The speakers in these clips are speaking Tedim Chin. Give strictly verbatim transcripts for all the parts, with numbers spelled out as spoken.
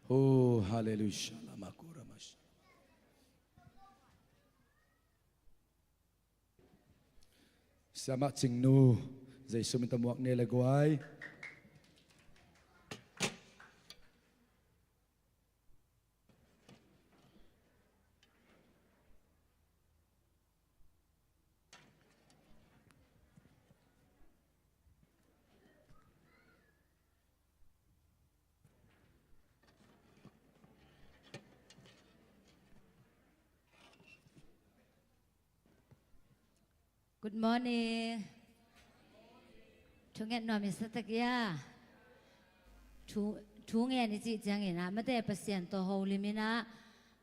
Oh, hallelujah. Lama kura masha. Siamah Cingnu, Jesu min tawh muak ni le guai. Good morning. Thunget nuam i sa tak ia. Thu, thungen i cih ciangin ah, mate, Pasian tawh holim in ah,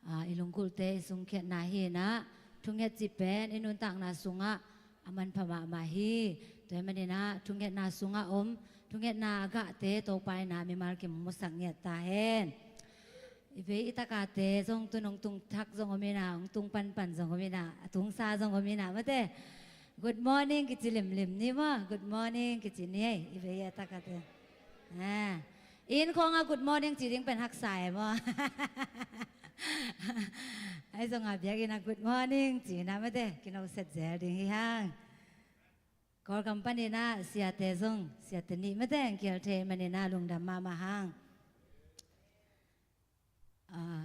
ah, i lunggulhte i sungkhiatna hi in ah, thunget cih pen i nuntakna sungah a manpha mahmah hi. Tua ahih manin ah, thungetna sungah om, thungetna a gahte Topa in ah mimal kimawhsak ngiat ta hen. I vei i takate zong tu nong tung thak zong om in ah, hong tung panpan zong om in ah, a tungsa zong om in ah, mate. Good morning kici limlim ni maw. Good morning kici ni ei, i vei i takate. Ah. Inn khawngah good morning ci ding pen haksa e maw. Ahi zongah biakinn ah good morning ci in ah, mate, kinoset zel ding hi hang. Kawlgam panin ah siate zong, siate nih, mate, hong kial thei manin ah lungdam mahmah hang. Ah,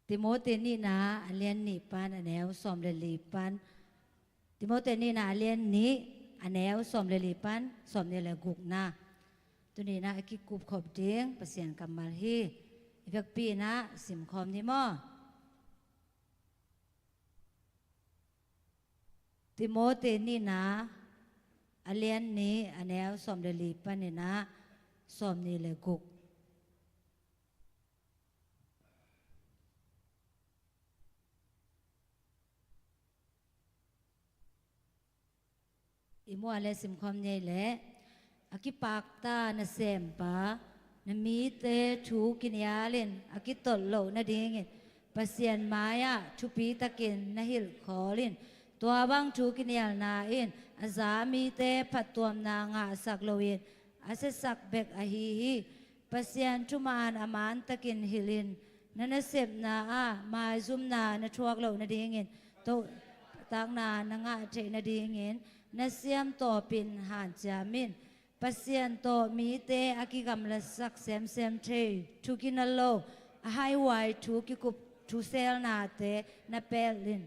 Timote nihna a lian nih pan a neu sawm le li pan. Timote nihna a lian nih a neu sawm le li pan sawmnih le gukna. Tuni in ah a kikupkhop ding Pasian kammal hi. I vekpi in ah simkhawm ni maw. Timote nihna a lian nih a neu sawm le li panin ah sawmnih le guk. I muah le simkhawm ni ei leh, a kipakta nasempa, na mite thu kinialin a kitolh loh nadingin Pasian mai-ah thupitakin na hilhkhawl in. Tua bang thu kinialna in a za mite phattuamna ngahsak loin a siasak bek ahi hi. Pasian thuman a mantakin hilhin, na nasepna ah maizumna na thuak loh nadingin, tohtakna na ngah theih nadingin, na siam tawpin hanciam in. Pasian tawh mite a kigamlasak semsem thei, thu kinalo, a haihuai thu kikup thuselnate na pelh in.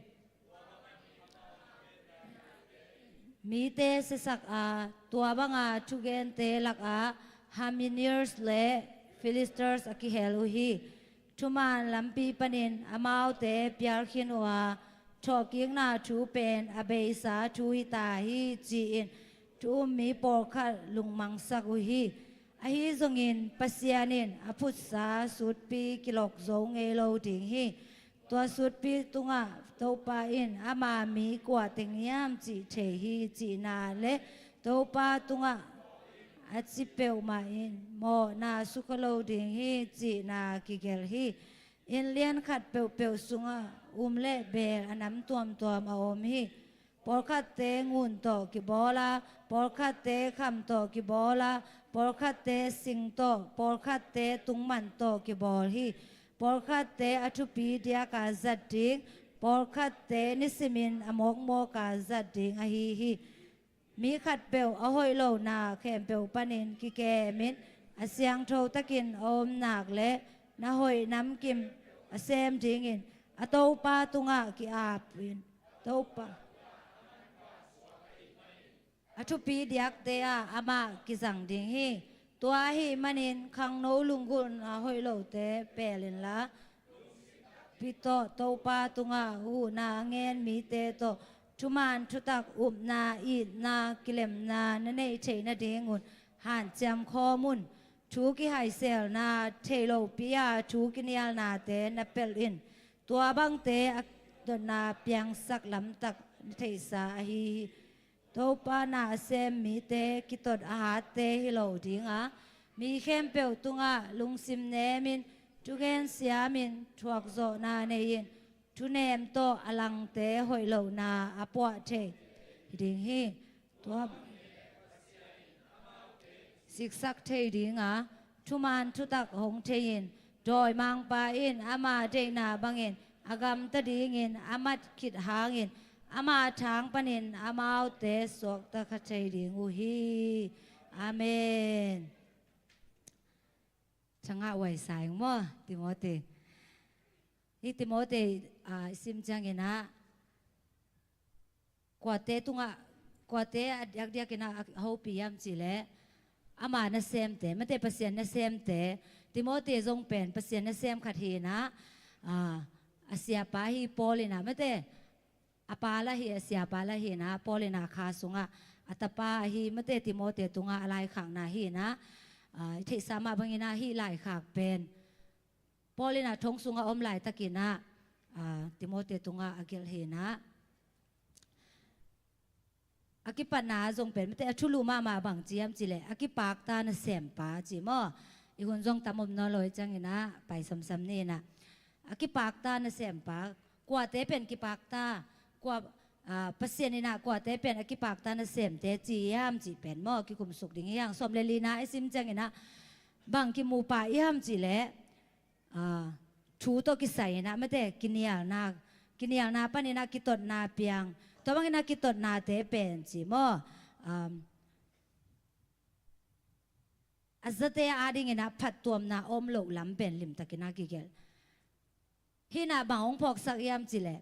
Mite siasak a, tua banga thugente lakah Hymenaeus le Philetus a kihel uh hi. Thuman lampi panin amaute pial khin uh a, thawhkikna thu pen a beisa thu hita hi ci-in thu um mi pawlkhat lungmangsak uh hi. Ahi zongin Pasian in a phutsa sutpi kilok zo ngei lo ding hi. Tua sutpi tungah Topa in ama mi kua teng hiam cih thei hi cihna le Topa tungah a ci peuhmah in mawhna sukha lo ding hi cihna kigelh hi. Inn lian khat peuhpeuh sungah um le beel a nam tuamtuam a om hi. Pawlkhatte ngun tawh kibawl a, pawlkhatte kham tawh kibawl a, pawlkhatte sing tawh, pawlkhatte tungman tawh kibawl hi. Pawlkhatte a thupi diaka zat ding, pawlkhatte nisimin a mawkmawka zat ding ahi hi. Mi khatpeuh a hoih lohna khempeuh panin kikemin a siangtho takin a om nak le na hoih namkim a sem dingin a Topa tungah ki-ap in. Topa a thupi diakte ah amah kizang ding hi. Tua ahih manin khangno lunggulhna hoih lote pel inla, pi tawh Topa tungah huhna a ngen mite tawh thuman thutak upna, itna, kilemna na neih theih nadingun hanciam khawm un. Thu kihaiselna, theih lohpi-a thu kinialnate na pelh in. Tua bangte a dotna piangsak lamtak na theihsa ahi hi. Topa na a sem mite kitot a hatte hi lo dinga, mi khempeuh tungah lungsim nemin, thugen siamin, thuakzawhna nei-in, thunem tawh a langte hoih lohna a puah thei hi ding hi. Tua siksak thei dinga, Thuman thutak hong thei-in, dawimangpa in ama deihna bangin a gamta dingin a mat khit hangin, ama thang panin amaute suakta kha thei ding uh hi. Amen. Thangah uaisa ing maw, Timoti. Hih Timoti, ah, i sim ciangin ah, kuate tungah, kuate a diakdiakin ah a hopih hiam cih leh, ama nasemte, mate Pasian nasemte, Timoti zong pen Pasian nasem khat hi in ah, ah, a siapa hi Paul in ah, mate, a pa lah hi, a siapa lah hi in ah, Paul in ah kha sungah a tapa ahi, mate, Timoti tungah a laikhakna hi in ah, ah, i theihsa mah bangin ah hih laikhak pen Paul in ah thong sungah om laitakin ah, ah, Timoti tungah a gelh hi in ah, a kipatna zong pen, mate, a thulu mahmah bang ci hiam cih leh, a kipakta nasempa ci maw. I hun zong tam om nawn lo hi ciangin ah, pai samsam ni in ah. A kipakta nasempa, kuate pen kipakta, kua, ah, Pasian in ah kuate pen a kipakta nasemte ci hiam cih pen maw, kikumsuk ding hi hang. Sawm le lina i sim ciangin ah, bang kimu pah hiam cih leh, ah, thu tawh kisai in ah, mate, kinialna, kinialna panin ah kitotna piang. Tua bangin ah kitotnate pen ci maw, um, a zate adingin ah phattuamna om loh lam pen limtakin ah kigelh. Hih in ah bang hong phawksak hiam cih leh,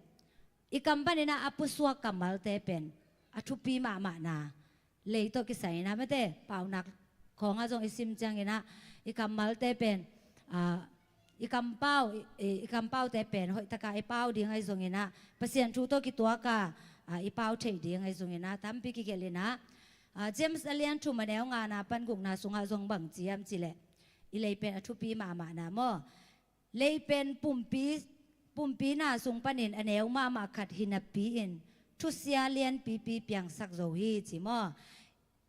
i kam panin ah a pusuak kammalte pen a thupi mahmahna, lei tawh kisai in ah, mate, Paunak khawngah zong i sim ciangin ah, i kammalte pen, ah, i kampau, i, i, i kampaute pen hoihtaka i pau ding ahi zongin ah, Pasian thu tawh kituaka, ah, i pau theih ding ahi zongin ah, tampi kigelh in ah, ah, James a lian thum a neu ngana pan gukna sungah zong bang ci hiam cih leh, i lei pen a thupi mahmahna maw. Lei pen pumpi, pumpina sung panin a neu mahmah khat hi napi-in, thusia lianpipi piangsak zo hi ci maw.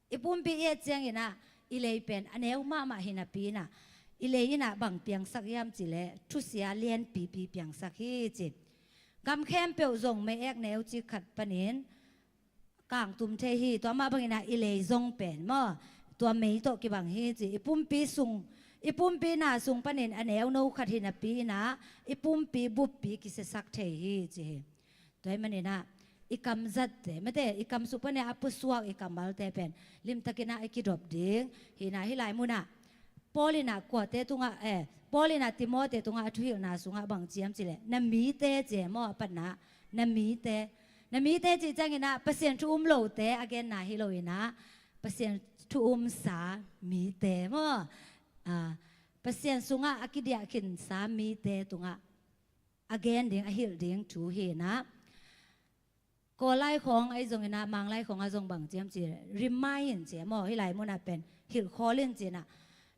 I pumpi i et ciangin ah, i lei pen a neu mahmah hi napi-in ah, i lei in ah bang piangsak hiam cih leh, thusia lianpipi piangsak hi ci. Gam khempeuh zong mei-ek neu cik khat panin kangtum thei hi. Tua mah bangin ah i lei zong pen maw, tua mei tawh kibang hi ci. I pumpi sung, i pumpina sung panin a neuno khat hi napi-in ah, i pumpi buppi kisiasak thei hi ci hi. Tua ahih manin ah, i kam zatte, mate, i kam sung panin a pusuak i kammalte pen limtakin ah i kidop ding hi in ah, hih lai munah Paul in ah kuate tungah, eh, Paul in ah Timoti tungah a thuhilhna sungah bang ci hiam cih leh, na mite ci maw, a patna, na mite. Na mite cih ciangin ah Pasian thu um lote a genna hi lo in ah, Pasian thu umsa mite maw. Ah, Pasian sungah a kidiah khinsa mite tungah a gen ding, a hilh ding thu hi in ah. Kawl lai khawng ahi zongin ah, Mang lai khawngah zong bang ci hiam cih leh, remind ci maw, hih lai munah pen hilhkhawl in ci in ah,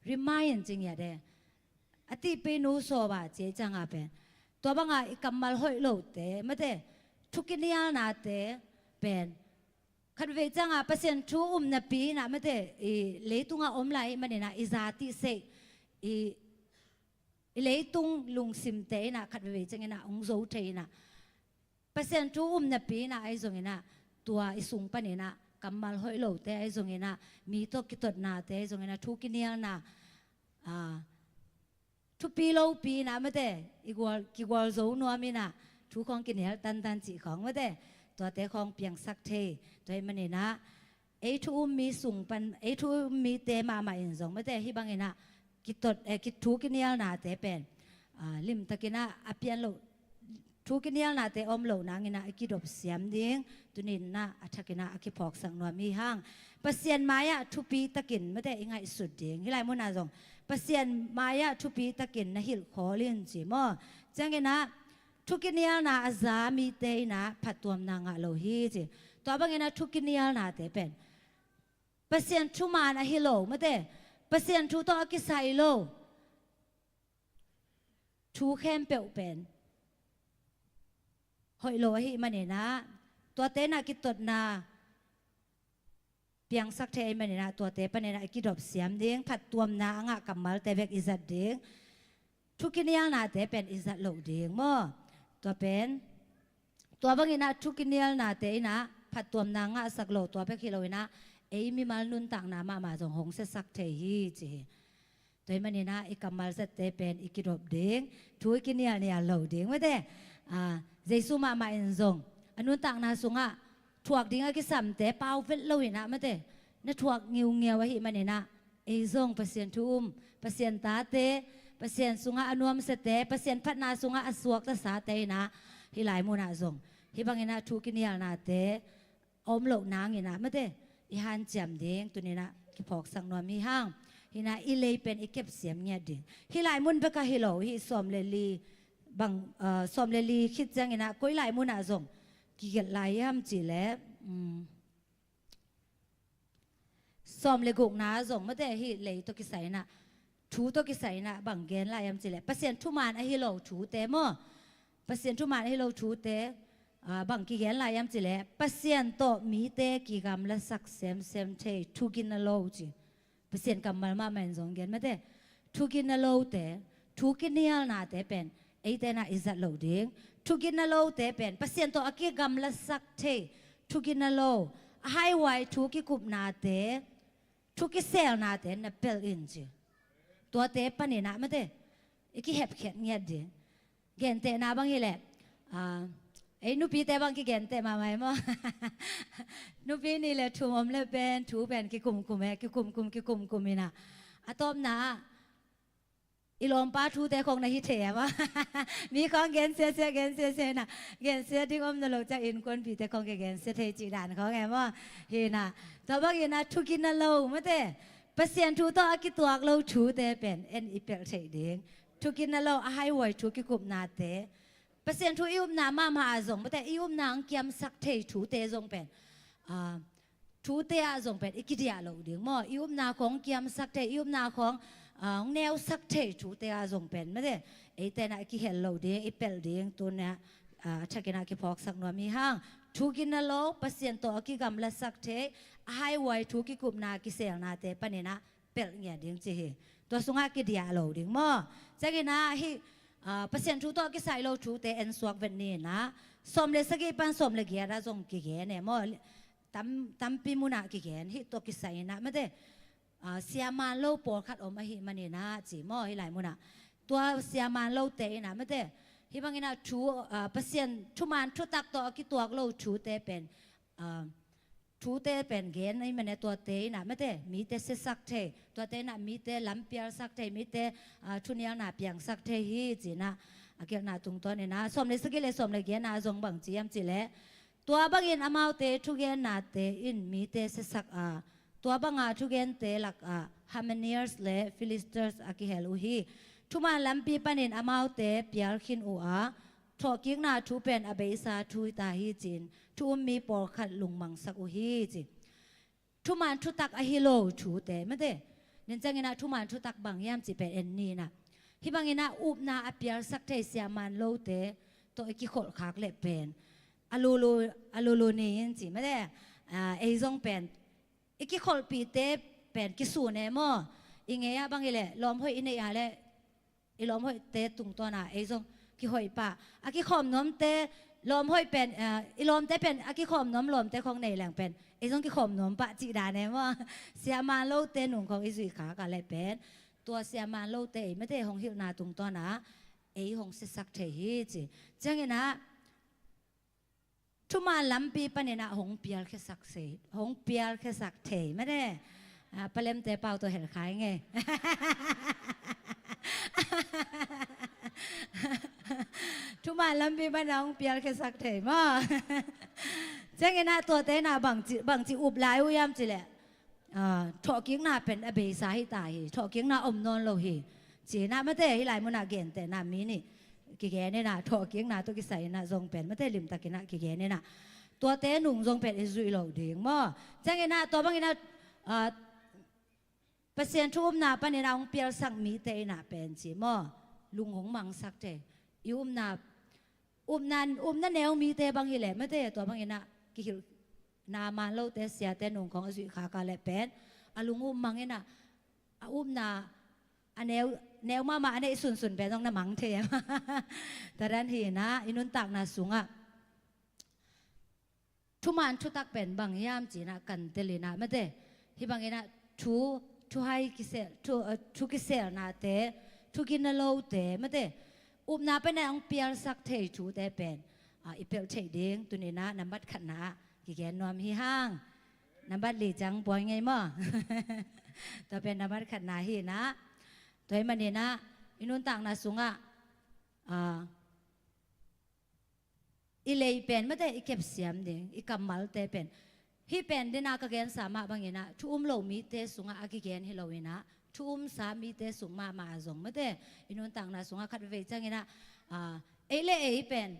remind ci ngiat e. A tihpih nu sawba ci ciangah pen, tua bangah i kammal hoih lote, mate, thu kinialnate pen, khatvei ciangah Pasian thu um napi-in ah, mate, i leitungah om lai ahih manin ah, i za tihseih, i, i leitung lungsimte in ah khatvei ciangin ah hong zo thei in ah, Pasian thu um napi-in ah ahi zongin ah, tua i sung panin ah, kammal hoih lote ahi zongin ah, mi tawh kitotnate ahi zongin ah, thu kinialna, ah, thupi lopi in ah, mate, i gual, kigual zo nuam in ah, thu khawng kinial tantan cih khawng, mate, tuate khawng piangsak thei. Tua ahih manin ah, ei thu um mi sung pan, ei thu um mite mahmah in zong, mate, hih bangin ah kitot, eh, ki, thu kinialnate pen, ah, limtakin ah a pian loh, thu kinialnate om loh nangin ah a kidop siam ding, tuni in ah a thakin ah a kiphawksak nuam hi hang. Pasian mai-ah thupitakin, mate, i ngaihsut ding. Hih lai munah zong Pasian mai-ah thupitakin na hilhkhawl in ci maw. Ciangin ah, thu kinialna a za mite in ah phattuamna ngah lo hi ci. Tua bangin ah thu kinialnate pen Pasian thuman ahi lo, mate, Pasian thu tawh a kisai lo thu khempeuh pen hoih lo ahih manin ah, tuate in ah kitotna piangsak thei ahih manin ah, tuate panin ah i kidop siam ding, phattuamna a ngah kammalte bek i zat ding, thu kinialnate pen i zat loh ding maw. Tua pen, tua bangin ah thu kinialnate in ah phattuamna ngahsak lo, tua bek hi lo in ah, ei mimal nuntakna mahmah zong hong siasak thei hi ci hi. Tua ahih manin ah i kammal zatte pen i kidop ding, thu i kinialnial lo ding mate. Ah, Jesu mahmah in zong a nuntakna sungah thuak ding a kisamte pau vet lo in ah mate, na thuak ngiungiau ahih manin ah ei zong Pasian thu um, Pasian tate, Pasian sungah a nuamsate, Pasian phatna sungah a suaktasate in ah hih lai munah zong hih bangin ah thu kinialnate a om loh nangin ah mate, i hanciam ding tuni-in ah kiphawksak nuam hi hang. Hi-in ah i lei pen i kepsiam ngiat ding. Hih lai mun bek ah hi lo, hih sawm le li bang, ah, sawm le li khit ciangin ah koi lai munah zong kigelh lai hiam cih leh, um, sawm le gukna zong mate, hih lei tawh kisai-in ah, thu tawh kisai-in ah bang gen lai hiam cih leh Pasian thuman ahi lo thute maw, Pasian thuman ahi lo thute, ah, bang kigen lai hiam cih leh Pasian tawh mite kigamlasak semsem thei thugin a lo ci. Pasian kammal mahmah in zong gen mate. Thugin a lote, thu kinialnate pen eite in ah i zat lo ding. Thugin a lote pen Pasian tawh a kigamlasak thei thugin a lo, a haihuai thu kikupnate, thu kiselnate na pelh in ci. Tuate panin ah mate, i kihepkhiat ngiat ding. Gentehna bang hi leh, ah, ei nupite bang kigenteh mahmah hi maw? Nupi nih le thum om leh pen thu pen kikumkum e, kikumkum, kikumkum in ah, a tawpna ah i lawmpa thute khong na hi thei e maw? Mi khong gensiasia, gensiasia in ah, gensia ding om nawn lo ciang innkuanpihte khong kigensia thei cih dan khong e maw? Hi-in ah, tua bangin ah thugin a lo mate, Pasian thu tawh a kituak lo thute pen en i pelh theih ding. Thugin a lo, a haihuai thu kikupnate, Pasian thu i upna mahmah ah zong mate, i upna hong kiamsak thei thute zong pen, ah, thute ah zong pen i kidiah loh ding maw? I upna khong kiamsak thei, i upna khong, ah, hong neusak thei thute ah zong pen mate, eite in ah i kihel loh ding, i pelh ding tuni-in ah, ah, a thakin ah kiphawksak nuam hi hang. Thugin a lo, Pasian tawh a kigamlasak thei, a haihuai thu kikupna kiselnate panin ah pelh ngiat ding ci hi. Tua sungah kidiah lo ding maw? Ciangin ah hih, ah, Pasian thu tawh kisai lo thute en suak vet ni in ah, sawm le sagih pan sawm le giat ah zong kigen e maw? Tam, tampi munah kigen, hih tawh kisai in ah mate, ah, siaman lo pawlkhat om ahih manin ah ci maw, hih lai munah. Tua siaman lote in ah mate, hih bangin ah thu, ah, Pasian thuman thutak tawh a kituak lo thute pen, ah, thute pen gen ahih manin ah tuate in ah mate, mite siasak thei, tuate in ah mite lampialsak thei, mite, ah, thunialna piangsak thei hi ci-in ah, a gelhna tungtawn in ah, sawm le sagih le sawm le giatna ah zong bang ci hiam cih leh, tua bangin amaute thugennate in mite siasak a, tua banga thugente lakah Hymenians le Philistines a kihel uh hi. Thuman lampi panin amaute pial khin uh a, thawhkikna thu pen a beisa thu hi ta hi ci-in thu um mi pawlkhat lungmangsak uh hi ci. Thuman thutak ahi lo thute mate. Nin ciangin ah thuman thutak bang hiam cih pen en ni in ah, hih bangin ah upna a pialsak thei siaman lote tawh i kikholh khak leh pen a lulu, a lulu ni in ci mate. Ah, ei zong pen i kikholhpihte pen kisun e maw? I ngei ah bang hi leh lawm hoih i neih ah leh i lawm hoihte tungtawn ah ei zong kihoih pah. A kikhawm nuamte, lawm hoih pen, ah, i lawmte pen a kikhawm nuam lawmte khong nei leng pen ei zong kikhawm nuam pah cih dan e maw? Siaman lote nung khong i zuih khak ah leh pen tua siaman lote ei mate hong hilhna tungtawn ah ei hong siasak thei hi ci. Ciangin ah thuman lampi panin ah hong pialkhiasak thei, hong pialkhiasak thei mate. Ah, palemte pau tawh helh kha ing e. Thuman lampi panin ah hong pialkhiasak thei maw? Ciangin ah tuate in ah bangci, bangci up lai uh hiam cih leh, ah, thawhkikna pen a beisa hi ta hi, thawhkikna om nawn lo hi. Ci-in ah mate, hih lai munah gentehna mi nih kigen in ah, thawhkikna tawh kisai in ah zong pen mate limtakin ah kigen in ah, tuate nung zong pen i zuih loh ding maw? Ciangin ah tua bangin ah, ah, Pasian thu upna panin ah hong pialsak mite in ah pen ci maw, lung hong mangsak thei. I upna, upna, upna neu mite bang hi leh mate, tua bangin ah kihilhna man lote siate nung khong a zuih khak ah leh pen a lung um mang in ah, a upna a neu, neu mahmah a neih sunsun pen zong na mang thei e maw? Tua dan hi-in ah i nuntakna sungah thuman thutak pen bang hiam ci-in ah kan tel in ah mate, hih bangin ah thu, thuhai kisel, thu, uh, thu kiselnate, thu ginalote, mate, upna pen a hong pialsak thei thute pen, uh, i pelh theih ding, tuninah nambat khatna ah kigen nuam hi hang. Nambat li ciang buai ngei maw? Tua pen nambat khatna hinah. Tua hi maninah, i nuntakna sungah, uh, i lei pen, mate, i kepsiam ding, i kammalte pen. Hih pen dinah ka gensa mah banginah, thu um lo mite sungah a kigen hi loinah, thu umsa mite sung mahmah a zong, mate, i nuntakna sungah khat vei cianginah, ah, ei le ei pen,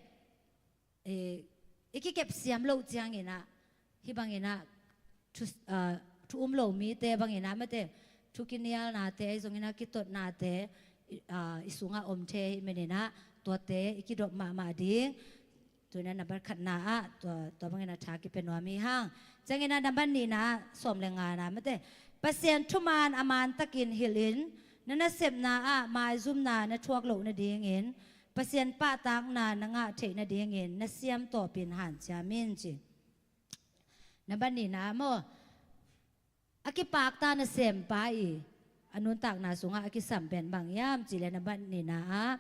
eh, i kikepsiam loh cianginah, hih banginah, thu, ah, thu um lo mite banginah, mate, thu kinialnate, ahi zonginah kitotnate, i, ah, i sungah om thei hi maninah, tuate i kidop mahmah ding. Tuinah nambat khatna ah, tua, tua banginah tha kipia nuam hi hang. Cianginah nambat nihna ah, sawm le ngana, mate, Pasian thuman a mantakin hilhin, na nasepna ah maizumna na thuak loh nadingin, Pasian pahtakna na ngah theih nadingin, na siam tawpin hanciam in ci. Nambat nihna ah maw, a kipakta nasempa i a nuntakna sungah a kisam pen bang hiam cih leh nambat nihna ah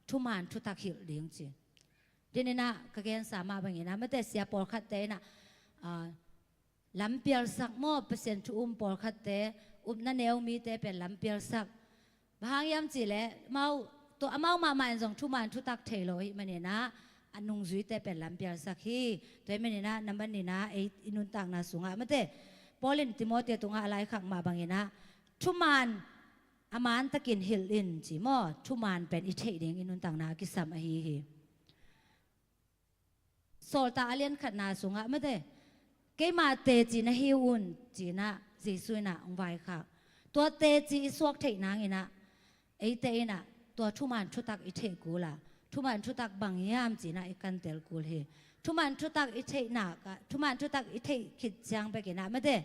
thuman thutak hilh ding ci. Tuninah ka gensa mah banginah, mate, sia pawlkhatte inah, ah, lampialsak maw, Pasian thu um pawlkhatte, upna neu mite pen lampialsak. Bang hang hiam cih leh, amau, tua amau mahmah in zong thuman thutak thei lo hi maninah, a nungzuite pen lampialsak hi. Tua hi maninah, nambat nihna, ei i nuntakna sungah, mate, Paul in Timoti tungah a laikhak mah banginah, thuman a mantakin hilh in ci maw, thuman pen i theih ding i nuntakna a kisam ahi hi. Sawltak a lian khatna sungah, mate, keima teci na hi un, cinah Jesu inah hong vaikhak. Tua teci i suak theih nanginah, eite inah tua thuman thutak i theih kul a, thuman thutak bang hiam cinah i kantel kul hi. Thuman thutak i theih nak ah, thuman thutak i theih khit ciang bekinah, mate,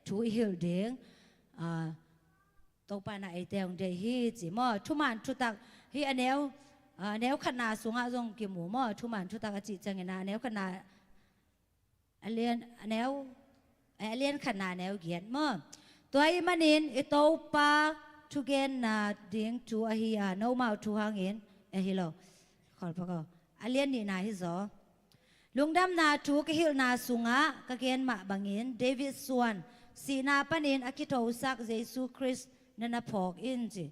thu i hilh ding, ah, Topa inah eite hong deih hi ci maw. Thuman thutak hi a neu, a neu khatna sungah zong kimu maw. Thuman thutak a cih cianginah a neu khatna, a lian, a neu, a lian khatna a neu giat maw. Tua ahih manin i Topa thugenna ding thu ahi a, nomau thu hangin, eh, hi lo. Kholpa ko. A lian nihna hi zaw. Lungdamna thu ka hilhna sungah ka gen mah bangin David suan, sihna panin a kithosak Jesu Khrist na na phawk in ci.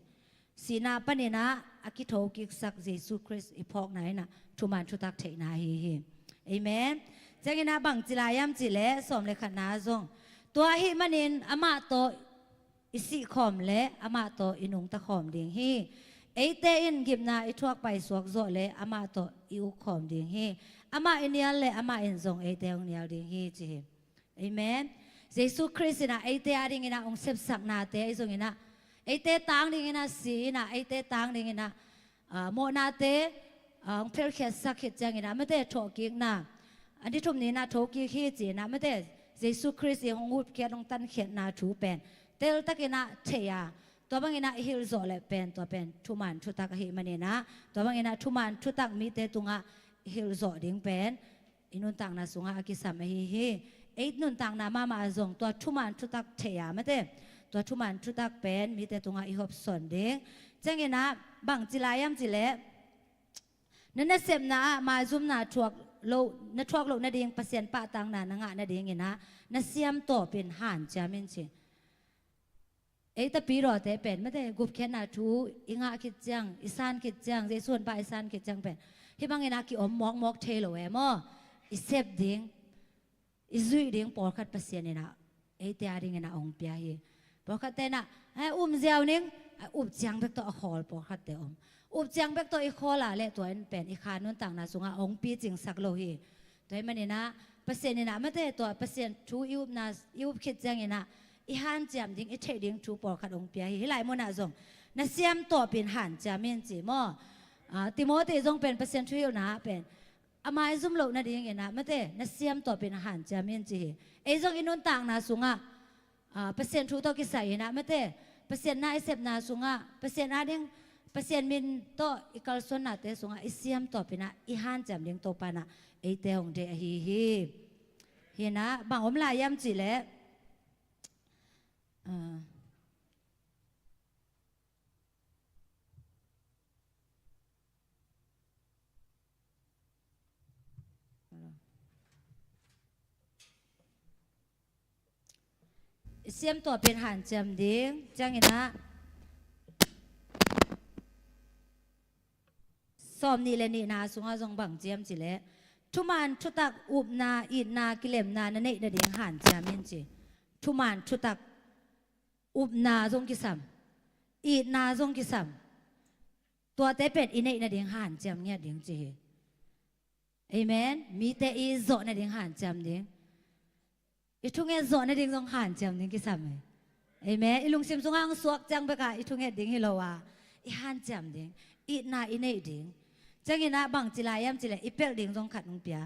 Sihna paninah a kithokiksak Jesu Khrist i phawkna inah thuman thutak theihna ahi hi. Amen. Cianginah bangci lai hiam cih leh sawm le khatna zong, tua ahih manin amah tawh i sihkhawm le amah tawh i nungtakhawm ding hi. Eite in gimna i thuak paisuak zawh le amah tawh i ukkhawm ding hi. Amah i nial le amah in zong eite hong nial ding hi ci hi. Amen. Jesu Khrist inah eite a dinginah hong sepsaknate ahi zonginah, eite tang dinginah si inah, eite tang dinginah, ah, mawhnate, ah, hong phelkhiatsak khit cianginah, mate, thawhkikna, a ni thum ninah thokik hi cinah, mate, Jesu Khrist i hong hutkhiat, hong tankhiatna thu pen teltakinah thei a, tua banginah i hilh zawh leh pen, tua pen thuman thutak ahih maninah, tua banginah thuman thutak mite tungah i hilh zawh ding pen i nuntakna sungah a kisam ahi hi. Ei nuntakna mahmah ah zong tua thuman thutak thei a, mate, tua thuman thutak pen mite tungah i hopsawn ding. Cianginah bangci lai hiam cih leh, na nasepna ah maizumna thuak loh, na thuak loh nading Pasian pahtakna na ngah nadinginah na siam tawpin hanciam in ci. Ei tapidawte pen, mate, gupkhiatna thu i ngah khit ciang, i san khit ciang, Jesu honpa i san khit ciang pen hih banginah ki-om mawkmawk thei lo e maw. I sep ding, i zuih ding pawlkhat Pasian inah eite a dinginah hong pia hi. Pawlkhatte inah, eh, um ziau ning, eh, up ciang bek tawh a khawl pawlkhatte om. Up ciang bek tawh i khawl a leh tua in pen i kha nuntakna sungah hong picingsak lo hi. Tua ahih maninah Pasian inah, mate, tua Pasian thu i upna, i up khit cianginah i hanciam ding, i theih ding thu pawlkhat hong pia hi. Hih lai munah zong na siam tawpin hanciam in ci maw. Ah, Timoti zong pen Pasian thuhilhna ah pen a maizum loh nadinginah, mate, na siam tawpin hanciam in ci hi. Ei zong i nuntakna sungah, ah, Pasian thu tawh kisai inah, mate, Pasian na i sepna sungah, Pasian a ding, Pasian min tawh i kalsuannate sungah i siam tawpinah i hanciam ding Topa inah eite hong deih ahi hi. Hinah bang om lai hiam cih leh, ah, I siam tua pen hanciam ding. Ciangin ah sawm nih le nihna sungah zong bang ciam cileh, thuman thutak, upna, itna, kilemna na neih nading hanciam in ci. Thuman thutak, upna zong kisam, itna zong kisam. Tuate pen i neih nading hanciam ngiat ding ci hi. Amen. Mite i zawh nading hanciam ding. I thunget zawh nading zong hanciam ding kisam hi. Amen. I lungsim sungah ang suak ciang bekah i thunget ding hi lo a, i hanciam ding, itna i neih ding. Ciangin ah bang ci lai hiam cileh, i pelh ding zong khat hong pia.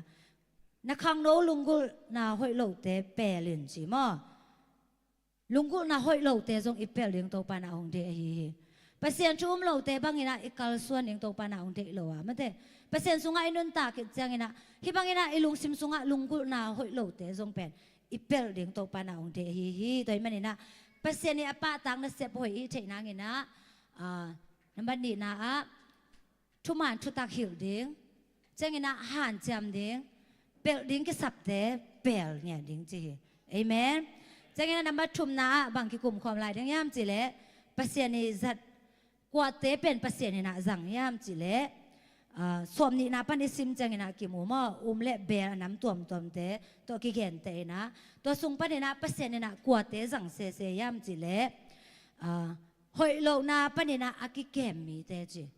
Na khangno lunggulhna hoih lote pelh in ci maw. Lunggulhna hoih lote zong i pelh ding Topa in ah hong deih ahi hi. Pasian thu um lote bangin ah i kalsuan ding Topa in ah hong deih lo a, mate. Pasian sungah i nuntak khit ciangin ah, hih bangin ah i lungsim sungah lunggulhna hoih lote zong pen i pelh ding Topa in ah hong deih ahi hi. Tua ahih manin ah Pasian i a pahtak nasep hoih i theih nangin ah, ah, nambat nihna ah thuman thutak hilh ding. Ciangin ah hanciam ding, pelh ding kisapte pelh ngiat ding ci hi. Amen. Ciangin ah nambat thumna ah bang kikum khawm lai ding hiam cileh, Pasian i zat, kuate pen Pasian in ah zang hiam cileh, ah, sawm nihna pan i sim ciangin ah kimu maw, um le beel a nam tuamtuamte tawh kigenteh in ah, tua sung panin ah Pasian in ah kuate zang sese hiam cileh, ah, hoih lohna panin ah a kikem mite ci.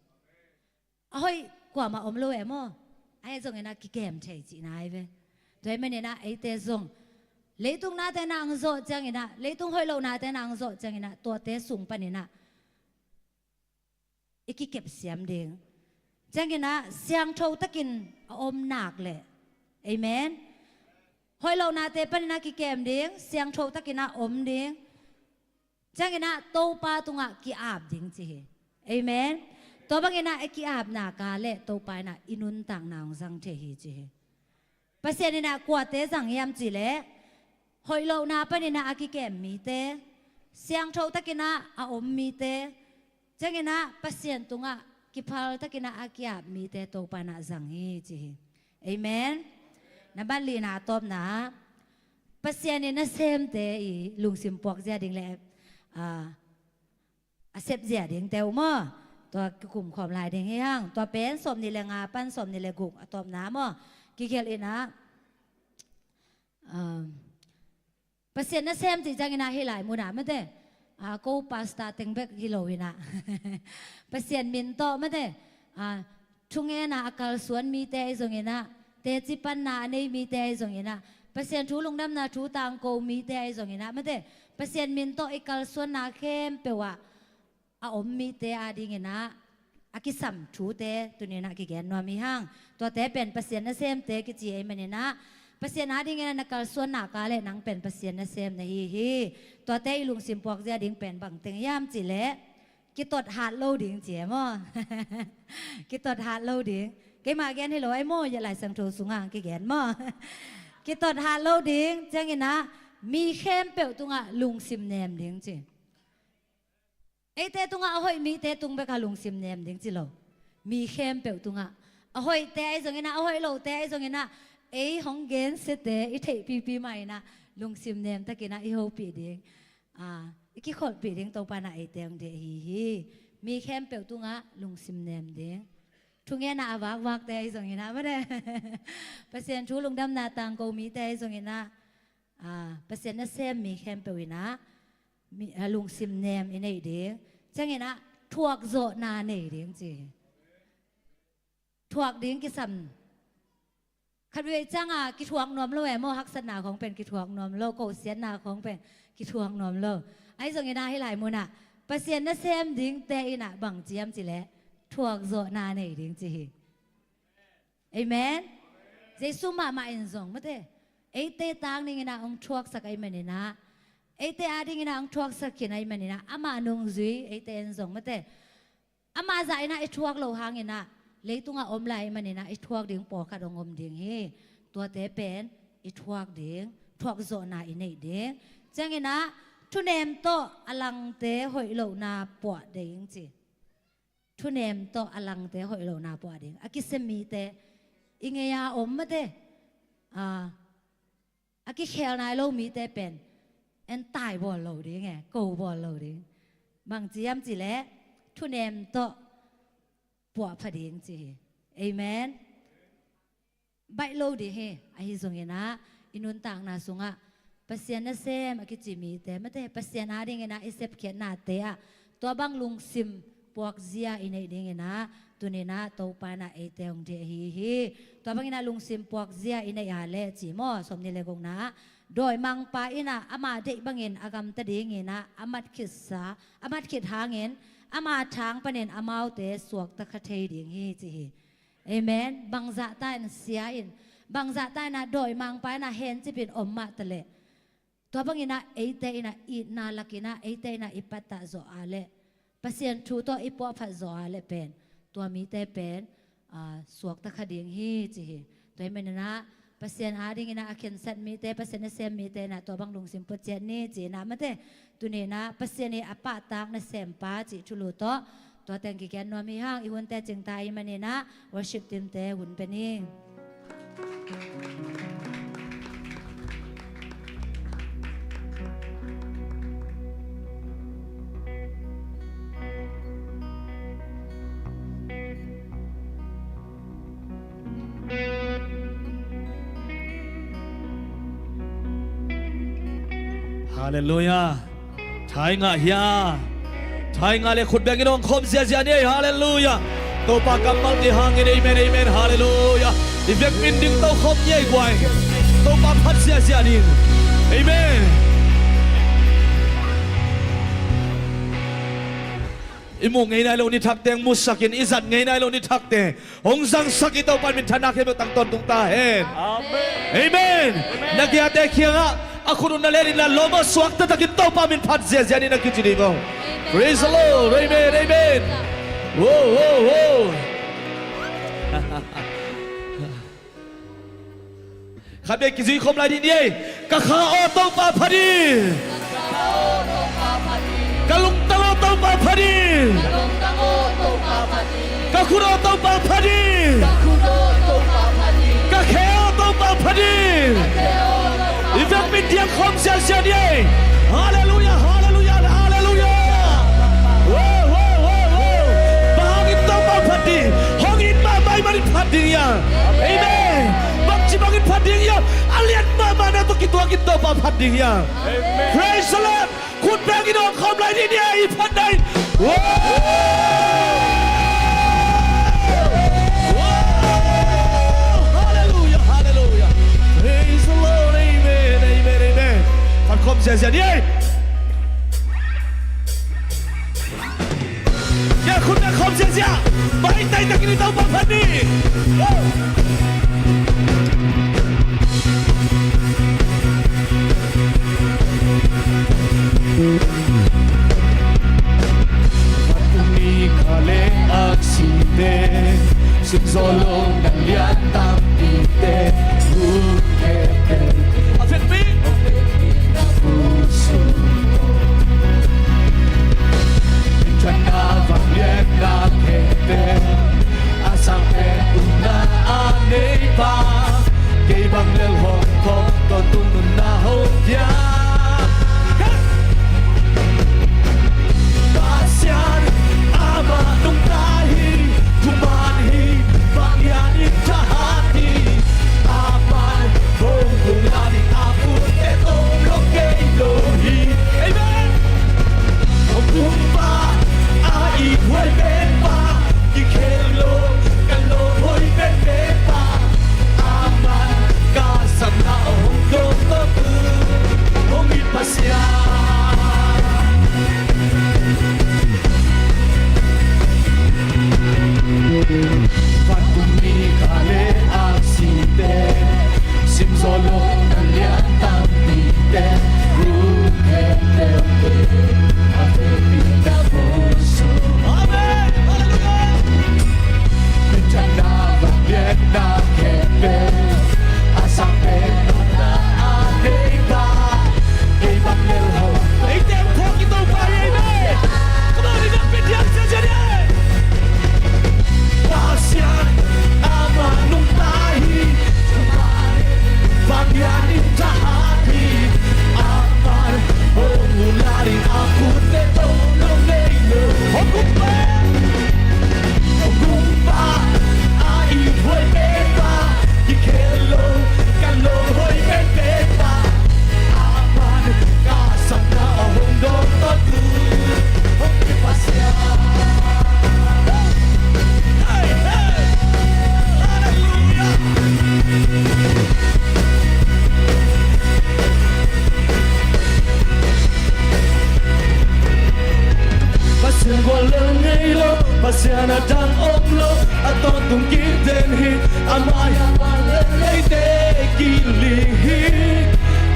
A hoih kuamah om lo e maw. Ahi zongin ah kikem thei cihna ahi ve. Tua ahih manin ah eite zong leitung nate na ang zawh ciangin ah, leitung hoih lohnate na ang zawh ciangin ah, tuate sung panin ah i kikepsiam ding. Ciangin ah siangtho takin a om nak leh. Amen. Hoih lohnate panin ah kikem ding, siangtho takin ah om ding. Ciangin ah Topa tungah ki-ap ding ci hi. Amen. Tua bangin ah i ki-apna ka leh Topa in ah i nuntakna hong zang thei hi ci hi. Pasian in ah kuate zang hiam cileh, hoih lohna panin ah a kikem mite, siangtho takin ah a om mite, ciangin ah Pasian tungah kiphal takin ah a ki-ap mite Topa in ah zang hi ci hi. Amen. Nambat lina a tawpna, Pasian in nasemte i lungsim puak zia ding le, ah, a sep zia dingte uh maw. Tua kikum khawm lai ding hi hang. Tua pen sawm nih le nga pan sawm nih le guk a tawpna maw. Kigelh in ah, ah, Pasian nasem cih ciangin ah hih lai munah mate, ah, ko pastor teng bek hi lo in ah, Pasian min tawh mate, ah, thungenna a kalsuan mite ahi zongin ah, teci panna a nei mite ahi zongin ah, Pasian thu lungdamna thu tangko mite ahi zongin ah mate, Pasian min tawh i kalsuanna khempeuh ah a om mite adingin ah a kisam thute tuni-in ah kigen nuam hi hang. Tuate pen Pasian nasemte kici ahih manin ah, Pasian adingin ah na kalsuan nak leh nang pen Pasian nasem na hi hi. Tuate i lungsim puak zia ding pen bang teng hiam cih leh, kitot hat lo ding ci e maw. Kitot hat lo ding. Keima gen hi lo ai maw, ya Lai Siangtho sungah kigen maw. Kitot hat lo ding, ciangin ah mi khempeuh tungah lungsim nem ding ci. Eite tungah a hoih mite tung bek a lungsim nem ding ci lo. Mi khempeuh tungah. A hoihte ahi zongin ah, a hoih lote ahi zongin ah, ei hong gensiate i theihpipi mah in ah lungsim nem takin ah i hopih ding, ah, i kikholhpih ding Topa in ah eite hong deih ahi hi. Mi khempeuh tungah lungsim nem ding. Thungetna a vakvakte ahi zongin ah, mate. Pasian thu lungdamna tangko mite ahi zongin ah, ah, Pasian nasem mi khempeuh in ah, mi, ah, lungsim nem i neih ding. Ciangin ah thuakzawhna nei ding ci. Thuak ding kisam. Khatvei ciangah kithuak nuam lo e maw, haksatna khawng pen kithuak nuam lo, kosiatna khawng pen kithuak nuam lo. Ahi zongin ah hih lai munah Pasian nasem dingte in ah bang ci hiam cih leh, thuakzawhna nei ding ci hi. Amen. Jesu mahmah in zong mate, eite tang dingin ah hong thuaksak ahih manin ah, eite adingin ah hong thuaksak khin ahih manin ah, amah nungzui eite in zong mate, amah zah in ah i thuak loh hangin ah, leitungah om lai ahih manin ah i thuak ding pawlkhat hong om ding hi. Tuate pen i thuak ding, thuakzawhna i neih ding. Ciangin ah thunem tawh a langte hoih lohna puah ding ci. Thunem tawh a langte hoih lohna puah ding. A kisia mite, i ngei-a om mate, ah, a kikhel nai lo mite pen En tai bawl lo ding e, ko bawl lo ding. Bang ci hiam cih leh thunem tawh puahpha ding ci hi. Amen. Baih lo ding hi. Ahi zongin ah i nuntakna sungah Pasian nasem a kici mite, mate, Pasian adingin ah i sepkhiatnate ah tua bang lungsim puakzia i neih dingin ah tuni-in ah Topa in ah eite hong deih ahi hi. Tua bangin ah lungsim puakzia i neih a leh ci maw, sawmnih le gukna ah dawimangpa in ah ama deih bangin a gamta dingin ah a mat khitsa, a mat khit hangin ama thang panin amaute suakta kha thei ding hi ci hi. Amen. Bangzahta in sia in, bangzahta in ah dawimangpa in ah hencip in om mah ta leh, tua bangin ah eite in ah itna lakin ah eite in ah i pattah zawh a leh, Pasian thu tawh i puahphat zawh a leh pen tua mite pen, aa, suakta kha ding hi ci hi. Tua hi manin ah Pasian adingin ah a khensat mite, Pasian nasem mite in ah tua bang lungsim pua ciat ni ci-in ah, mate, tuni-in ah Pasian i a pahtak nasempa cih thulu tawh tua teng kigen nuam hi hang. I hunte cingta ahih manin ah worship team-te hun pia ni. Halleluiah. Thaingah hia? Thaingah le khut bengin hong khawm ziazia ni ei. Halleluiah. Topa kammal ci hangin amen, amen. Halleluiah. I vekpi-in ding to khawm ni ei guai. Topa phat ziazia ni. Amen. I muh ngei nai lo nithakte hong musak in, i zat ngei nai lo nithakte hong zangsak in, Topa in minthanna khempeuh tang tawntung ta hen. Amen. Amen. Amen. Na kiate kiangah a khut uh na lenin la lawm a, suakta takin Topa min phat ziazia ni na kici ding uh. Amen. Praise the Lord. Amen. Amen. Whoa, whoa, whoa. Khat bek kizui khawm lai dih ni ei. Ka kha aw Topa phat in. Ka lungtang aw Topa phat in. Ka khut aw Topa phat in. Ka khe aw Topa phat in. I vekpi-in diang khawm ziazia ni ei. Halleluiah, halleluiah, halleluiah. Wo, wo, wo, wo. Bang hangin Topa phat ding? Hong it mahmah ahih manin phat ding hi a. Amen. Bangci bangin phat ding hi a? A lian mahmahna tawh kituakin Topa phat ding hi a. Amen. Praise the Lord. Khut bengin hong khawm lai ni, ni a i phat ding. Wo! Wo! Halleluiah, halleluiah. Praise the Lord. Amen, amen, amen. Phat khawm ziazia ni ei. Kia khut beng khawm ziazia. Pai tai takin i Topa phat ni. Vat ni kha le aksite, sim zaw lo na lian tampite, hun kepte. A vekpi. Thana vangliatna khempeuh a sang pen, upna a neipa, kei bang lel hong khawm, tawntung nunna hong pia. Pasian amah nungta hi, thuman hi, vanglian in thahat Gual lel ngei lo, Pasian a dang om lo, a tawntung kip den hi. Amah hi, amah leh leite kiling hi.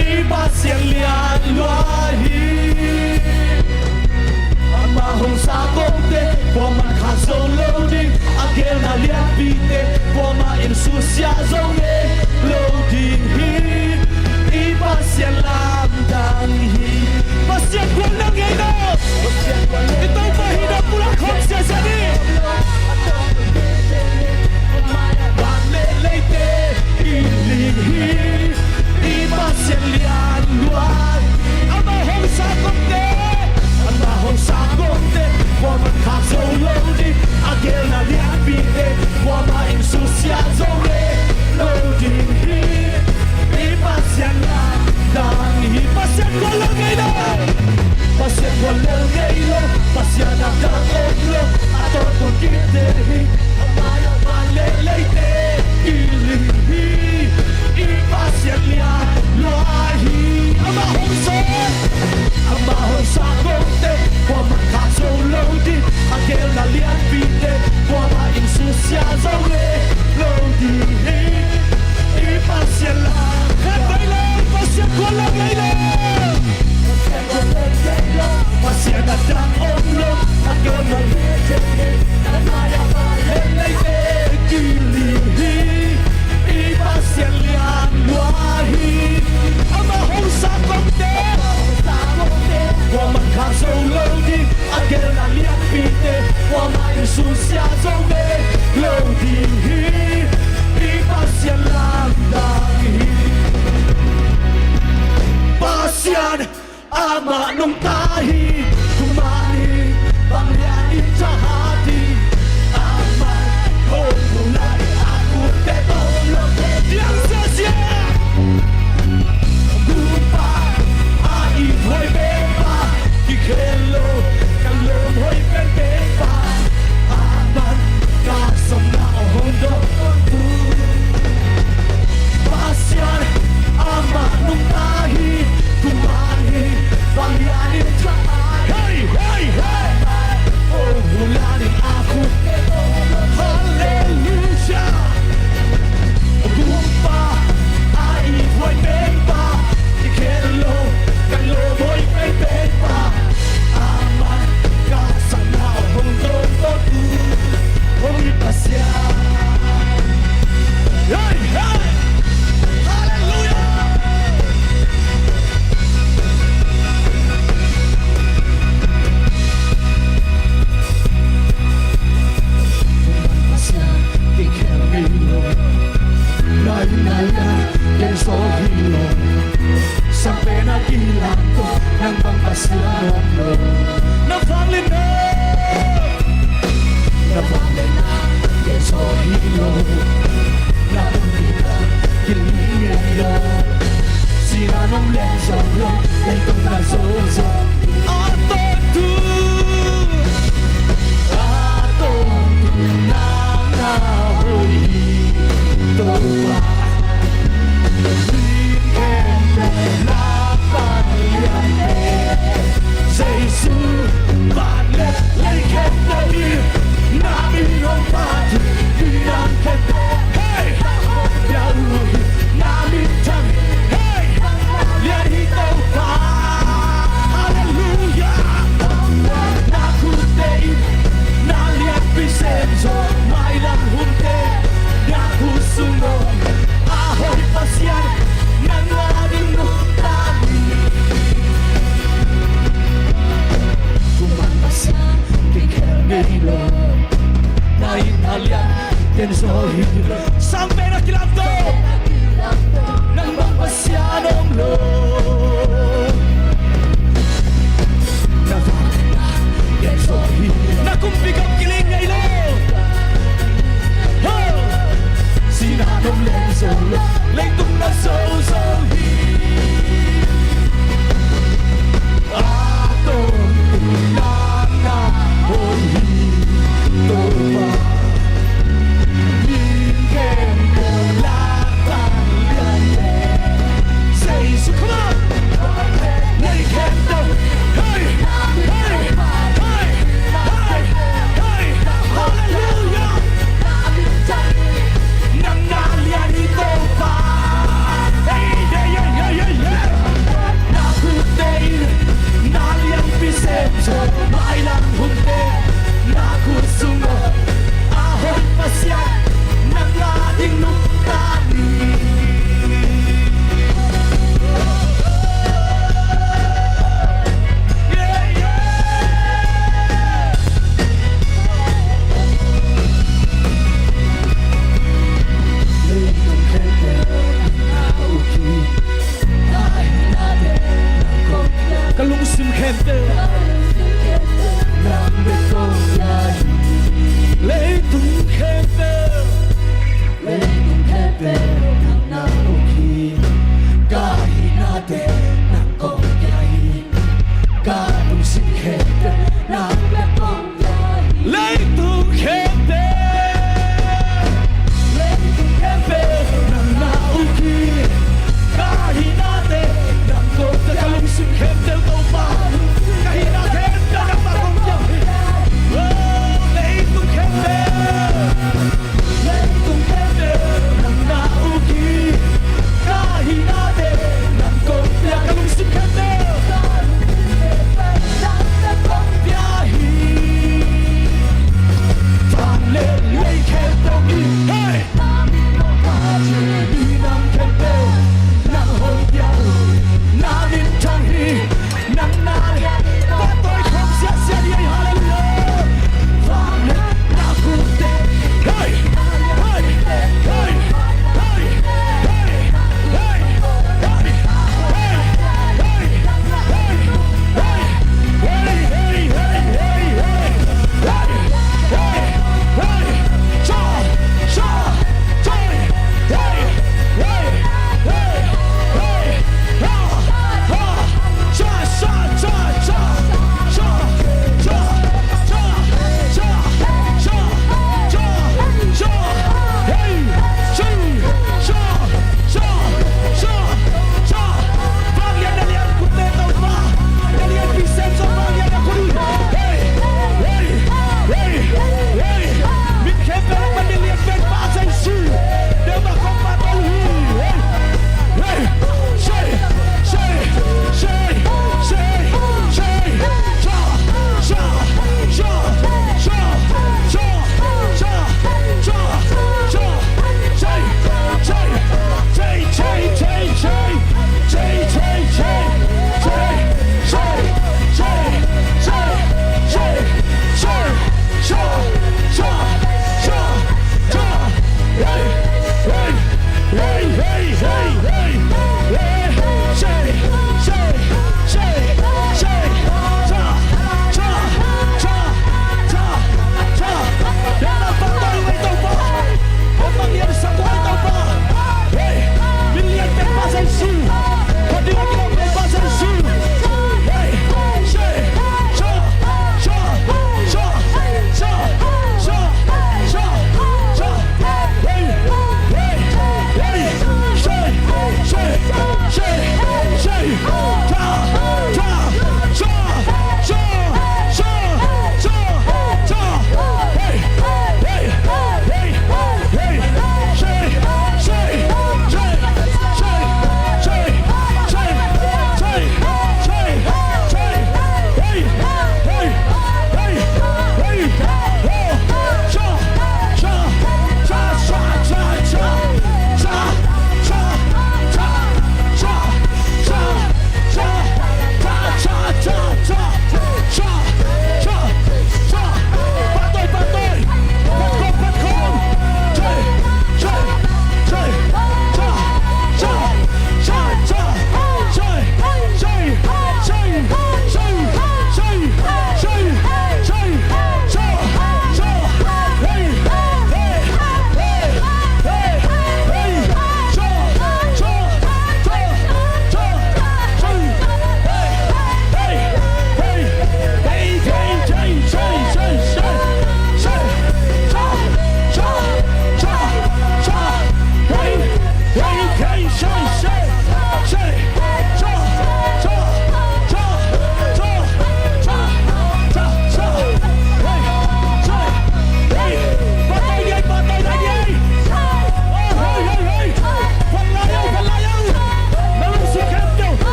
I Pasian lian lua hi. Amah hong sa kongte kuaman khak zo lo ding, a gelna lianpite kuamah in susia zo ngei lo ding hi. I Pasian lamdang hi. Pasian gual lel ngei lo. I Topa hihna pulak khawm siasia ni. Van leh leite kiling hi. I Pasian lian lua hi. Amah hong sa kongte, amah hong sa kongte kuaman khak zo lo ding, a gelna lianpite kuamah in susia zo ngei lo ding hi. I Pasian lamdang hi. Pasian gual lel ngei lo. Pasian gual lel ngei lo, Pasian a dang om lo, a tawntung kip den hi. Amah hi, amah leh leite kiling hi. I Pasian lian lua hi. Amah hong sa, amah hong sa kongte kuaman khak zo lo ding, a gelna lianpite kuamah in susia zo ngei lo ding hi. I Pasian lamdang hi. Pasian gual lel ngei lo. Pasian a dang om lo, a gelna lianpite kuamah in susia zo ngei lo ding hi. I Pasian lian lua hi. Amah hong sa kongte kuaman khak zo lo ding, a gelna lianpite kuamah in susia zo ngei lo ding hi. I Pasian lamdang hi. Pasian amah nungta hi. Thuman hi, vanglian in thahat hi. Amah hong hulh lai-in a khutte tawm lo. Diang siasia. Gumpa, a ithuai penpa, kikhel lo, ka lawm hoih penpenpa, amah ka sapna hong dawng tawntung. Pasian amah nungta hi. Thuman hi, vanglian in thahat hi. Hei, hei, hei. Hong hulh lai-in a khutte tawm lo. Halleluia. Gumpa, a ithuai penpa, kikhel lo, ka lawm hoih penpenpa, amah ka sapna hong dawng tawntung. Hong it Pasian. Hei, hei. Halleluia. Pasian kikhel ngei lo. Na inn na lian ken zaw hi lo. Sang pen a kilamto, nang bang Pasian om lo. Na vangliatna, na vangliatna ken zaw hi lo. Na vangliatna kiling ngei lo. Sihna nong leng zo lo, leitung na zo zo. A tawntung, a tawntung nang na hoih hi Topa. Min khempeuh la pang lian hi. Jesu, van le lei khempeuh in na min hong phat hi. Midang khempeuh, hei, pia uh hi. Na min thang hi. Hei, lian hi Topa. Halleluia. Na khutte in na lianpi sem zo. Mailam hunte na khut sung om. A hoih Pasian, nang a ding nungta ni. Thuman Pasian kikhel ngei lo. Na inn na lian ken zaw hi lo. Sang pen a kilamto, nang bang Pasian om lo. Na vangliatna ken zaw hi. Na kumpi gam kiling ngei lo. Ho! Sihna nong leng zo lo, leitung na zo zo hi. A tawntung nang na hoih hi Topa. Min khempeuh la pang lian hi. Jesu, come on.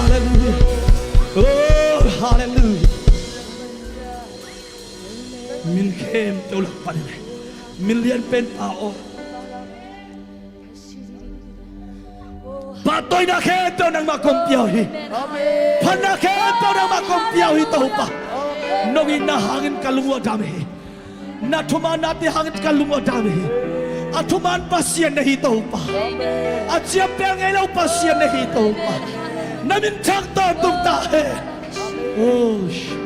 Halleluia. Oh, halleluia. Min khempeuh lak panin, min lianpen pa aw, pahtawina khempeuh nangmah kong pia uh hi. Phatna khempeuh nangmah kong pia uh hi Topa. Nong itna hangin ka lung uh a dam hi. Na thuman nate hangin ka lung uh a dam hi. A thuman Pasian na hi Topa. A ciampel ngei lo Pasian na hi Topa. Na min thang tawntung ta hen. Oh, sh-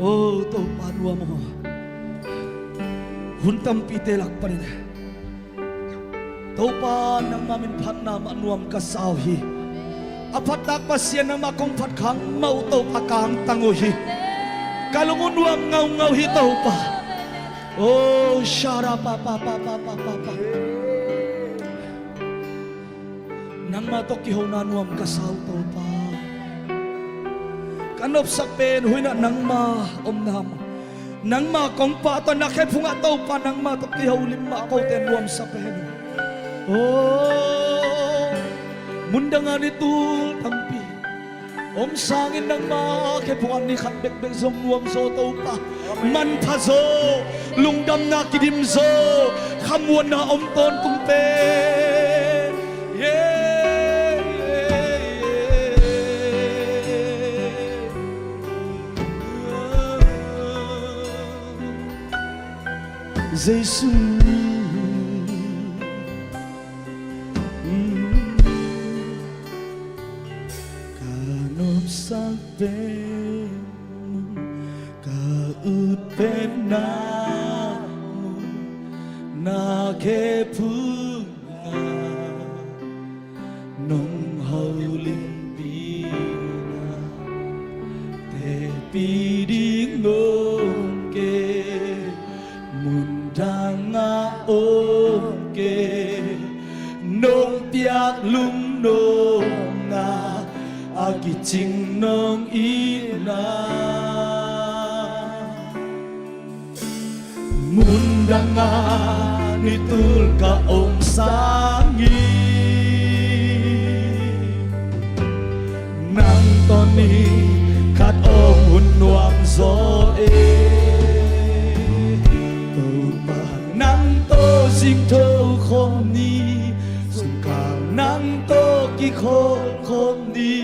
oh Topa nuam aw. Hun tampite lak panin Topa nangmah min phatna mah nuam ka sa uh hi. A phattak Pasian nangmah kong phat khang mah uh Topa ka angtang uh hi. Ka lung uh nuam ngaungau hi Topa. Oh, shara pa pa pa pa pa pa pa. Nangmah tawh kihona nuam ka sa uh Topa. Ka nopsak pen huinah nangmah omna mah. Nangmah kong pahtawi na khephungah Topa nangmah tawh kiholim mah kote nuamsa pen. Oh, mundangah ni tul tampi om sangin nangmah khephungah ni khat bekbek zong nuamzaw Topa. Manphazaw, lungdamna kidimzaw, khamuanna om tawntung pen. Yeah, yeah, yeah. Jesu, ka nopsak pen, ka ut pen na, na khephung nong holimpihna teci ding om kei, mundangah om kei, nong piak lungdamna a kicing nong itna. Mundangah ni tul ka om sangin nang tawh ni khat om hun nuamzaw e. Topa nang tawh zingtho khawm ni, sungkang nang tawh kikhawl khawm ni.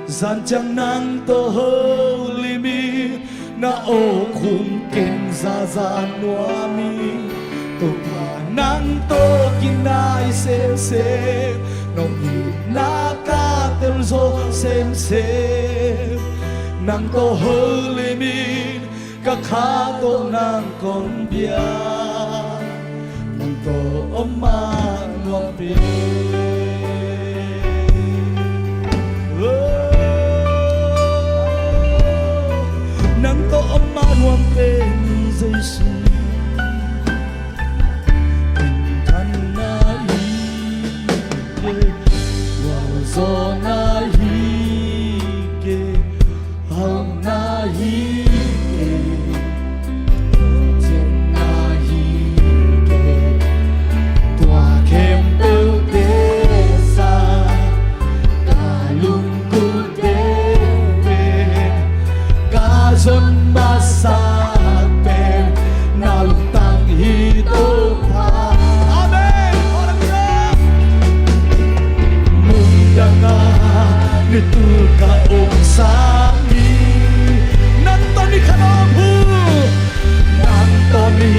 Zan ciang nang tawh holimin na awk khum ken zaza nuamin. Topa nang tawh kinai semsem, nong itna ka telzaw semsem. Nang tawh holimin ka kha tawh nang kong bia, nang tawh om mah nuam pen. Oh, nang tawh om mah nuam pen Jesu. Pinthanna hi kei, gualzawhna hi kei, hauhna hi kei, cianna hi kei. Tua khempeuhte zah ka lungkulte pen, ka zon masak pen na lungtang hi Topa. Amen. Halleluia. Mundangah ni tul ka om sangin nang tawh ni khat om hun, nang tawh ni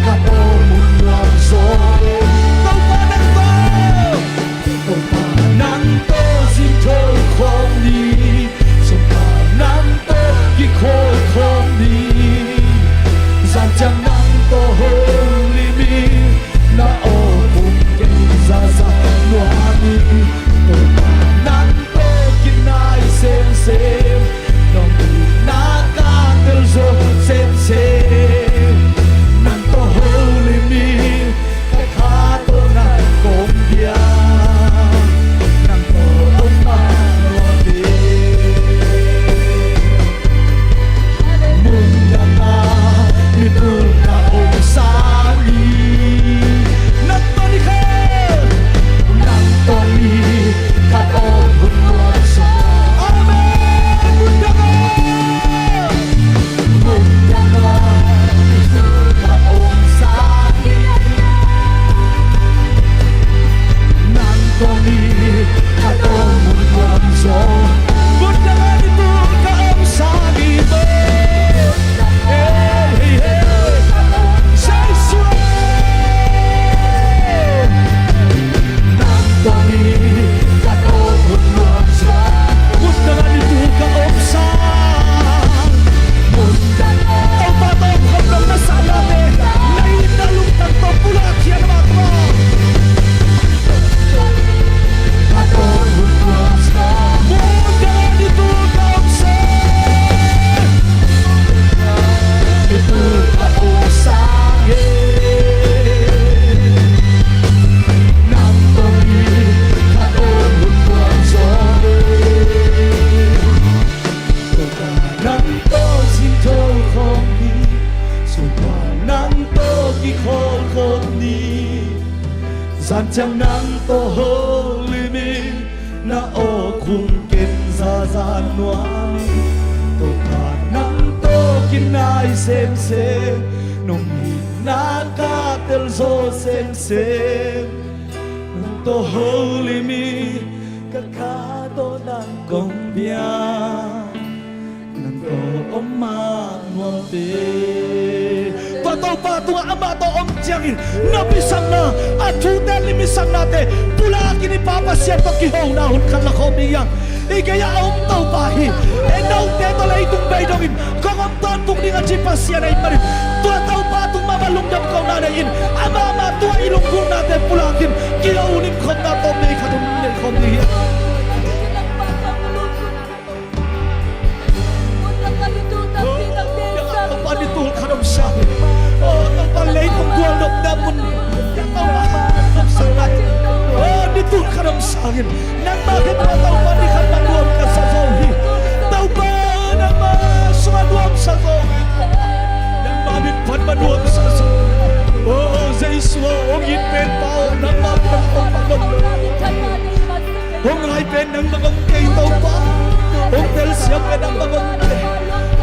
khat om hun nuamzaw e. Topa nang tawh, Topa nang tawh zingtho khawm ni, sungkang nang tawh kikhawl khawm ni. Zan ciang nang tawh holimin na awk khum ken zaza nuamin. Topa nang tawh Ciang nang tawh holim in, na awk hong ken zaza nuam in. Topa nang tawh kinai semsem, nong itna ka telzaw semsem. Nang tawh holim in, ka kha tawh nang kong piang. Nang tawh om mah nuam te. Tua Topa tungah amah tawh om ciangin na pisakna, a thute limsaknate pulakin i Pa Pasian tawh kihona hun khat la khawm ding hi hang. I gei-ah a om Topa hi. Ei note tawh leitung bei dongin kong om tawntung ding a ci Pasian ahih manin, tua Topa tung mahmah lungdam kohna nei-in, amah mah tua i lunggulhnate pulakin kiho limkhopna tawh bei khat hun nei khawm ding hi hang. Topa, ni tul khat om sa. O Topa, leitung gualnopna mun. Topa, om sa. O, ni tul khat om sangin nangmah khe tua Topa ni khat mah nuam ka sa zo hi. Topa, nangmah sungah nuam sa zo hi. Nangmah min phat mah nuam sa zo. O Jesu, hong it pen Pa, nangmah min phat mah nuam. Hong ngai pen nangmah om kei Topa. Hong telsiam pen nangmah om kei.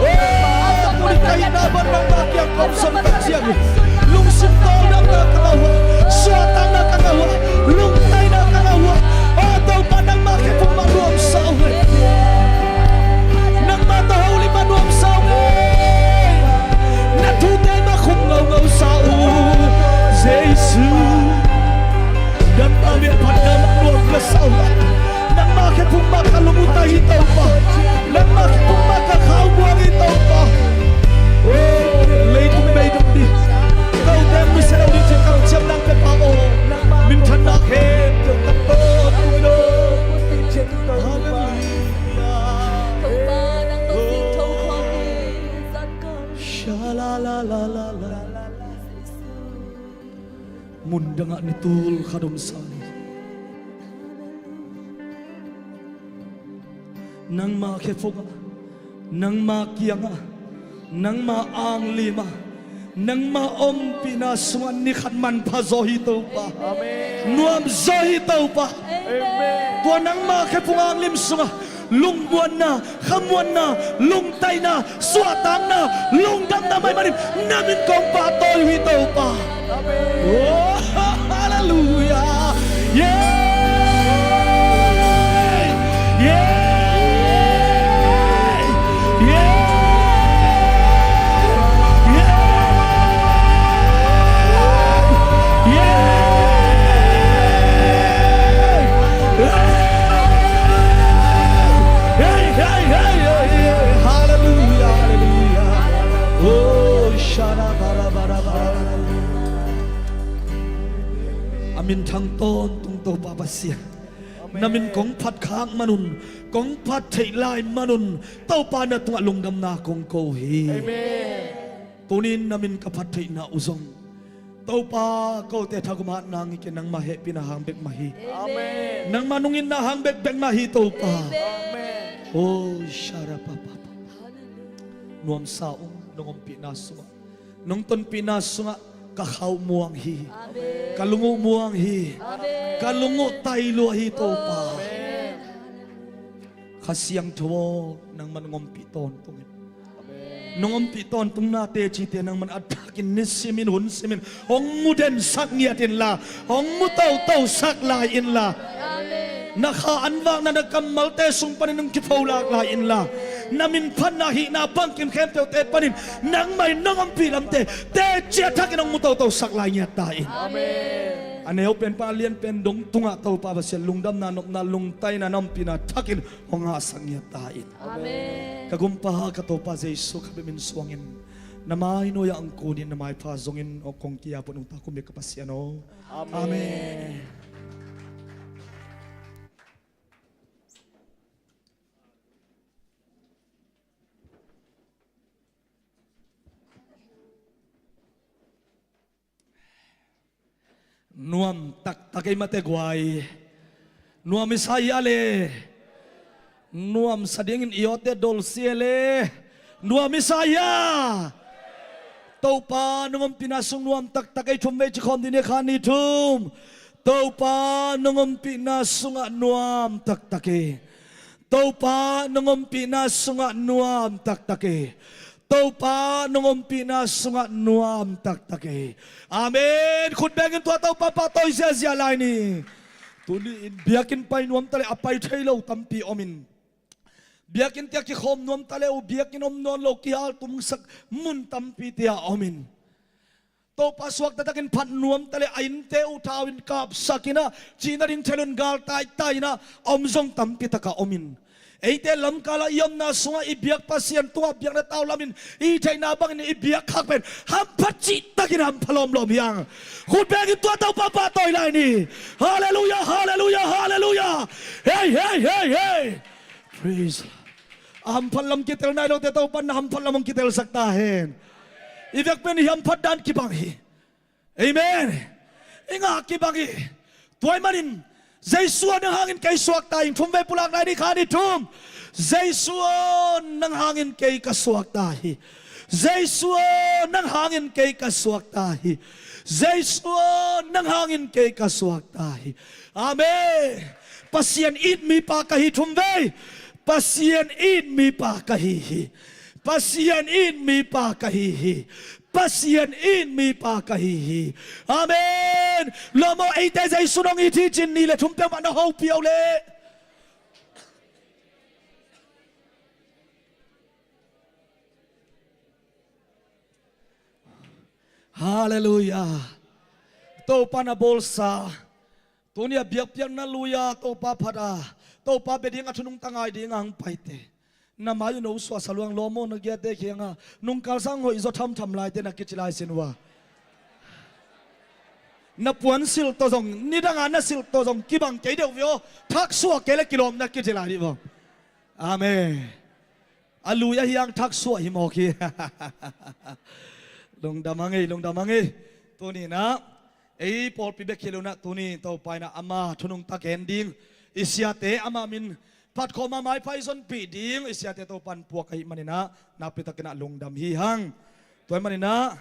O, a tapu ni ka itna bang nangmah kiang kong zong tak ciangin, lungsim tawldamna ka ngah uh a, suahtakna ka ngah uh a, lungtaina ka ngah uh a. O Topa, nangmah khe phung mah nuam sa uh e. Nangmah tawh holim mah nuam sa uh e. Na thute mah khum ngaungau sa uh. Jesu. Nangmah min phatna mah nuam ka sa uh. Nangmah khe phung mah ka lung uh tai hi Topa. Nangmah khe phung mah ka khau muang hi Topa. O, leitung bei dong ding, kote misia lo ding ci kang ciam nang pia Pa aw. Minthanna khempeuh nang tawh tung hi lo. Halleluiah. Topa nang tawh singtho khawm hi. Sha la la la la la. Mun dangah ni tul khat om sa hi. Nangmah khe phungah, nangmah kiangah, nangmah anglimah, nangmah ompihna sungah ni khat manpha zaw hi Topa. Amen. Nuam zaw hi Topa. Amen. Tua nangmah khe phung anglim sungah lungmuanna, khamuanna, lungtaina, suahtakna, lungdamna mah ahih manin na min kong pahtawi uh hi Topa. Amen. Oh, halleluiah. Yeah. Yeah. Yeah. Yeah. Yeah. Hey, hey, hey, hey, hey. Halleluiah, halleluiah. Oh, shada bara bara bara. A minthang tawntung Topa Pasian. Amen. Na min kong phat khak manun, kong phat theih lai manun, Topa na tungah lungdamna kong ko hi. Amen. Tunin na min ka phat theihna uh zong, Topa, kote thagum hat nang hi kei, nangmah hehpihna hang bek mah hi. Amen. Nangmah nungitna hang bekbek mah hi Topa. Amen. Oh, shara pa pa pa. Nuamsa ung, nong ompihna sungah, nong tonpihna sungah ka khauh muang hi. Amen. Ka lung uh muang hi. Amen. Ka lung uh tai lua hi Topa. Amen. Kha Siangtho aw, nangman nong ompih tawntung in. Amen. Nong ompih tawntung nate cite nangman a thakin nisimin hunsimin hong mu densak ngiat inla, hong mu totosak lai inla. Amen. Na kha an vakna na kammalte sung panin hong kipholak lai inla, na min phatna hihna bangkim khempeuhte panin nangmah in nong ompih lamte teci a thakin hong mu totosak lai ngiat ta in. Amen. A neu pen pan a lian pen dong tungah Topa Pasian lungdamna nopna lungtaina na ompihna thakin hong hahsak ngiat ta in. Amen. Ka gumpa ka Topa Jesu ka biakinn suangin na mai nuai-ah hong kunin, na maipha zongin hong kong ki-ap uh nungta kong biak ka Pasian aw. Amen. Amen. Nuam taktak ei mate guai. Nuam i sa hia le? Nuamsa dingin i awte dolsia le? Nuam i sa hia? Topa nong ompihna sung nuam taktak ei thum vei ci khawm ding ni kha ni thum. Topa nong ompihna sungah nuam taktak hi. Topa nong ompihna sungah nuam taktak hi. Topa nong ompihna sungah nuam taktak hi. Amen. Khut bengin tua Topa pahtawi ziazia lai ni. Tuni in biakinn pai nuam taleh a pai thei lo tampi om in, biakinn tia kikhawm nuam taleh uh biakinn om nawn lo kihal tungsak mun tampi tia om in, Topa suakta takin phat nuam taleh a innte uh thau in kapsak in ah, cihna ding thelun gal taitai in ah om zong tampi taka om in, eite lamkala i omna sungah i biak Pasian tungah biakna tau lamin i theihna bangin i biak khak pen hamphat cihtakin hampha lawmlawm hi hang. Khut bengin tua Topa pahtawi lai ni. Halleluiah, halleluiah, halleluiah. Hei, hei, hei, hei. Praise. A hamphat lam kitel nai lote Topa na hamphat lam hong kitelsak ta hen. I vek pen i hamphat dan kibang hi. Amen. I ngah kibang hi. Tua ahih manin Jesu aw, nang hangin kei suakta hi. Thum vei pulak lai ni, khat, nih, thum. Jesu aw, nang hangin kei ka suakta hi. Jesu aw, nang hangin kei ka suakta hi. Jesu aw, nang hangin kei ka suakta hi. Amen. Pasian it mipa ka hi, thum vei. Pasian it mipa ka hi hi. Pasian it mipa ka hi hi. Pasian it mipa ka hi hi. Amen. Lawm aw, eite Jesu nong it hi cin ni le thum peuhmah na hopih uh leh. Halleluiah. Topa na bawlsa. Tuni a biakpiakna lui-a Topa phat a, Topa bia ding a thu nungta ngai ding a hong paite, na mai uh no suahsa luang lawm aw, na giate kiangah nungkal sang hoih zaw thamtham laite na kici lai sin uh a, na puansilh tawh zong, nidanga na silh tawh zong kibang kei deuh ve aw. Thaksuah kei le kilawm na kici lai dih vawng. Amen. A lui ahi hang thaksuah hi mawk hi. Lungdam hang ei, lungdam hang ei. Tuni inah ei pawlpi bek hi lo inah, tuni Topa inah ama thunung tak en ding, i siate ama min phatkhawm a maipha i zonpih ding i siate Topa in puak ahih maninah nakpi takinah lungdam hi hang. Tua ahih maninah,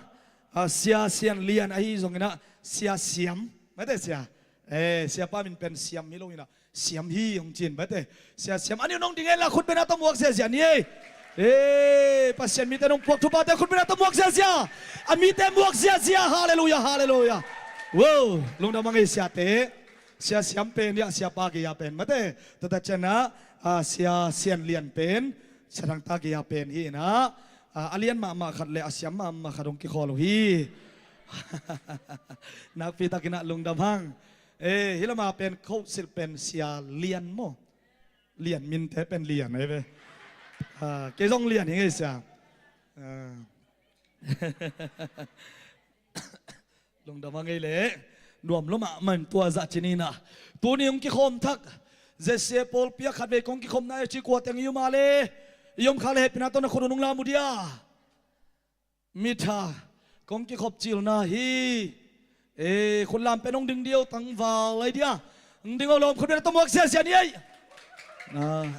a, Sia Sian Lian ahi zonginah Sia Siam, mate sia, eh, siapa min pen Siam hi lo inah Siam hi hong cin bate. Sia Siam, a nih uh nong ding en la khut bena tawh muak ziazia ni ei. Eh, Pasian mite nong puak thuphate khut bena tawh muak ziazia. A mite muak ziazia. Halleluiah, halleluiah. Wow, lungdam hang ei siate. Sia Siam pen, ya, siapa kei a pen mate. Tata cianah, a, Sia Sian Lian pen, Sia Thangta kei a pen hi inah, a, a lian mahmah khat le a siam mahmah khat hong kikhawl uh hi. Nakpi takinah lungdam hang. Eh, hih lama pen khohsilh pen Sia Lian maw? Lian minte pen Lian ahi ve. Ah, kei zong Lian hi ngei sia. Ah. Lungdam hang ei leh. Nuam lua mahmah in tua zah ci ni inah. Tuni hong kikhawm thak Z C A pawlpi ah khatvei kong kikhopna ei ci kua teng i um a le, i om khak le hehpihna tawh na khut uh nong lam uh dia. Mitha kong kikhop cilna hi. E, khutlam pen hong ding dih o, tangval lai dia. Hong ding o lawm, khut bena tawh muak ziazia ni ei. Na,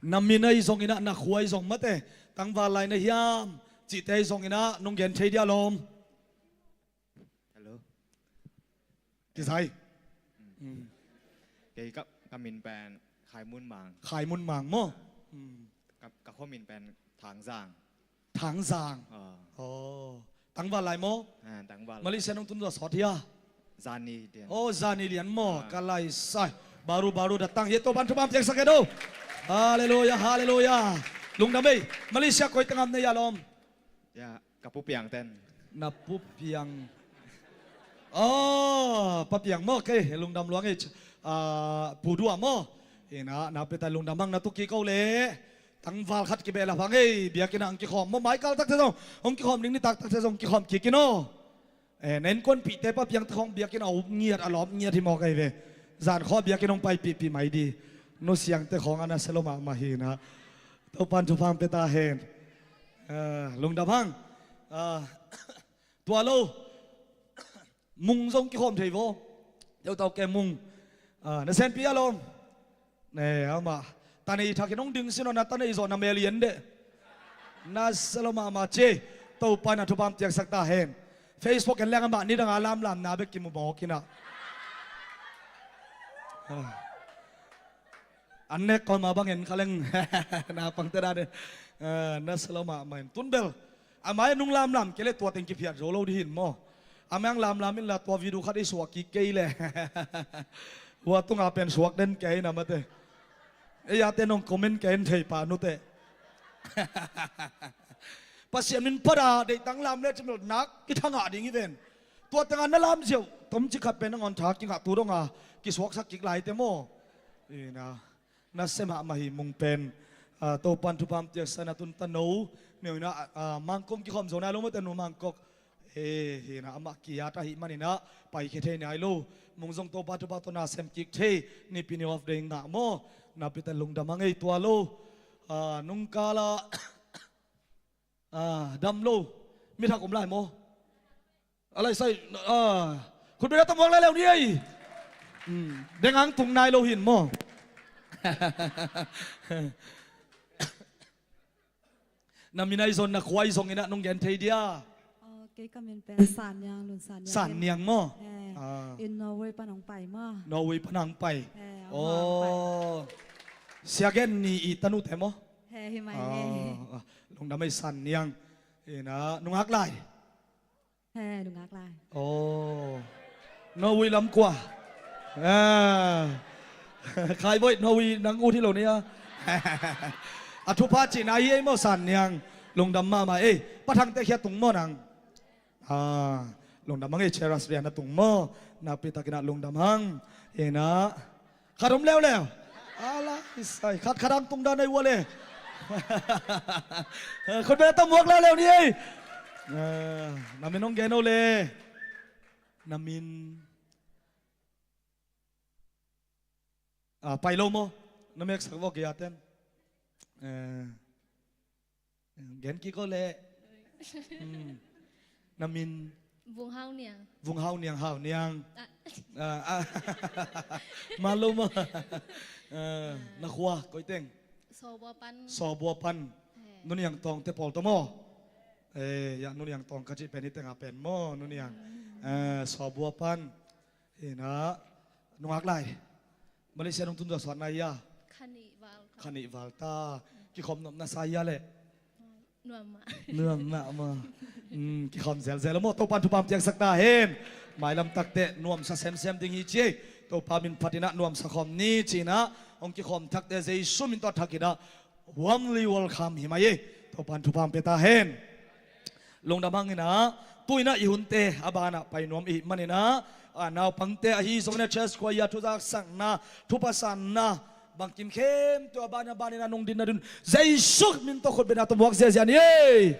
na min ahi zonginah, na khua ahi zong mate, tangval lai na hiam cihte ahi zonginah nong gen thei dia lawm. Hello. Kisai. Mm. Kei ka, ka min pen Khai Mun Mang. Khai Mun Mang maw? Mm. Ka, ka khua min pen Thang Zang. Thang Zang. Ah. Oh. Tangval lai maw? Ah, tangval lai. Malaysia nong tun tua sawt hia? Zani Lian. Oh, Zani Lian maw? Ah. Ka lai sai. Baru, baru datang. Ye, Topan thupha piaksak e do. Halleluiah, halleluiah. Lungdam ei. Malaysia koi tengam na hia lawm? Ya, ka pu Piang ten. Na pu Piang. Oh, pa Piang maw, kei lungdam luang ei. Ah, pu Dua maw? Ina, na peta lungdam hang, na tu kiko le. Tangval khat kibeh la phang ei, biakinn ah hong kikhawm maw, maikal takte zong hong kikhawm ding, nitak takte zong hong kikhawm kik in aw. Eh, na innkuanpihte pa Piangte khawng biakinn a up ngiat, a lawp ngiat hi mawk ahi ve. Zan khawng biakinn hong paipihpih mai di. Nu Siangte khawng a nasia lo mahmah hi na. Topan thupha hong pia ta hen. Ah, lungdam hang. Ah, tua lo. Mung zong kikhawm thei vaw. Teutau ke mung. Ah, na senpi a lawm. Ne, ama. Ta nei thakin hong ding sin aw, na ta nei zaw na mel i en deh. Nasia lo mahmah ci. Topa in a thupha piaksak ta hen. Facebook en leng amah nidang a lamlamna bek kimu mawk hi na. An nek kawm a bang en kha leng. Naupangte dan in, eh, na sa lo mahmah in. Tun bel amah in nung lamlam kei leh tua teng kiphiat zo lo ding hi in maw. Amah in lamlam inla tua video khat i suak kik kei leh. Hua tunga pen suak den kei na mate. Ei ate nong comment kei in thei pa nute. Pasian min phat a deihtang lam le cimel nak kithangah ding hi ven. Tua tengah na lam ziau tomcik khat pen nangawn tha kingah tu donga kisuaksak kik lai te maw? Ina, na sem hah mah hi mung pen. Ah, Topan thupha piaksak na tun ta no. Neu ina, ah, mangkong kikhawm zo nai lo maw te nu mangkok. He, hina amah kiat ahih maninah paikhia thei nai lo. Mung zong Topa thupha tawh na sem kik thei. Nipi ni off day ngah maw? Napitan lungdam a ngei tua lo. Ah, nungkala, ah, dam lo. Mithak om lai maw? A lai sai, ah, khutbet a tamuak lai leu ni ei. Hmm, dengang tung nai lo hin maw? Na min ahi zong, na khua ahi zong inah nong gen thei dia? Aw, kei ka min pen San Niang, Lun San Niang. San Niang maw? Eh, ah. In Norway pan hong pai maw? Norway pan hong pai. Eh, hong pai. Aw. Sia gen ni i tanute maw? He, hi mai. Aw, eh. Ah, lungdam ei San Niang. Ina, nungak lai. He, nungak lai. Aw. Norway lam kua. Ah. Khai boih Norway nang ut hi lo nia. A thupha cihna hi ei maw San Niang. Lungdam mahmah ei. Pa Thangte khia tung maw nang? Ah. Lungdam a ngei Cheras Rian a tung maw? Nakpi takin ah lungdam hang. Ina. Khat om leuleu. Ala, isai, khat khat ang tung dan ai ua le. Khutbet a tamuak leuleu ni ei. Ah, na min hong gen o le. Na min. Ah, pai lo maw? Na meksak vok i aten. Eh. Gen kik o leh. Hmm. Na min? Vung Hau Niang. Vung Hau Niang, Hau Niang. Ah. Ah, ah. Malo maw? Ah, na khua, koi teng? Sawbua pan. Sawbua pan. Eh. Nu Niang Tawng te pawl tawh maw? Eh, ya, Nu Niang Tawng ka cih pen hi teng a pen maw, Nu Niang? Hmm. Eh, Sawbua pan. Ina, nungak lai. Malaysia nong tun tua suat nai a? Khanih val. Khanih val ta. Kikhawm nopna sa a le? Nuam mah. Nuam mah maw. Hmm, kikhawm zelzel maw. Topan thupha piaksak ta hen. Mailam takte nuamsa semsem ding hi ci ei. Topa min phatinah nuamsa khawm ni cinah hong kikhawm thakte Jesu min tawh thakinah warmly welcome hi mai ei. Topan thupha pia ta hen. Lungdam hang inah, tu inah i hunte a banah pai nuam i hih maninah, a, naupangte ahi zongin a church choir thuzaksakna, thupha sanna, bangkim khempeuh a banah, a banah nong dinna dun Jesu min tawh khutbetna tawh muak ziazia ni ei.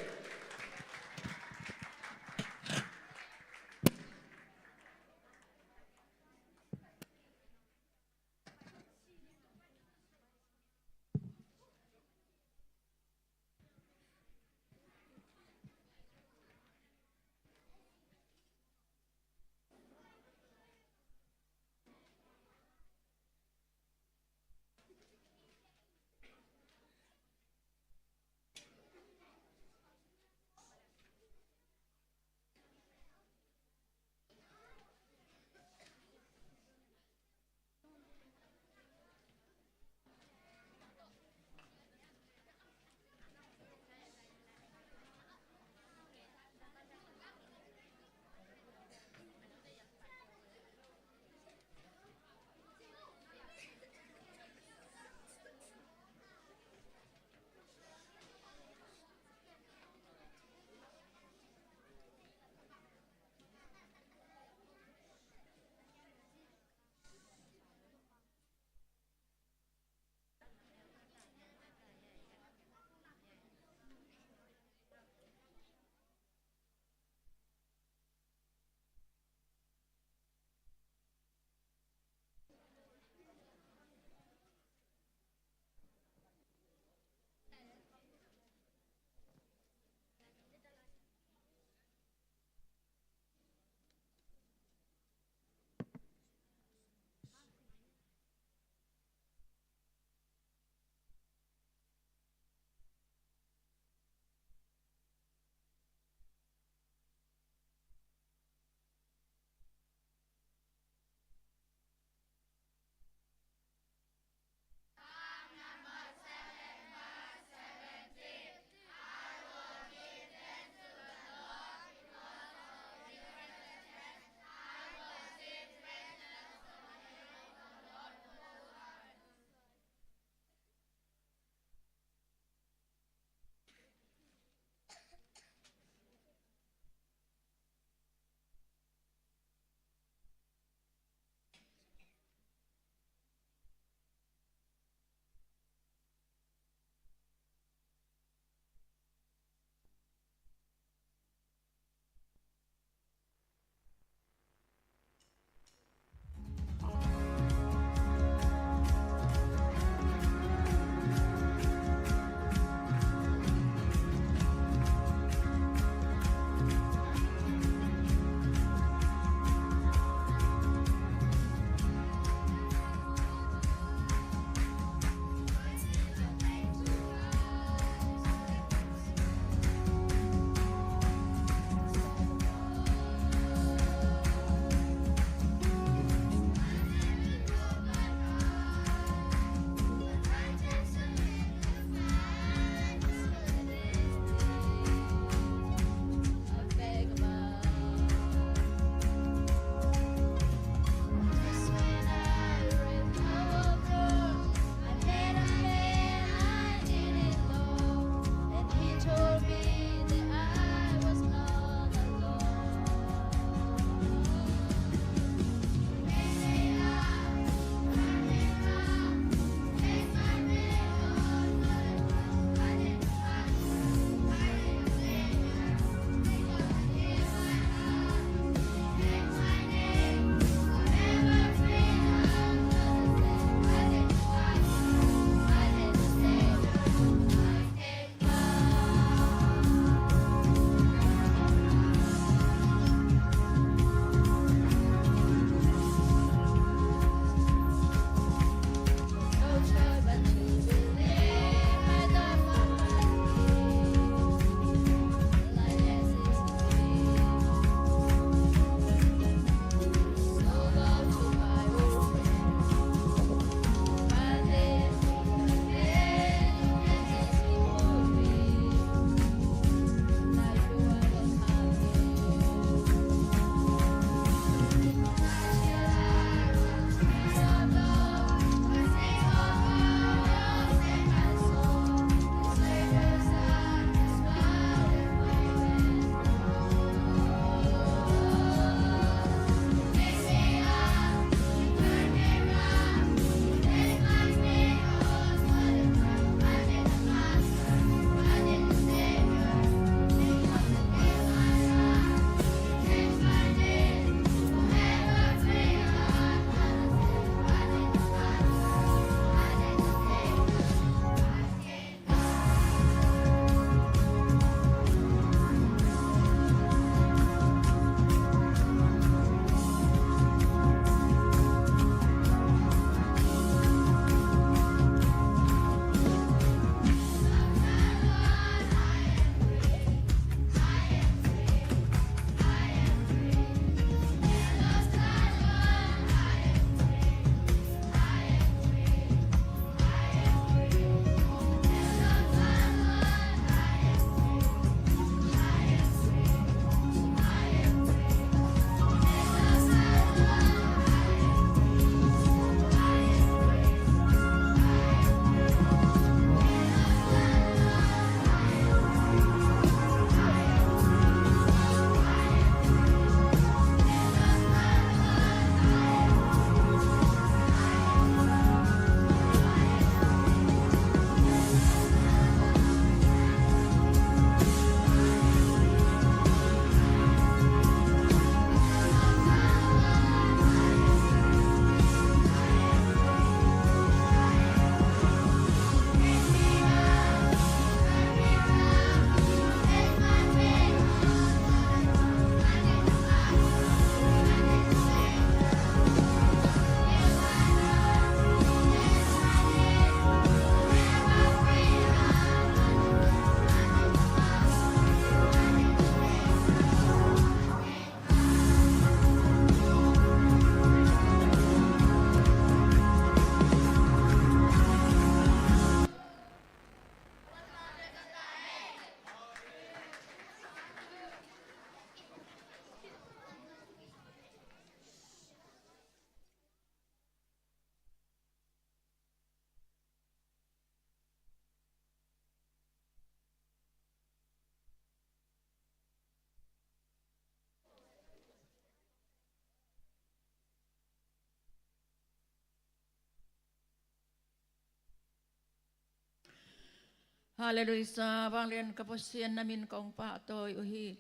Halleluiah, vanglian ka Pasian, na min kong pahtawi uh hi.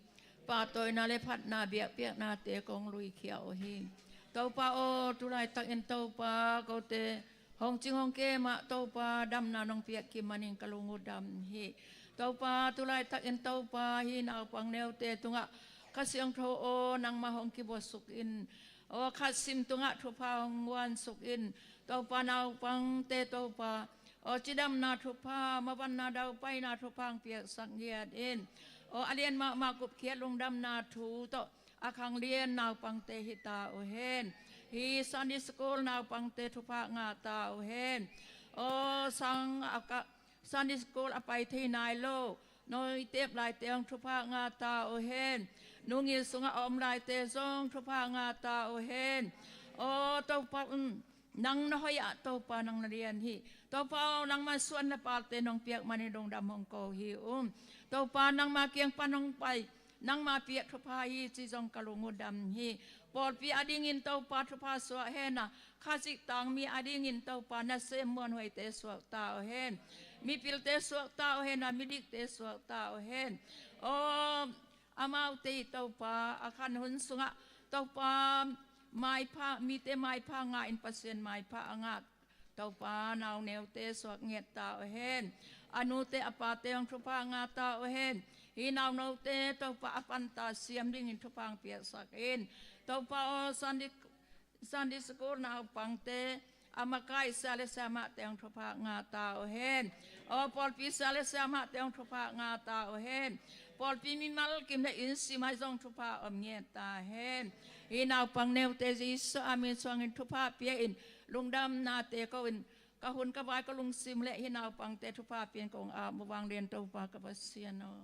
Pahtawina le phatna biakpiaknate kong luikhia uh hi. Topa aw, tulaitakin Topa kote hong cing hong kem ah Topa damna nong piak kim manin ka lung uh dam hi. Topa tulaitakin Topa hih naupang neute tungah Kha Siangtho aw nangmah hong kibuasuk in. Aw Kha Siangtho tungah thupha hong guansuk in. Topa naupangte Topa aw cidamna thupha, mavanna daupaina thupha hong piaksak ngiat in. Aw a lian mahmah kupkhiat lungdamna thu tawh a khanglian naupangte hi ta uh hen. Hih Sunday School naupangte thupha ngah ta uh hen. Aw sang a ka Sunday School a pai thei nai lo, nawitep laite hong thupha ngah ta uh hen. Nungil sungah a om laite zong thupha ngah ta uh hen. Aw Topa, um, nang na hoih ah Topa nang na lian hi. Topa aw nangmah suan na palte nong piak manin lungdam hong ko hi. Um, Topa nangmah kiang pan hong pai nangmah piak thupha hi ci zong ka lung uh dam hi. Pawlpi adingin Topa thupha suah hen a, Khazih tangmi adingin Topa nasem muanhuaite suak ta uh hen. Mipilte suak ta uh hen a, midikte suak ta uh hen. Aw amaute i Topa a khan hun sungah Topa maipha, mite maipha ngah in Pasian maipha a ngah Topa nauneute suak ngiat ta uh hen. A nute a pate hong thupha ngah ta uh hen. Hih naunote Topa a panta siam dingin thupha hong piaksak in. Topa aw Sunday, Sunday School naupangte a makai sia le siamahte hong thupha ngah ta uh hen. Aw pawlpi sia le siamahte hong thupha ngah ta uh hen. Pawlpi mimal kim le inn sim ah zong thupha om ngiat ta hen. Hih naupang neute Jesu a min suangin thupha pia in lungdamnate ko in ka hun ka vai ka lungsim le hih naupangte thupha pia in kong ap uh vanglian Topa ka Pasian aw.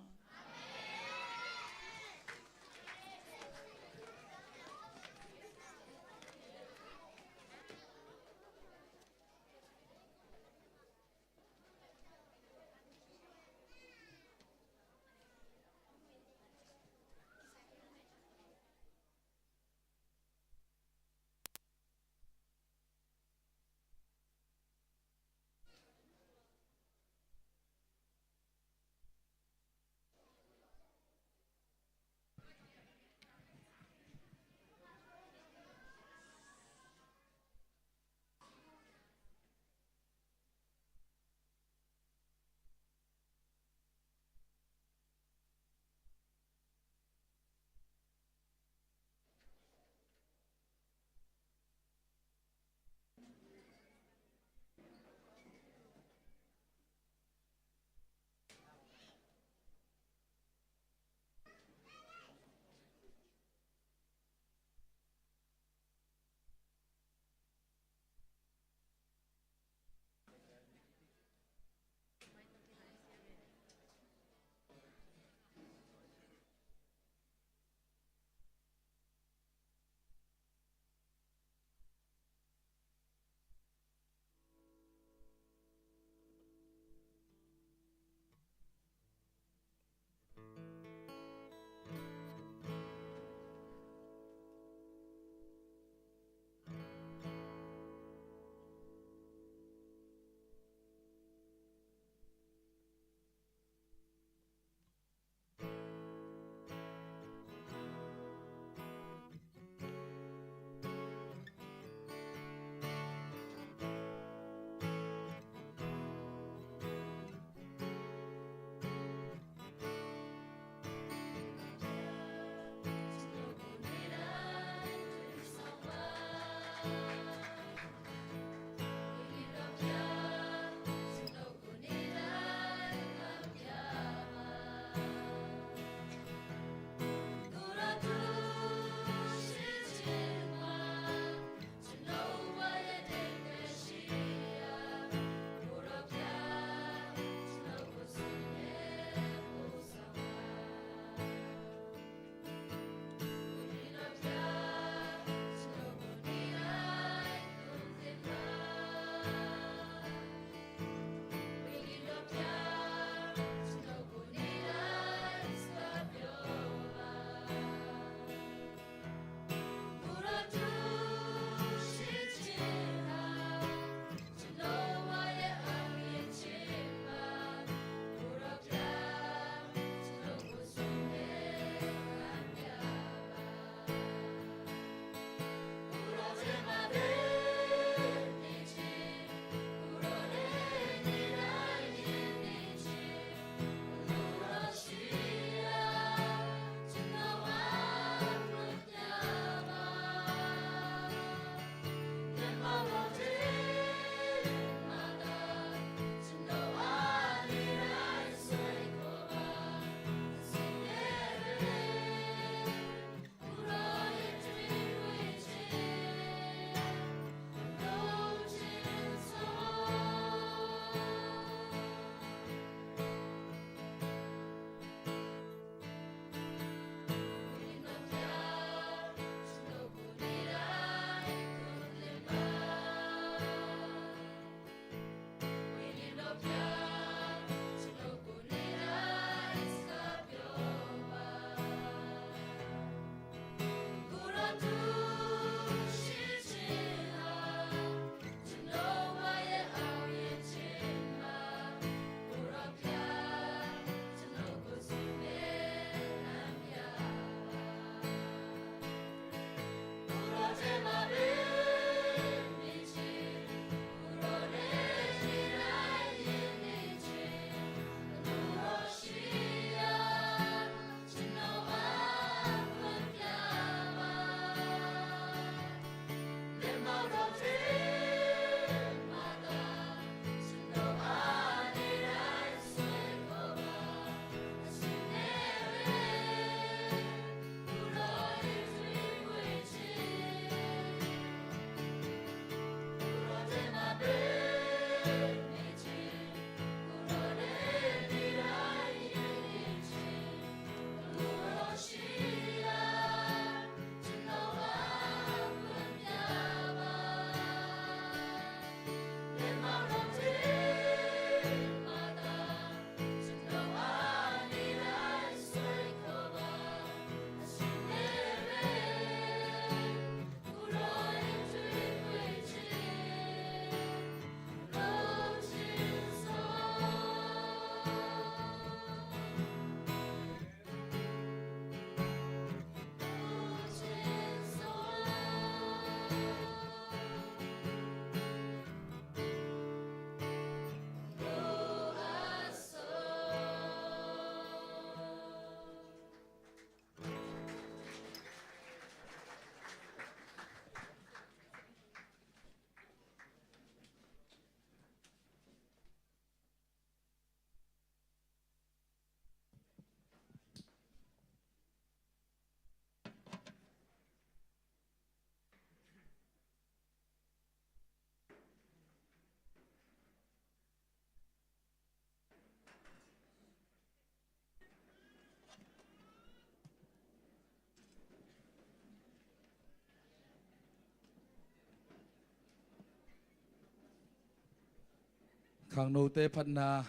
Khangnote phatna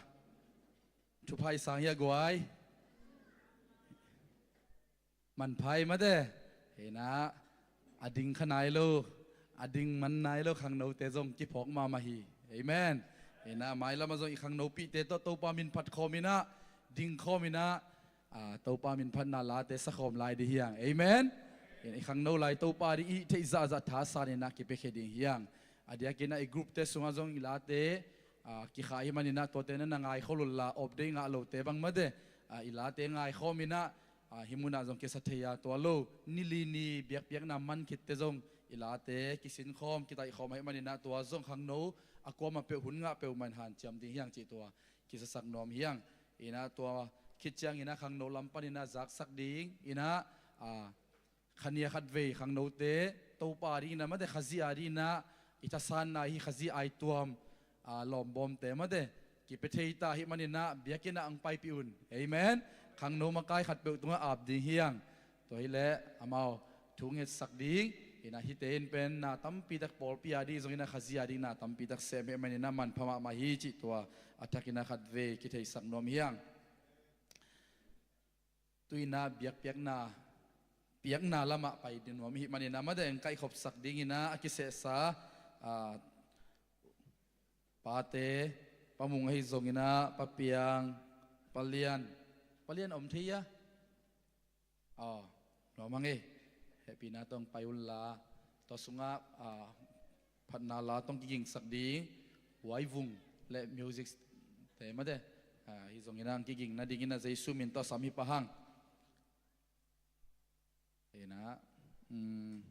thupha i sang hi a guai. Manpha i mate. Hi na, a ding kha nai lo, a ding man nai lo khangnote zong kiphawk mahmah hi. Amen. Hi na, mailam ah zong i khangnopihte tawh Topa min phat khawm in ah, ding khawm in ah, a, Topa min phatna late sa khawm lai ding hi hang. Amen. Hi na, i khangno lai Topa ding i theih zahzah thasan in ah kipiakhia ding hi hang. A diakin ah i groupte sungah zong i late, a, kikhah hi man in ah tuate na na ngaikhol un la, update ngah lote bang mate, a, i late ngaikhawm in ah, a, hih mun ah zong kisa thei a, tua lo ni li ni biakpiakna man khitte zong i late kisinkhawm kitaihkhawm ahih man in ah tua zong khangno a kuamah peuh hun ngah peuhmah in hanciam ding hi hang cih tua kisasak nuam hi hang. Hi na, tua khit ciangin ah khangno lam panin ah zaksak ding in ah, a, kha nia khat vei khangnote Topa ding in ah mate, Khazih a ding in ah i thasanna hi, Khazih aituam, a, lawmbawmte mate, kipia thei ta ahih man in ah biakinn ah hong paipih un. Amen. Khangno makai khatpeuh tungah ap ding hi hang. Tua hi leh amau thu ngetsak ding in ah, hihte in pen na tampi tak pawlpi a ding zong in ah, Khazih a ding na tampi tak sem ahih man in ah manpha mahmah hi cih tua a thak in ah khat vei kitheisak nuam hi hang. Tu in ah biakpiakna, piakna lamah pai ding nuam ahih man in ah, mate, hong kaihkhopsak ding in ah, a kisehsa, a, pate, Pa Mung ahi zong in ah, Pa Piang, Pa Lian, Pa Lian om thei a? Aw, nuam hang e. Hehpihna tawh hong pai un la. Tua sungah, a, phatna la tawh hong kigingsak ding Huai Vung le music te mate, a, hi zong in ah hong kiging nading in ah Jesu min tawh sam hi pah hang. Hi na, um,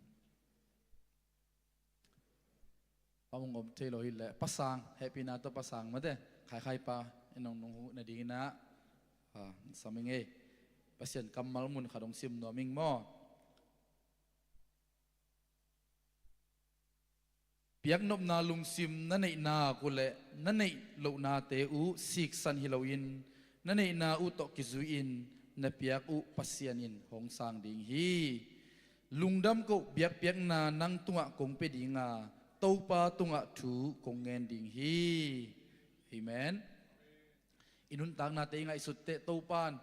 Pa Mung om thei lo hi leh, Pa Sang, hehpihna tawh Pa Sang mate, Khaikhai pa in hong nung huh nading in ah, a, sam ing e. Pasian kammal mun khat hong sim nuam ing maw? Piaknopna lungsim na neih nak uh leh na neih lohnate uh siksan hi loin, na neihna uh tawh kizui-in na piak uh Pasian in hong sang ding hi. Lungdam koh biakpiakna nang tungah kong pia ding a, Topa tungah thu kong ngen ding hi. Amen. I nuntaknate i ngaihsut teh Topa in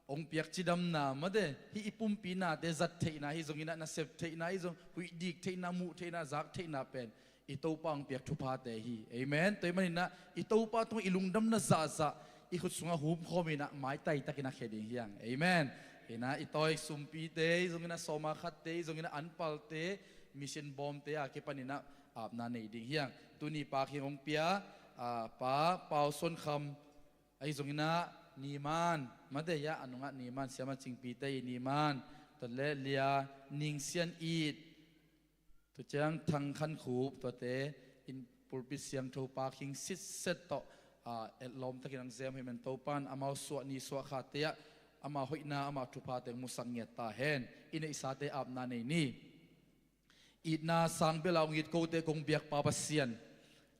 hong piak cidamna mate, hih i pumpi nate zat theihna hi zong in ah, nasep theihna hi zong, huih dik theihna, muh theihna, zak theihna pen i Topa hong piak thuphate hi. Amen. Tua ahih man in ah i Topa tungah i lungdamna zahzah i khut sungah humkhawm in ah maitai takin a khia ding hi hang. Amen. Hi na, i tawi sumpite hi zong in ah, sawma khatte hi zong in ah, anpalte, mission bawmte a kipan in ah apna nei ding hi hang. Tuni Pa Khing hong pia, a, Pa Pau Suan Kham ahi zong in ah, Niman mate, ya, a nungah Niman, Siama Cingpite i Niman, tua leh Lia Ning Sian It, tua ciang Thang Khan Khup, tuate in pulpit siangtho Pa Khing sitset tawh, a, etlawm takin hong zem hi man. Topa in amau suah ni suah khate ah ama hoihna, ama thuphate hong musak ngiat ta hen. I neihsate apna nei ni. Itna sang bel a hong it kote kong biak Pa Pasian,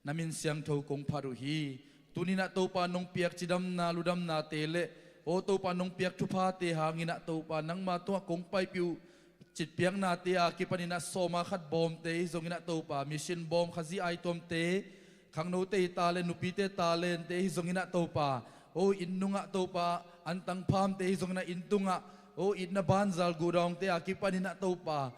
na min siangtho kong phat uh hi. Tuni in ah Topa nong piak cidamna ludamnate le, aw Topa nong piak thuphate hangin ah Topa nangma tungah kong paipih uh citpiaknate a kipan in ah sawma khat bawmte hi zong in ah Topa, mission bawm, Khazih aituamte, khangnote i talent, nupite talent-te hi zong in ah Topa, aw inn nungah Topa, antang phamte hi zong in ah inn tungah, aw itna banzal, godown-te a kipan in ah Topa,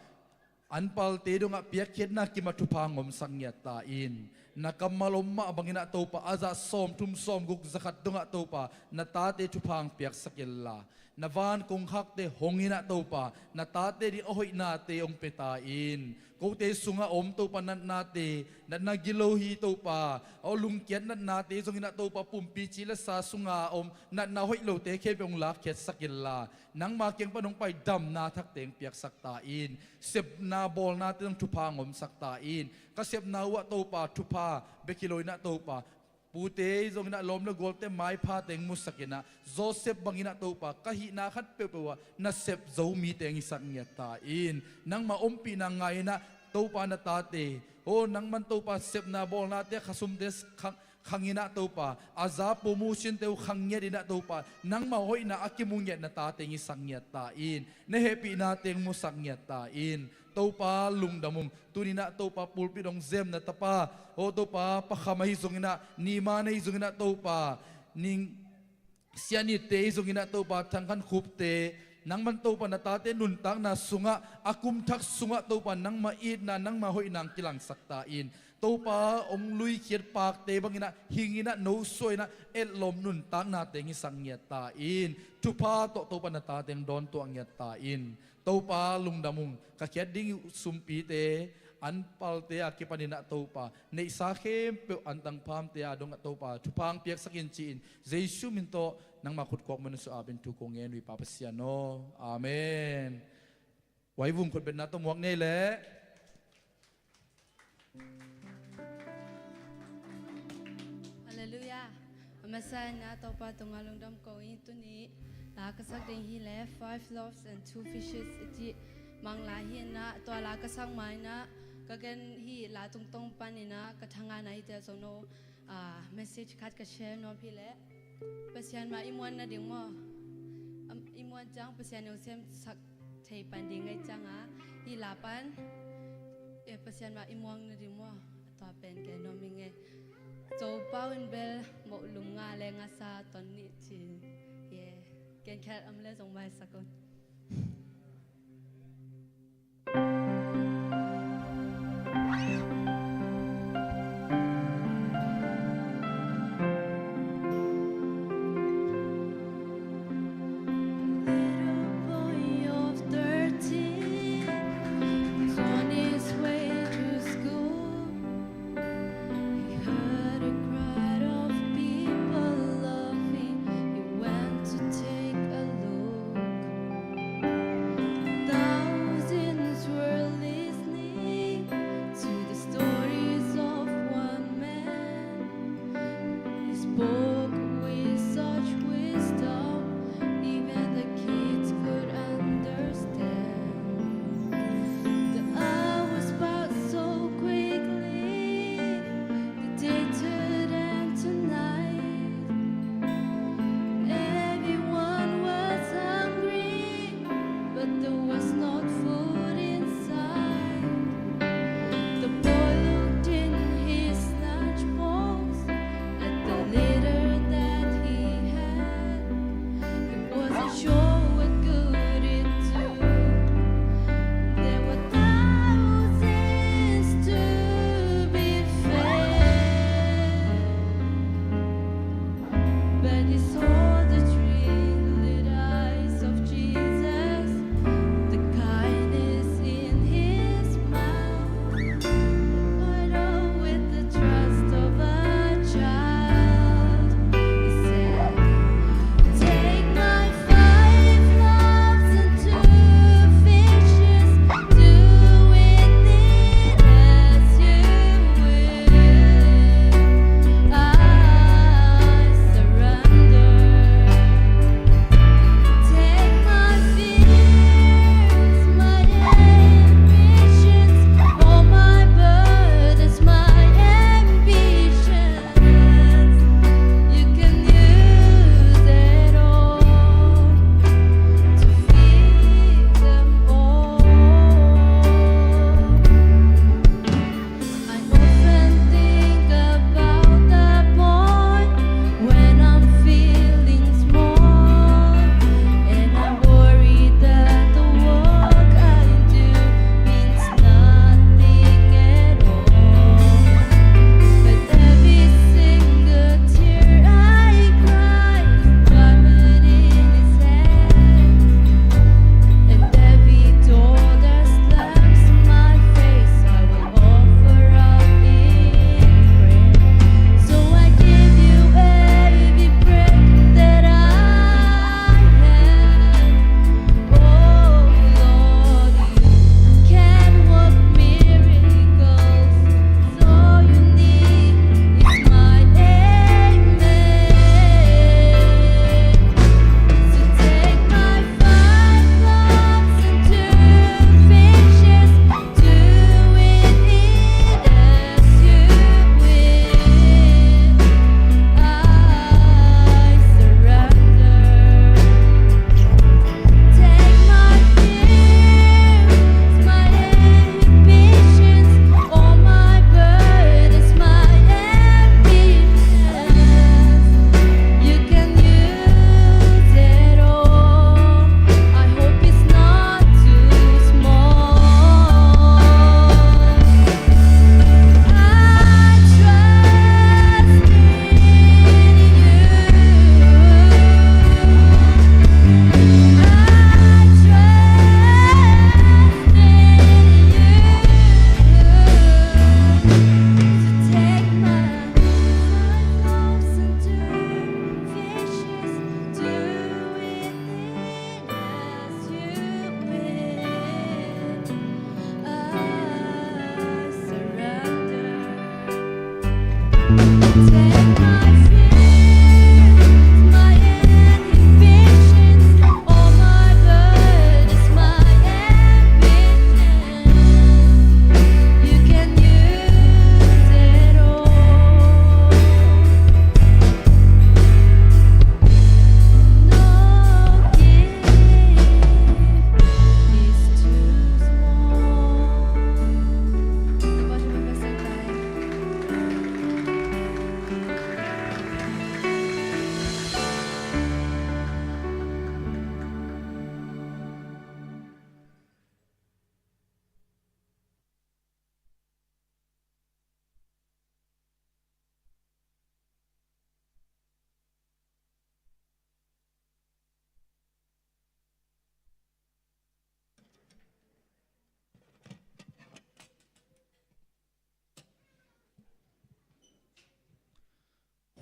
anpalte dongah piakkhiatna kim a thupha hong omsak ngiat ta in. Na kammal om mah bang in ah Topa, a zah sawmthum sawmguk zakhat dongah Topa, na tate thupha hong piaksak inla, na van kongkhakte hong in ah Topa, na tate ding a hoihnate hong pia ta in. Kote sungah om Topa, natnate, natna gilo hi Topa, aw lungkiat natnate zong in ah Topa, pumpi ci le sa sunga om natna hoih lote khempeuh hong lakkhiatsak inla, nangma kiang pan hong pai damna thakte hong piaksak ta in. Sepna bawlnate zong thupha hong omsak ta in. Ka sepna uhah Topa, thupha bek hi lo in ah Topa, pute hi zong in ah, lawm le gualte maiphate hong musak in ah, Joseph bang in ah Topa, ka hihna khat peuhpeuh ah na sep zo mite hong hisak ngiat ta in. Nangma ompihna ngai in ah Topa, na tate, aw nangman Topa, sepna bawlnate, khasumte, kha, khang in ah Topa, a za promotion te uh khang ngiat in ah Topa, nangmah hoihna a kimu ngiat na tate hong hisak ngiat ta in, na hehpihna teng musak ngiat ta in. Topa lungdam ung, tuni in ah Topa pulpit hong zem na tapa, aw Topa Pa Kham ahi zong in ah, Ni Man ahi zong in ah Topa, Ning Sian It te ahi zong in ah Topa Thang Khan Khup te, nangman Topa na tate nuntakna sungah, a kum thak sungah Topa nangmah itna, nangmah hoihna hong kilangsak ta in. Topa hong luikhiat pakte bang in ah, hing in ah, no suah in ah, etlawm nuntakna teng hisak ngiat ta in. Thupha tawh Topa na tate hong dawntuah ngiat ta in. Topa lungdam ung, ka khiat ding sumpite, an palte a kipan in ah Topa, neihsa khempeuh an tang phamte a dong ah Topa, thupha hong piaksak in ci-in, Jesu min tawh nangmah khut khuak mun ah suah ap in thu kong ngen uh hi Pa Pasian aw. Amen. Huai vung khutbetna tawh muak ni ei leh. Halleluiah. A masa in ah Topa tungah lungdam ko ing. Tuni la ka sak ding hi leh Five Loaves and Two Fishes i cih Manglai hi in ah, tua la ka sak ma in ah, ka gen hi la tungtawng pan in ah, ka thangahna hi te zong no, ah, message khat ka share nuam hi leh. Pasian mah i muan nading maw? Am, i muan ciang Pasian in hong semsak thei pan ding ahih ciangin, hih la pan, eh, Pasian mah i muan nading maw? Tua pen gen nuam ing ei. Copau in bel moh lum nga leh ngasa ton nih ci. Ye. Gen khelh om leh zong maisak un. Little boy of thirteen was on his way to school. He heard a crowd of people laughing. He went to take a look.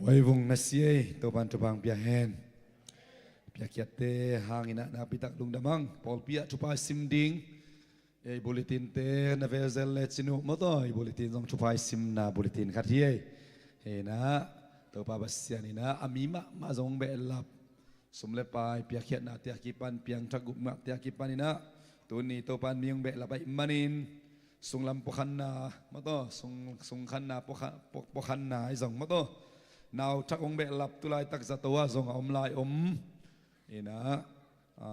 Oi vung na si ei, Topan thupha hong pia hen. Piakkhiatte hangin ah nakpi tak lungdam hang. Pawlpi ah thupha sim ding ei bulletin te na vel zel le cin uh maw taw, ei bulletin zong thupha simna bulletin khat hi ei. Hei na, Topa Pasian in ah a mi mahmah zong behlap, sum le pai piakkhiatnate a kipan, piangthak gupnate a kipan in ah tuni Topan mi hong behlap ahih manin sunglam puakhanna maw taw, sung, sungkhanna puakha-, puak-, puakhanna ahi zong maw taw, nauthak hong behlap tu laitak zato ah zong a om lai om. In ah, a,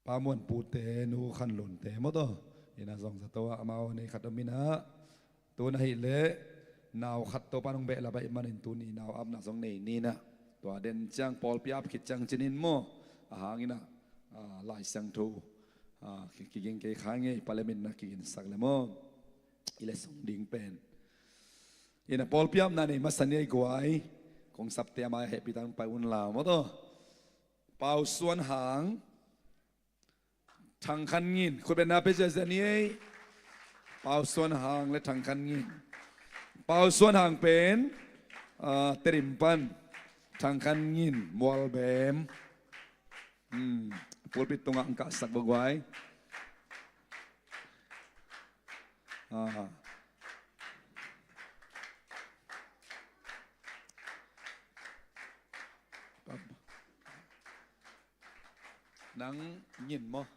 Pa Muan Pu te, Nu Khan Lun te maw taw, in ah zong zato ah amau nei khat om in ah, tun ahih leh nau khat Topan hong behlap ahih manin tuni nau apna zong nei ni in ah, tua den ciang pawlpi ap khit ciang cin in maw, a hang in ah, a, Lai Siangtho, a, ki-, kiging kei kha ing ei, palemin na kiginsak le maw, i letsong ding pen. In ah pawlpi apna nei masa ni ei guai, kong sapte a mai ah hehpih tak hong pai un la maw taw. Pau Suan Hang, Thang Khan Ngin, khut beng na pia ziahziah ni ei. Pau Suan Hang le Thang Khan Ngin. Pau Suan Hang pen, a, Tedim pan, Thang Khan Ngin Mualbem. Hmm, pulpit tungah hong kahsak bek guai. A. Nang Ngin maw?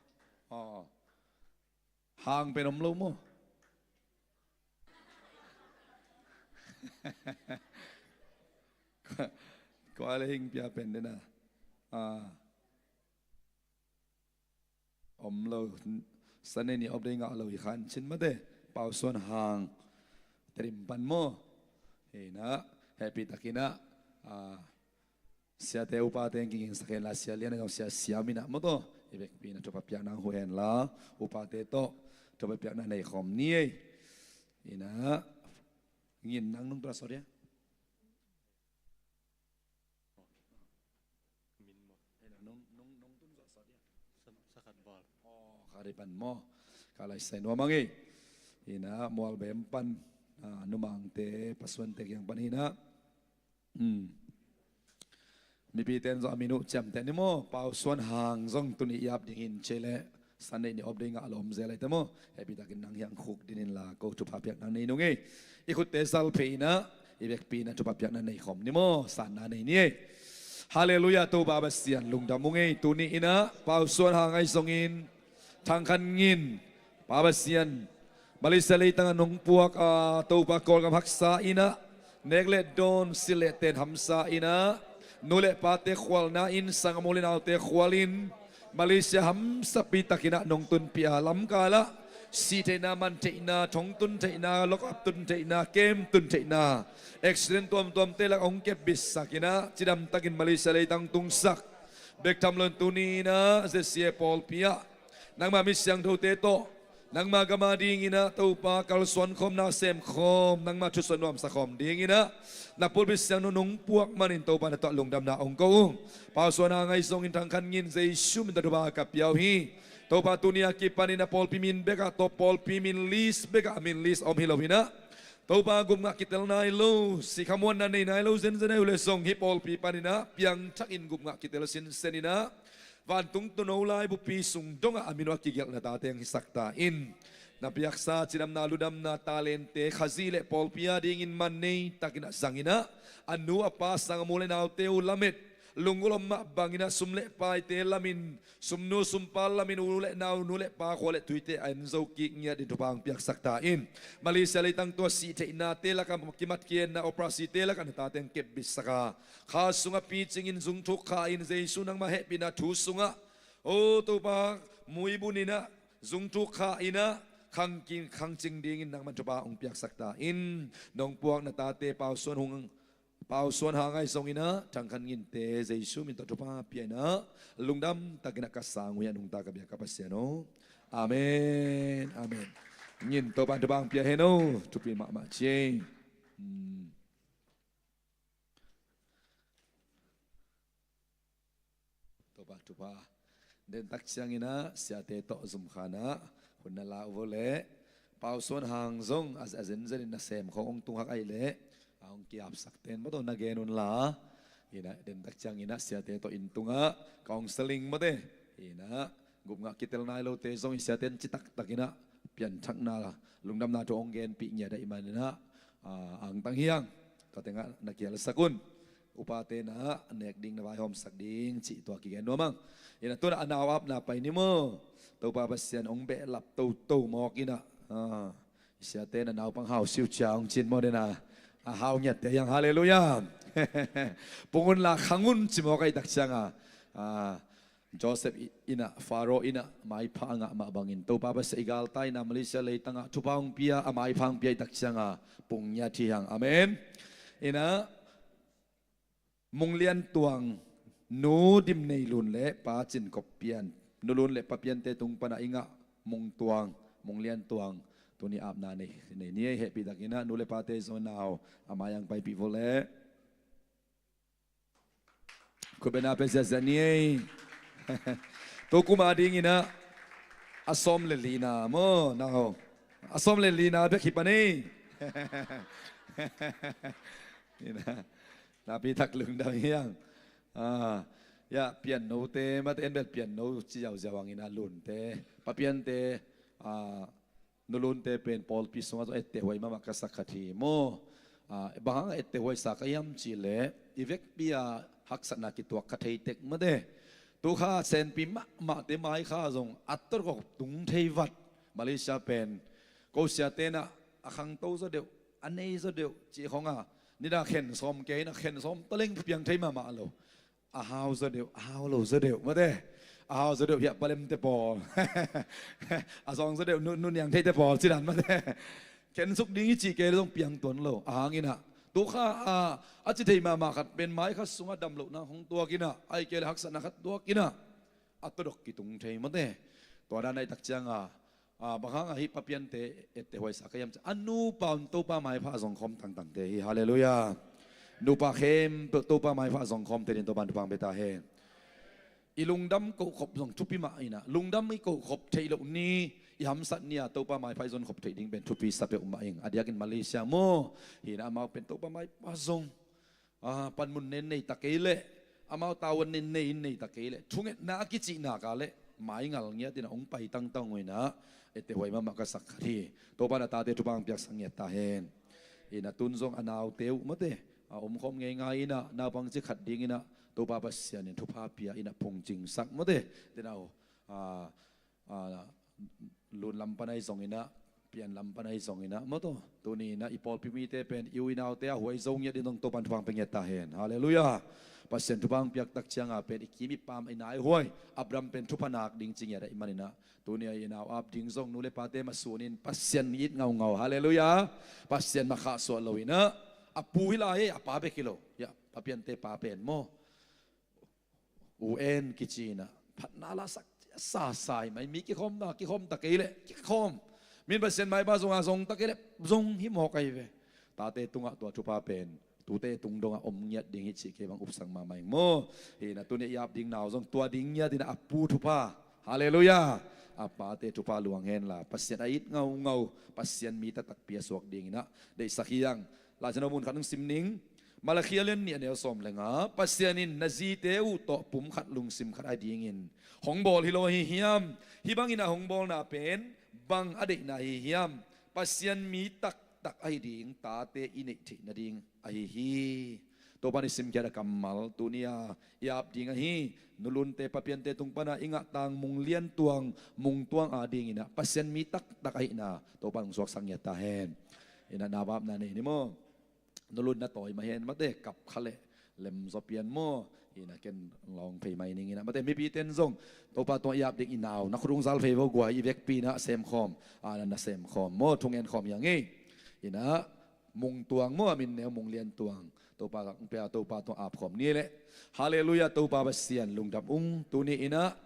Aw. Hang pen om lo maw? Kua le hing pia pen den a. A. Om lo. Sunday ni off day ngah lo hi khan cin mate. Pau Suan Hang, Tedim pan maw? Hei na, hehpih tak in ah, a, siate upate hong kigingsak hen la, Sia Lian a zong Sia Siam in ah maw taw, i vekpi in ah thupha piakna hong huh hen la, upate tawh thupha piakna nei khawm ni ei. In ah, Ngin nang nung tua sawt dia. Nong, nong, nong tun zawh sawt dia. Sa, sa khat bawl. Aw, khat i pan maw. Ka lai sai nuam ang ei. In ah Mualbem pan, a, Numangte, Pasuante kiang pan hi in ah. Hmm. Mipite in zong a min uh ciamteh ni maw. Pau Suan Hang zong tuni i ap ding hi in ci leh Sunday ni off day ngah lo om zel lai te maw. Hehpih takin nang hiang khuk din in la ko, thupha piakna nei nung ei. I khutte zal phei in ah, i vekpi in ah thupha piakna nei khawm ni maw. Sanna nei ni ei. Halleluiah, Topa Pasian lungdam ung ei. Tuni in ah Pau Suan Hang ahi zongin Thang Khan Ngin, Pa Pasian, Malaysia leitang ah nong puak a, Topa Kawlgam haksa in ah, nek le dawn, silh le ten hamsa in ah, nu le pate khualna in, sanggam u le naute khual in, Malaysia hamsapi tak in ah nong tunpih a, lamkal ah sih theihna, man theihna, thong tun theihna, lock up tun theihna, kem tun theihna, accident tuamtuamte lak hong kepbitsak in ah, cidam takin Malaysia leitang tungsak bek tham loin tuni in ah Z C A pawlpi ah nangma mi siangthote tawh, nangma gam a ding in ah Topa kalsuan khawm, na sem khawm, nangma thusuah nuamsa khawm ding in ah na pulpit siangtho nong puak manin Topa na tawh lungdamna hong ko ung. Pau Suan Hang ahi zongin Thang Khan Ngin Jesu min tawh thupha ka pia uh hi. Topa tuni a kipan in ah pawlpi min bek ah tawh, pawlpi min list bek ah, min list om hi lo hi in ah, Topa gupngah kitel nai lo, sikhamuanna nei nai lo zenzen ahi uh leh zong hih pawlpi pan in ah piangthak in gupngah kitel sinsen in ah, vantung tuuno laibupi sung dong ah a min uh a kigelh na tate hong hisak ta in. Na piaksa cidamna, ludamna, talente, Khazih le pawlpi a dingin man nei takin a zang in ah, a nu a pa, sanggam u le naute uh lamet, lunggulh om mah bangin ah sum le paite lamin, sumnu sumpa lamin, u le nau, nu le pa, khua le tuite a en zo kik ngiat in thupha hong piaksak ta in. Malaysia leitang tua sih theihnate lakah, kimat kienna operasite lakah na tate hong kepbitsak a, kha sungah picingin zungthuk kha in, Jesu nangma hehpihna thu sungah, o Topa, muibun in ah, zungthuk kha in ah, khangcing, khangcing dingin nangman thupha hong piaksak ta in. Nong puak na tate Pau Suan Hang, Pau Suan Hang ahi zongin ah Thang Khan Nginte Jesu min tawh thupha pia in ah, lungdam takin ah ka sang uh hi a, nungta ka biak ka Pasian aw. Amen. Amen. Ngin, Topa in thupha hong pia hen aw. Thupi mahmah ci ei. Hmm. Topa thupha. Den tak ciangin ah siate tawh zum khan ah hun na la uh vo leh, Pau Suan Hang zong a, a zenzen in nasem khawng hong tung hak ahih leh a hong kiapsak ten maw, tua na gen un la. Ina, den tak ciang ina siate tawh inn tungah counseling maw te, ina, gupngah kitel nai lote zong i siate in citak tak ina pianthakna, lungdamna thu hong genpih ngiat ahih man ina, a, angtang hiang. Tua tengah na kialsak un. Upate na nek ding, na vaihawmsak ding cih tua kigen nuam ang. Ina, tu-in a nau apna pai ni maw. Topa Pasian hong behlap toto mawk ina, a, i siate na naupang hau siucia hong cin maw, den a, a hau ngiatte hiang, halleluiah. Pung un la, khang un ci mawk ahih tak ciang a, a, Joseph i-, ina, Pharaoh ina maipha a ngah mah bangin Topa Pasian i galtai ina Malaysia leitangah thupha hong pia, a maipha hong pia ahih tak ciang a pung ngiat hi hang. Amen. Ina, Mung Lian Tuang, Nu Dim Nei Lun le Pa Cin Kop Pian, Nu Lun le Pa Piante tung pana i ngah Mung Tuang, Mung Lian Tuang, tuni apna nei, nei ni ei. Hehpih tak ina nu le pate zong nau a mai-ah paipih vua leh. Khutbetna pia ziahziah ni ei. Tu kum a ding ina a sawm le lina maw, nau. A sawm le lina bek hi pan ei. Ina, napi tak lungdam hiang. A, ya, Pian note, mate, en bel Pian no ci ziauziau hang ina, Lunte, Pa Piante, a, Nu Lunte pen pawlpi sungah zong ettehhuai mahmah ka sa khat hi maw. A, bang hang ettehhuai sa ka hiam cih leh, i vekpi a haksatna kituak kha thei tek mate. Tu kha senpi mahmahte mai kha zong a tawdok tung thei vat. Malaysia pen ko siate na a khangto zaw deuh, a nei zaw deuh cih khong a, nidang khen sawm kei na, khen sawm taleng piang thei mahmah lo. A hau zaw deuh, a hau lo zaw deuh mate. A hau zaw deuh hiah palemte pawl, a zawng zaw deuh nu, nu niang theite pawl ci dan mate. Khensuk ding i cih kei leh zong piang tuan lo. A hang ina, tu kha a, a ci thei mahmah khat pen mai khat sungah damlohna hong tuak ina, ahih kei leh haksatna khat tuak ina, a tawdok kitung thei mate. Tua dan ahih tak ciang a, a, bang hang a hih Pa Piante ettehhuai sa ka hiam cih leh, a nupa un Topa maipha a zong khawm tangtangte hi. Halleluiah. Nupa khempeuh Topa maipha a zong khawmte dingin Topa'n thupha hong pia ta hen. I lungdam kohkhop zong thupi mah ina, lungdam i kohkhop theih loh ni, i hamsat ni-a Topa maipha i zon khop theih ding pen thupi sa peuhmah ing. A diakin Malaysia maw, hi ina, amau pen Topa maipha zong, a, panmun nei in nei ta kei leh, amau tavuan nei in nei in nei ta kei leh, thungetna a kicihna ka leh mai ngal ngiat ina hong pai tangtang uh ina, ettehhuai mahmah ka sa khat hi. Topa'n a tate thupha hong piaksak ngiat ta hen. Ina, tu-in zong a naute uh mate, a omkhawm ngeingai ina, naupang ci khat ding ina Topa Pasian in thupha pia ina phungcingsak mate. Te nau, a, a, Lun lam pan ahi zong ina, Pian lam pan ahi zong ina, maw tua, tuni ina i pawlpi mite pen i u i naute a huai zo ngiat dingin zong Topa'n thupha hong pia ngiat ta hen. Halleluiah. Pasian thupha hong piak tak ciang a pen i kim i pam, i nai i huai, Abraham pen thupha nak ding ci ngiat ahih man ina, tuni a i nau ap ding zong nu le pate masuan in Pasian it ngaungau. Halleluiah. Pasian mah khahsuah lo ina, a pu hi lai, a pa bek hi lo. Ya, Pa Piante pa pen maw, U En kici ina, phatna la sak sa sa hi mai, mi kikhawmna kikhawm ta kei leh kikhawm. Min Pasian maipha zong a zong ta kei leh zong hi mawk ahi ve. Tate tungah tua thupha pen tute tung dongah om ngiat ding hi cih kei bang upsak mahmah ing maw. Hi ina, tuni i ap ding nau zong tua ding ngiat ina a pu thupha. Halleluiah. A pate thupha luang hen la, Pasian a it ngaungau, Pasian mi taktakpi a suak ding ina deihsak hiang. Laisiangtho mun khat hong sim ning. Malakhi a lian nih, a neu sawm le nga. Pasian in na zite uh tawh pum khat lungsim khat a dingin hong bawl hi lo ahi hiam? Hih bangin a hong bawlna pen bang a deihna ahi hiam? Pasian mi taktak ahi ding tate i neih theih nading ahi hi. Topa'n i simkhiat a kammal tuni a i ap ding ahi, Nu Lunte, Pa Piante tung pana i ngah tang Mung Lian Tuang, Mung Tuang a ding ina Pasian mi taktak ahihna Topa'n hong suaksak ngiat ta hen. Ina, nau apna nei ni maw. Nu Lun na tawi mah hen mate, kap kha leh lem zaw pian maw. Ina, ken lawng phei mai ning ina mate, mipite'n zong Topa tungah i ap ding i nau na khut hong zal phei vo guai, i vekpi ina a semkhawm, a, na, na semkhawm maw, thungen khawm hiang ei. Ina, Mung Tuang maw, a min neu Mung Lian Tuang. Topa hong pia, Topa tungah ap khawm ni leh. Halleluiah, Topa Pasian lungdam ung. Tuni ina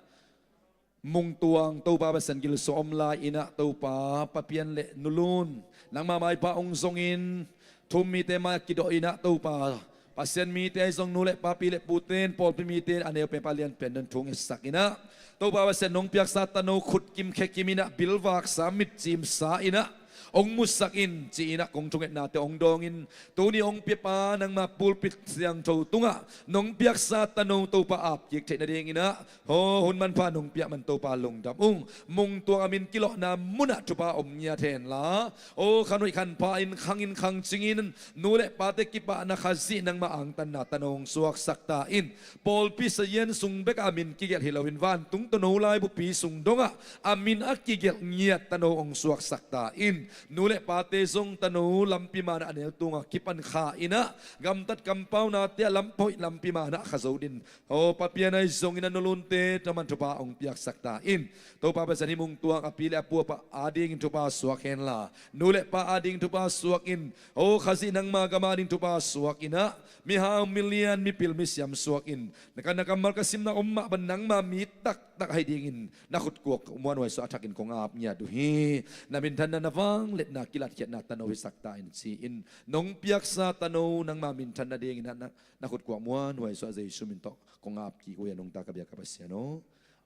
Mung Tuang, Topa Pasian gil sung om lai ina Topa, Pa Pian le Nu Lun, nangma maipha hong zongin thu-um mite mai-ah kidawh ina Topa, Pasian mite ahi zong nu le papi le pute in pawlpi mite a neu pen, pa lian pen dong thu hong etsak ina, Topa Pasian nong piaksa tano khut kim khe kim ina, bilvaksa mitcimsa ina, hong musak in, ci-in ah kong thungetnate hong dawngin, tuni hong piapa nangma pulpit siangtho tungah nong piaksa tano Topa ap kik theih nadingin ah, aw, hun manpha nong piak man Topa lungdam ung. Mungtuang a min kilawhna munah thupha om ngiat henla, aw, khan hoih khan pha in, khang in khang cingin, nu le pate kipahna Khazih nangma angtanna tano hong suaksak ta in. Pawlpi sazian sung bekah a min kigelh hi loin vantung tawno laibupi sung dongah a min a kigelh ngiat tano hong suaksak ta in. Nu le pate zong tano lampi manah a neu tungah kipan kha in ah, gamtat kampaunate ah lampi hoih lampi manah kha zo din, aw, papian ahi zongin a nulunte tawh man thupha hong piaksak ta in. Topa Pasian, hih Mungtuang a pi le a pu a pa adingin thupha suak henla, nu le pa adingin thupha suak in, aw, Khazih nangma gam adingin thupha suak in ah, mihau milian mipil misiam suak in, na ka, na kammal ka simna om mah bang nangma mi taktak ahi dingin na khutkuak muanhuai suah a thakin kong ap ngiat uh hi. Na minthanna, na vangliatna kilatkhiatna tano hisak ta in, ci-in nong piaksa tano nangma minthan nadingin ah na, na khutkuak muanhuai suah Jesu min tawh kong ap kik uh hi. A nungta ka biak ka Pasian aw.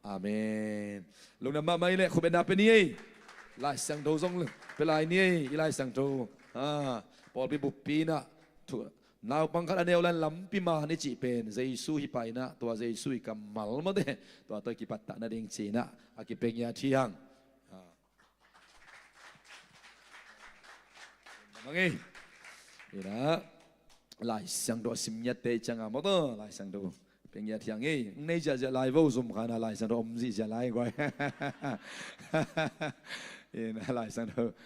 Amen. Lungdam mahmah hi leh, khupetna pia ni ei. Lai Siangtho zong pia lai ni ei, i Lai Siangtho. Ah, pawlpi buppi in ah thu, naupang khat a neu lai-in lampi man i cih pen Jesu hi pah in ah, tua Jesu i kammal mate, tua tawh i kipattah nading ci-in ah a kipia ngiat hi hang. Ah. Mang ei. Ina, Lai Siangtho a sim ngiatte i ciangah mawtaw, Lai Siangtho pia ngiat hi hang ei. Nei ziahziah lai vo, zum kha in ah Lai Siangtho om ziahziah lai guai. Ina, Lai Siangtho.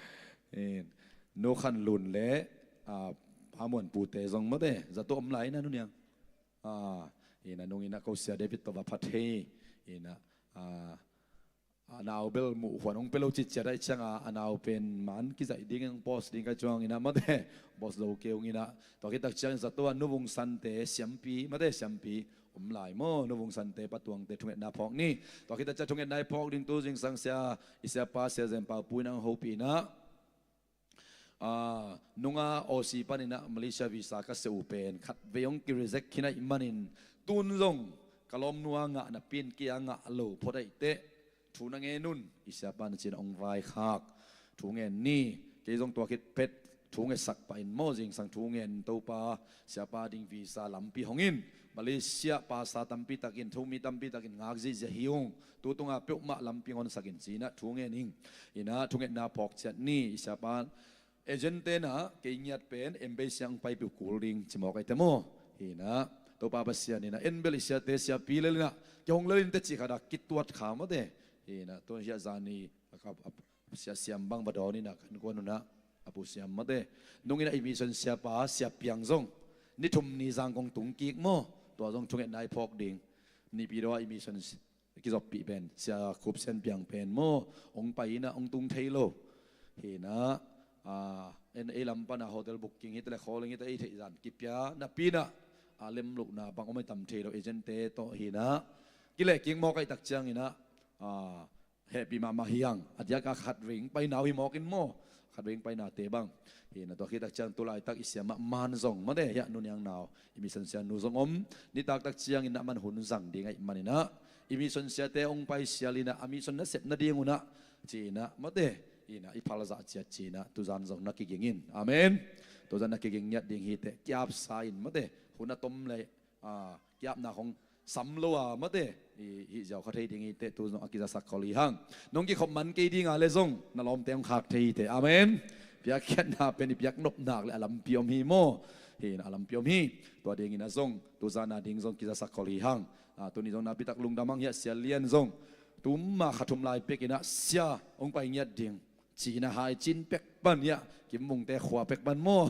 In, Nu Khan Lun le, ah, Pa Muan Pute zong mawte, zato om lai ina, nu niang. Ah, ina, nung ina ko Sia David tawh va phat hi. Ina, ah, a nau bel muh huan hong pia lo citciat ahih ciangah, a nau pen man kizaih dingin hong post ding ka cuang ina mawte, post lo kei ung ina. Tua khit tak ciangin zato ah Nu Vung Sante siampi mawte, siampi om lai maw, Nu Vung Sante, Pa Tuangte thungetna phawk ni. Tua khit tak ciang thungetna i phawk ding tu zingsang sia, i siapa Sia Zen Pau Pu in hong hopih ina. Ah, nunga Aussie panin ah Malaysia visa ka siah uh pen khatvei hong ki-reject khin ahih manin, tun zong ka lawmnu a ngah napi in kei a ngah lo phot ahih teh thu na ngen un, i siapa na ci-in ah hong vaikhak. Thu ngen ni, kei zong tua khit phet thu ngetsak pah in maw, zingsang thu ngen, Topa, siapa ding visa lampi hong in, Malaysia pasa tampi takin, thu mi tampi takin ngak ziahziah hi ung. Tu tunga peuhmah lampi hong honsak in ci-in ah thu ngen ing. Ina thungetna phawk ciat ni, i siapa agent te in ah kei ngiat pen embassy ah hong paipih uh kul ding ci mawk ahi teh maw. Ina Topa Pasian ina en bel i siate siapi lel ina, kei hong lel in teh cih khat ah kituat kha mawte. Ina tua hiah zani a, a, a, sia siam bang va dawn ina kan kuan un ah, a pu siam mawte. Nung ina i mission siapa Sia Piang zong ni thum ni zang kong tung kik maw. Tua zong thungetna i phawk ding. Nipi daw ah i mission kizoppih pen Sia Khup Sian Piang pen maw, hong pai ina hong tung thei lo. Hi ina, ah, en ei lam pana hotel booking hi ta le, calling hi ta, ei theih zan kipia napi ina, ah, lemlohna bang om ahi tam thei lo, agent te tawh hi ina. Kileh kik mawk ahih tak ciang ina, ah, hehpih mahmah hi hang. A diak a khatvei hong paina uh hi mawk in maw, khatvei hong painate bang. Hi ina tua khit tak ciang tu laitak i siamah man zong mawte, hiah nu niang nau, i mission sia nu zong om. Nitak tak ciangin ah man hun zang ding ahih manin ah, i mission siate hong pai sial ina, a mission na sep nading un ah ci-in ah mawte, ina i phalzah ciat ci-in ah tuzan zong na kiging in. Amen. Tuzan na kiging ngiat ding hi teh, kiapsa in mawte, hun a tom le, ah, kiapna hong sam lo a mawte, i hih ziau kha thei ding hi teh, tu zong a kizasak khol hi hang. Nong kikhop man kei ding a le zong na lawmte hong khak thei hi teh. Amen. Piakkhiatna pen i piak nop nak le a lampi om hi maw. Hi ina a lampi om hi. Tua dingin ah zong tuzan a ding zong kizasak khol hi hang. Ah, tuni zong napi tak lungdam hang, hiah Sia Lian zong tuma kha thum lai pek ina sia hong pai ngiat ding ci-in ah hai cin pek pan hiah Kim Vungte khua pek pan maw.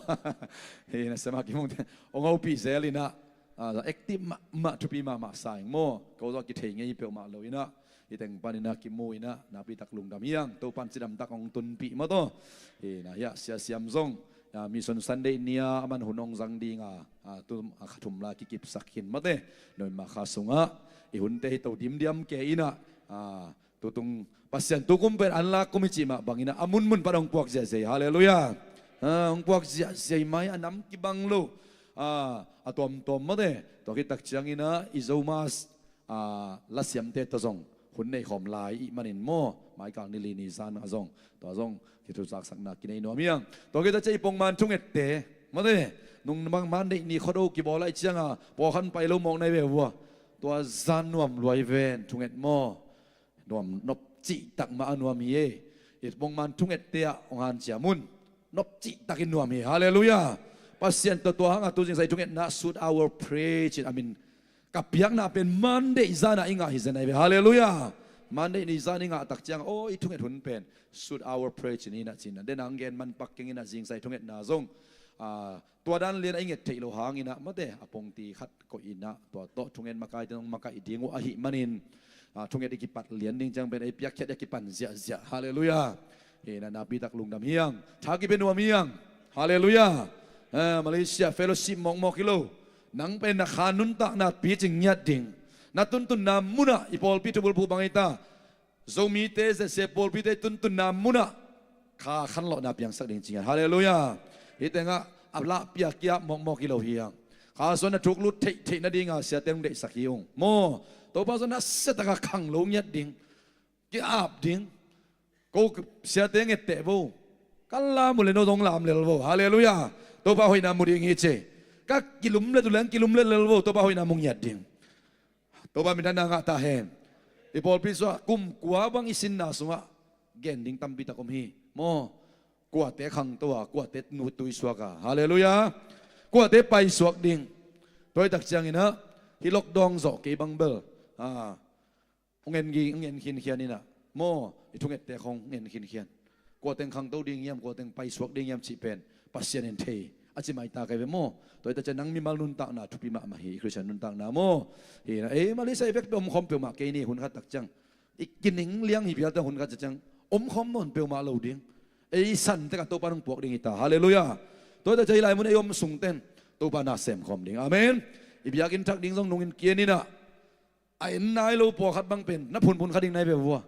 Hi ina siamah Kim Vungte hong hopih zel ina, ah, active mahmah, thupi mahmah sa ing maw. Ko zong kithei ngei peuhmah lo ina, hi teng pan ina kimu ina napi tak lungdam hi hang. Topan cidam tak hong tunpih mawtaw. Hi ina hiah Sia Siam zong, ah, Mission Sunday ni a aman hun hong zang ding a, ah, tu, ah, kha thum lai kikipsak khin mawte. November kha sungah i hunte hi to dimdiam kei ina, ah, tutung Pasian tukum pen an lak kum hi cih mah bangin ah a munmun pan hong puak ziahziah hi. Halleluiah. Ah, hong puak ziahziah hi mai, a nam kibang lo. Ah, a tuamtuam mawte. Tua khit tak ciangin ah i Zomi, ah, lasiamte tawh zong hun nei khawm lai ih manin maw, maikal ni li ni zan ah zong, tua zong kithuzaksakna kinei nuam hiang. Tua kita cia i pongman thungette mate, nung bang man deih ni khuado kibawl aih cianga pawlkhat pai lo mawk nai ve vua. Tua zan nuam luai ven thunget maw. Nuam nop cihtak mah a nuam hi e. I pongman thungette ah hong hanciam un. Nop cihtakin nuam hi. Halleluiah. Pasian tawh tua hanga tu zingsa i thungetna suit our praise in a min ka piakna pen Monday zana i ngah hi zen ahi ve. Halleluiah. Monday ni zan i ngah tak ciang aw i thunget hun pen suit our praise in ina cina dena ang gen man pak keng ina zingsa i thungetna zong tua dan lian a i nget theih loh hangin ah mate a pongti khat koih in ah tua tawh thungen makaite nong makaih ding uh ahih manin thunget i kipat lian ding ciang pen ei piakkhiat i kipan ziahziah. Halleluiah. Hi na napitak lungdam hiang. Tha kipia nuam hiang. Halleluiah. Malaysia fellowship mawkmawk hi lo. Nang pen na kha nuntakna picing ngiat ding. Na tuntunna munah i pawlpi thubulphuh bang hi ta. Zomite zese pawlpite tuntunna munah kha khanlawhna piangsak ding cingiat. Halleluiah. Hih tengah a lahpia kia mawkmawk hi lo hiang. Kha suan na thuklut theihtheih nadinga siate hong deihsak hi ung maw. Topa suan na siataka khang lo ngiat ding. Ki-ap ding. Ko siate ngetteh vo. Ka lam uh le no zong lam lel vo. Halleluiah. Topa hoihna mu ding hi ci. Ka kilumlet uh leng kilumlet lel vo. Topa hoihna mu ngiat ding. Topa minthana ngah ta hen. I pawlpi suah kum kua bang i sinna sungah gen ding tampi tak om hi maw. Kuate khangto a kuate nutui suak a. Halleluiah. Kuate paisuak ding. Tuaitak cianginah hih lockdown zawh kei bang bel a ngen khinkhian inah maw i thungette khong ngen khinkhian. Kuateng khangto ding hiam kuateng paisuak ding hiam cih pen Pasian in thei a ci maita kai ve maw. Tua ita cian nang mimal nuntakna thupi mahmah hi. I Khristian nuntakna maw hi na ei Malaysia i vekpi omkhawm peuhmah kei ni hun khat tak ciang i kining liang hi pial ta hun khat ciang omkhawm nawn peuhmah lo ding. Ei san tekah Topa nong puak ding hi ta. Halleluiah. Tua ita cian i lai mun ei om sungten Topa na semkhawm ding. Amen. I biakinn thak ding zong nungin kian inah a en nai lo pawlkhat bang pen na phunphun kha ding nai ve vua.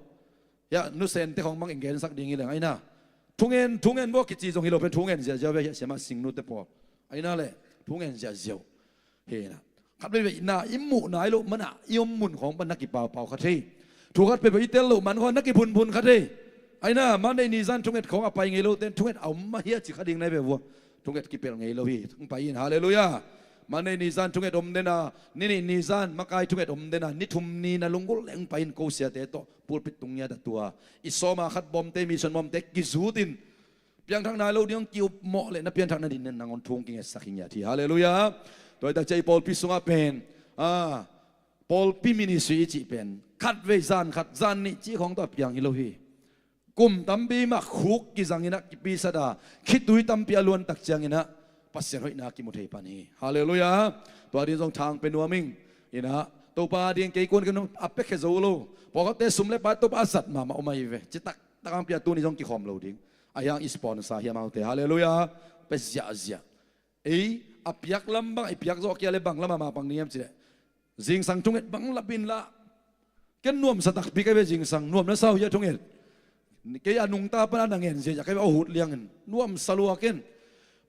Hiah nusente khawng bang enggensak ding hi leng aina thungen thungen vua kici zong hi lo pen thungen ziahziah ve hiah siamah singnute pawl aina le thungen ziahziah uh. Hena khat veve na i muh nai lo mana i om mun khawng pan na kipaupau kha thei. Thu khat peuhpeuh i tel lo man khawng na kiphunphun kha thei. Aina man nei ni zan thunget khawng a pai ngei lo ten thunget a om mah hiah ci kha ding nai ve vua. Thunget kipelh ngei lo hi hong pai in. Halleluiah. Monday ni zan thunget om dena ni nih ni zan makai thunget om dena ni thum ni na lunggulh leng pai in ko siate tawh pulpit tung ngiat a tua i sawma khat bawmte mission bawmte kizutin piangthak nai lo ding hong ki-upmawh le na pianthak nading nen nangawn thu hong kingetsak hi ngiat hi. Halleluiah. Tua i takcia i pawlpi sungah pen a pawlpi ministry i cih pen khatvei zan khat zan nih cih khawng tawh a piang hi lo hi. Kum tampi mah khuk kizanginah kipisat a khitui tampi a luantak cianginah Pasian hoihna kimu thei pan hi. Halleluiah. Tua ding zong thang pe nuam ing. Inah Topa ding kei kuan kei a pekhe zo lo. Pawlkhatte sum le pai Topa a zat mahmah om ahi ve. Citak takang pia tuni zong kikhawm lo ding. A hiang i sponsor hiam aute. Halleluiah. Pe ziahziah. Ei a piak lam bang i piak zawh kia le bang lamah mah pang ni hiam cileh zingsang thunget bang lap inla ken nuamsa takpi kai ve zingsang nuam na sau hia thunget. Kei a nungta pana na ngen ziahziah kai ve aw hut liangin nuamsa lua ken.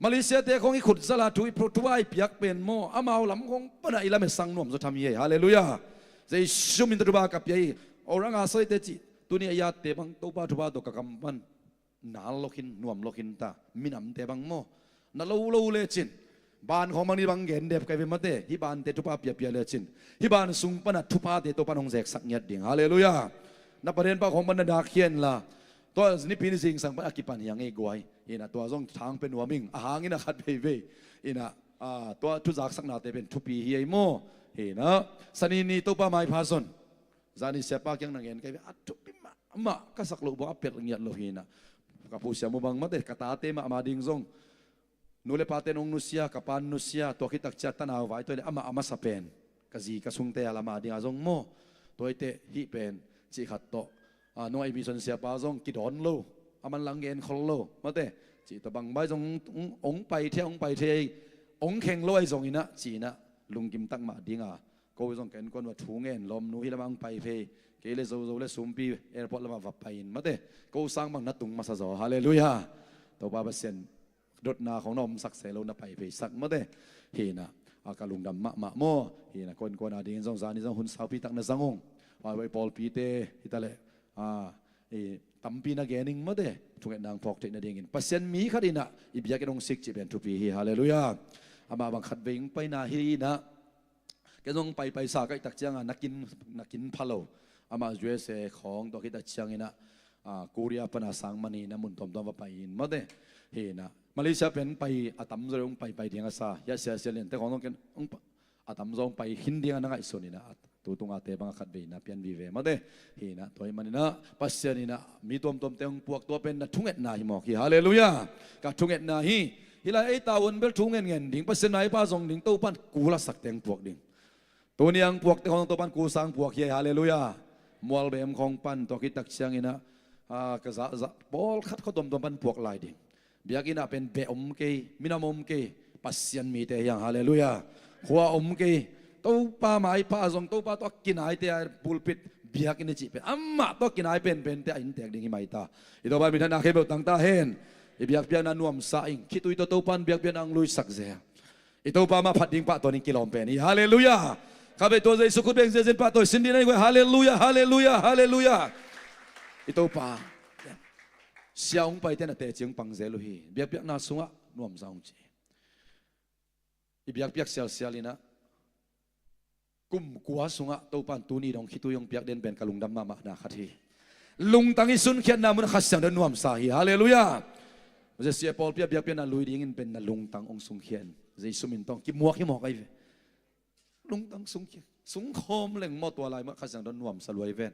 Malaysia te khawng i khut zala thu i thu a i piak pen maw amau lam khawng pana i lam e sang nuamsa tham hi ei. Halleluiah. Jesu min tawh thupha ka pia hi. Orang Asai te cih tuni a iate bang Topa thupha tawh ka kam pan nal lo khin nuam lo khin ta. Minamte bang maw na lo lo lecin ban khawng bang ni bang gen dep kai ve mate hih bante thupha piapia lecin hih ban sung pana thuphate Topa nong zeksak ngiat ding. Halleluiah. Na paden pa khawng pan na dak hian la tua nipi ni zingsang pan a kipan hiang ei guai. Inah tua zong thang pe nuam ing a hangin a khat veivei inah tua thuzaksaknate pen thupi hi ei maw. Inah sani ni Topa maipha zon zani siapa kiang na ngen kai ve a thupi mahmah ka sak loh bang a pelh ngiat lo hinah ka phusiam uh bang mate ka tate mahmah ding zong nu le pate nong nusia ka pan nusia tua khitak cia tanau vai tua le amah a masa pen ka zi ka sungte a lama dinga zong maw. Tuaite hih pen cih khat tawh nong a i mission siapa zong kidawn lo a man lang gen khol lo mate cih tawh bang bai zong ong pai thei ong pai thei ong kheng lo ahi zonginah cihinah lunggim tak mah dinga ko zong ka innkuan va thu ngen lawmnu hi lamah ang pai phei kei le zozo le sumpi airport lamah va pai in mate ko sang bang na tung masa zaw. Halleluiah. Topa Pasian dotna khawng na omsak se lo na pai phei sak mate. Hinah a ka lungdam mahmah maw. Hinah ko innkuan a dingin zong zani zong hun saupi tak na zang ung Pa, i pawlpite hi ta leh, a, i tampi na gen ing mawte, thungetna hong phawk theih nadingin Pasian mi khat in ah i biakinn hong sik cih pen thupi hi. Halleluiah. Amah bang khatvei hong paina hi in ah, ken zong paipai sa ka hih tak ciangin na kin, na kin pha lo. Amah U S A khawng, tua khit tak ciangin ah, a, Korea pan a sang mani na mun tuamtuam va pai in mawte. Hi in ah Malaysia pen pai a tamzaw hong paipai ding a sa, hiah siasia liante khawng zong ken hong pa, a tamzaw hong pai khin ding a na ngaihsun in ah, tu tunga te bang a khatvei na pian vive mawte. Hi in ah tua ahih manin ah Pasian in ah mi tuamtuamte hong puak, tua pen na thungetna hi mawk hi. Halleluiah. Ka thungetna hi. Hih lai ei tavuan bel thu ngen ngen ding, Pasian maipa zong ding, Topan kul a sakte hong puak ding. Tuni a hong puakte khawng Topan kul sa hong puak hi. Halleluiah. Mualbem khawng pan, tua khit tak ciangin ah, a, ka zahzah pawlkhat khua tuamtuam pan puak lai ding. Biakinn ah pen beh om kei, minam om kei, Pasian mite hi hang. Halleluiah. Khua om kei, Topa maipha zong, Topa tawh a kinaite a pulpit, biakinn i cih pen amah tawh a kinai penpente a inntek ding hi mai ta. I Topa minthanna khempeuh tang ta hen. I biakpiakna nuamsa ing. Khitui tawh Topan biakpiakna hong luisak zel. I Topa mah phat ding pahtawi in kilawm pen hi. Halleluiah. Khatvei tua Jesu khut beng ziazin pahtawi sin ding na hi guai. Halleluiah, halleluiah, halleluiah. I Topa, sia hong paite na teci hong pang zel uh hi. Biakpiakna sungah nuamsa hong ci. I biakpiak sialsial in ah kum kua sungah Topan tuni dong khitui hong piak den pen ka lungdam mahmahna khat hi. Lungtang i sunkhiatna mun Kha Siangtho nuamsa hi. Halleluiah. Sia pawlpi a biakpiakna lui dingin pen na lungtang hong sungkhia in. Jesu min tawh kimuak hi mawk ahi ve. Lungtang sungkhia, sungkhawm leng maw, tua lai mah Kha Siangtho nuamsa lua hi ven.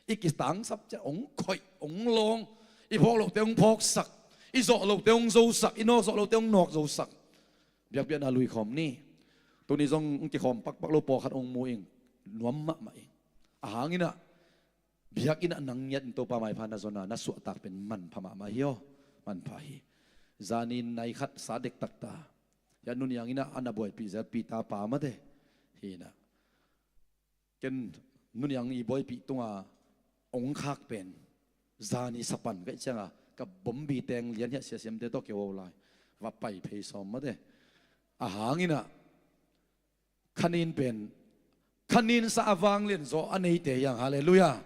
I kitangsap ciang hong khoih, hong lawng, i phawk lote hong phawksak, i zawh lote hong zosak, i nawk zawh lote hong nawk zosak. Biakpiakna lui khawm ni. Tuni zong hong kikhawm pakpak lo pawlkhat hong mu ing. Nuam mahmah ing. A hang in ah biakinn ah nang ngiat in Topa maipha na zon a na suahtak pen manpha mahmah hi aw. Manpha hi. Zani nai khat sa dektak ta. Hiah Nu Niang in ah a na buaipih zel Peter pa mate. Hi in ah ken Nu Niang i buaipih tunga hong khak pen zani sapan ka hih cianga ka bombi teng lian hiah siasiamte tawh kiho lai. Va pai phei sawm mate. A hang in ah khanin pen, khanin sa a vanglian zaw a neite hi hang. Halleluiah.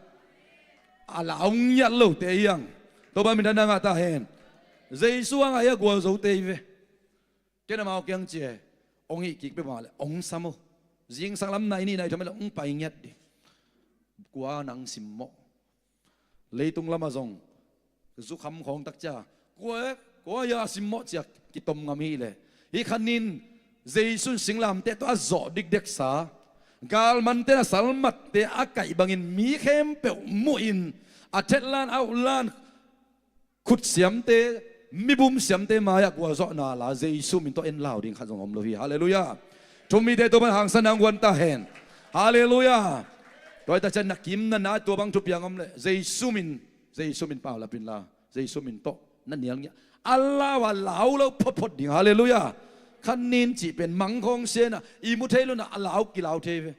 A lau ngiat lote hi hang. Topa minthanna ngah ta hen. Jesu a ngah hi a gualzote hi ve. Ken amau kiang ci e, hong hih kik peuhmah leh hong sam uh. Zingsang lam nai nih nai thum leh hong pai ngiat ding. Kua nang simmawh? Leitung lamah zong zukham khawng tak cia kua, kua ia simmawh cia kitom ngam hi leh, hih khanin Jesu in singlamteh tawh a zawh dikdeksa, galmante na salmatte a kaih bangin mi khempeuh muhin a thetlan a utlan, khutsiamte, mibum siamte mai-ah gualzawhna la Jesu min tawh en lau ding khat zong om lo hi. Halleluiah. Thumite Topan hangsan nang guan ta hen. Halleluiah. Tua hi ta cian na kim na nai tua bang thupiang om leh Jesu min, Jesu min paulap inla Jesu min tawh na nial ngiah. A lau a lau lo photphot ding. Halleluiah. Khanin cih pen mangkhawng siana i mu thei lo na a lau kilau thei ve.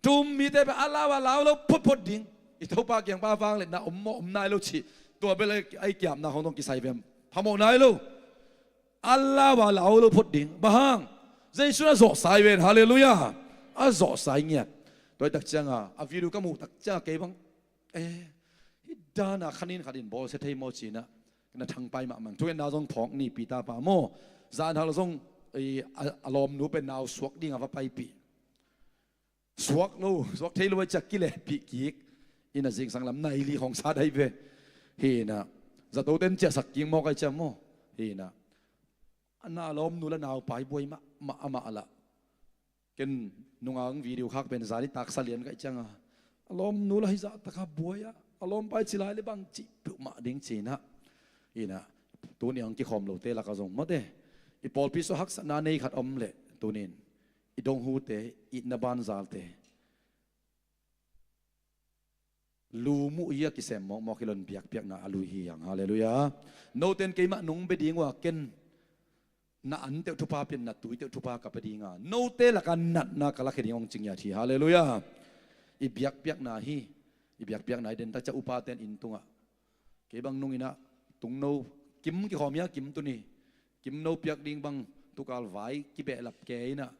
Tum mite pen a lau a lau lo photphot ding. I Topa kiang pa vang le na om maw om nai lo cih tua bel ai kiapna hong dong kisai vem phamawh nai lo. A lau a lau lo phot ding. Bang hang? Jesu na zawhsai ven. Halleluiah. A zawhsai ngiat. Tua hi tak cianga a video ka muh tak cianga kei bang, eh, hih dana khanin khatin bawlsia thei maw cina na thangpai mahmang. Thungetna zong phawk ni Peter pa maw. Zanhal zong a lawmnu pen nau suak dinga va paipih. Suak lo, suak thei lo a ciak kilehpih kik. Ina zingsang lam nai li khawng sa dai ve. Hina zato ten ciahsak kik mawk ai ciang maw. Hina a na lawmnu la naupai buai mahmah amah lah. Ken nungang video khak pen zani taksa lian kaih cianga a lawmnu la hizah taka buai ah a lawmpai cilai le bang cih peuhmah ding cina. Ina tuni ang kikhawm lote laka zong mawte i pawlpi sua haksatna nei khat om leh tunin i donghute, itna banzalte, lu muh hi a kisem mawkmawk hi lon biakpiakna a lui hi hang. Halleluiah. Noten keimah nong bia ding uh a ken na anteuh thupha pian na tuiteuh thupha ka pia dinga note laka natna ka lakhia ding hong cingiat hi. Halleluiah. I biakpiakna hi. I biakpiakna hi den takcia upaten inn tungah kei bang nunginah tungno kim kikhawm hia kim tuni kimno piak ding bang tukal vai kibehlap ke inah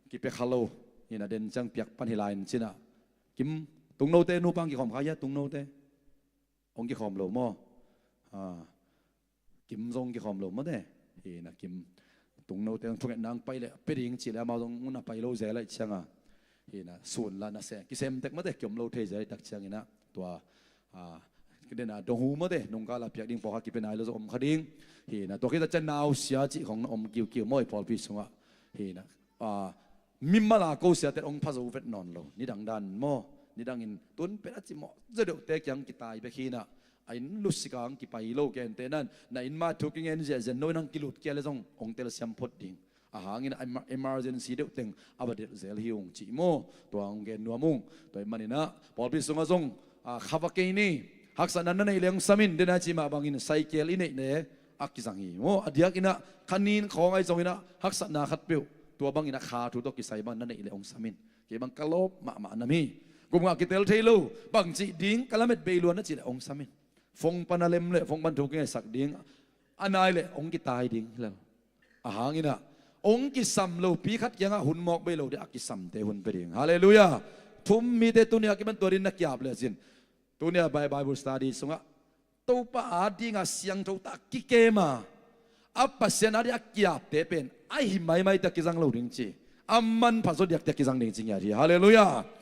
kipia kha lo. Inah den ciang piak pan hi lai in cinah kim Tungnote nupa hong kikhawm kha hia, tungnote? Hong kikhawm lo maw? Ah, Kim zong kikhawm lo maw te? Hi na, Kim, tungnote zong thungetna hong pai leh pia ding cih leh amau zong hun a pai lo zel ahih cianga, hi na, sun la na se kisem tek maw te, kiom lo thei zel ahih tak ciangin ah, tua, ah, dena dong hu maw te, nungkal a piak ding pawlkhat kipia nai lo zong om kha ding. Hi na, tua khit a ciang nausia cih khong na om kiukiu maw i pawlpi sungah. Hi na, ah, mimal a ko siate hong pha zo vet nawn lo. Nidang dan maw, nidangin tun pen a cimawh zaw deuhte kiang kitai bek hi na, a inn lutsik a hong kipai lo, gentehna in na inn mah thu kingen ziahziah, no in hong kilut kia leh zong hong telsiam phot ding. A hangin a emer-, emergency deuh teng a va delh zel hi ung cih maw, tua hong gen nuam ung. Tua ahih manin ah pawlpi sungah zong, ah, kha va kei ni. Haksatna na neih leh hong sam in, dena cih mah bangin cycle i neih leh a kizang hi maw. A diakin ah kha nin khawng ahi zongin ah haksatna khatpeuh, tua bangin ah kha thu tawh kisai bang na neih leh hong sam in. Kei bang ka lawp mahmah nam hi. Kum nga kitel thei lo, bangci ding ka lamet bei lua na cih leh hong sam in. Phone pan a lem leh phone pan thu kingaisak ding a nai leh hong kitai ding hi lo. A hangin ah hong kisam lopi khat kiangah hun mawk bei lo ding, a kisamte hun pia ding. Halleluiah. Thu-um mite tuni a kipan tua ding na ki-ap leh cin, tuni a Bi-, Bible study sungah Topa adinga siangtho tak a kikem a, a Pasian adinga ki-apte pen a hi maimai tak kizang lo ding ci, a manpha zaw diaktak kizang ding ci ngiat hi. Halleluiah.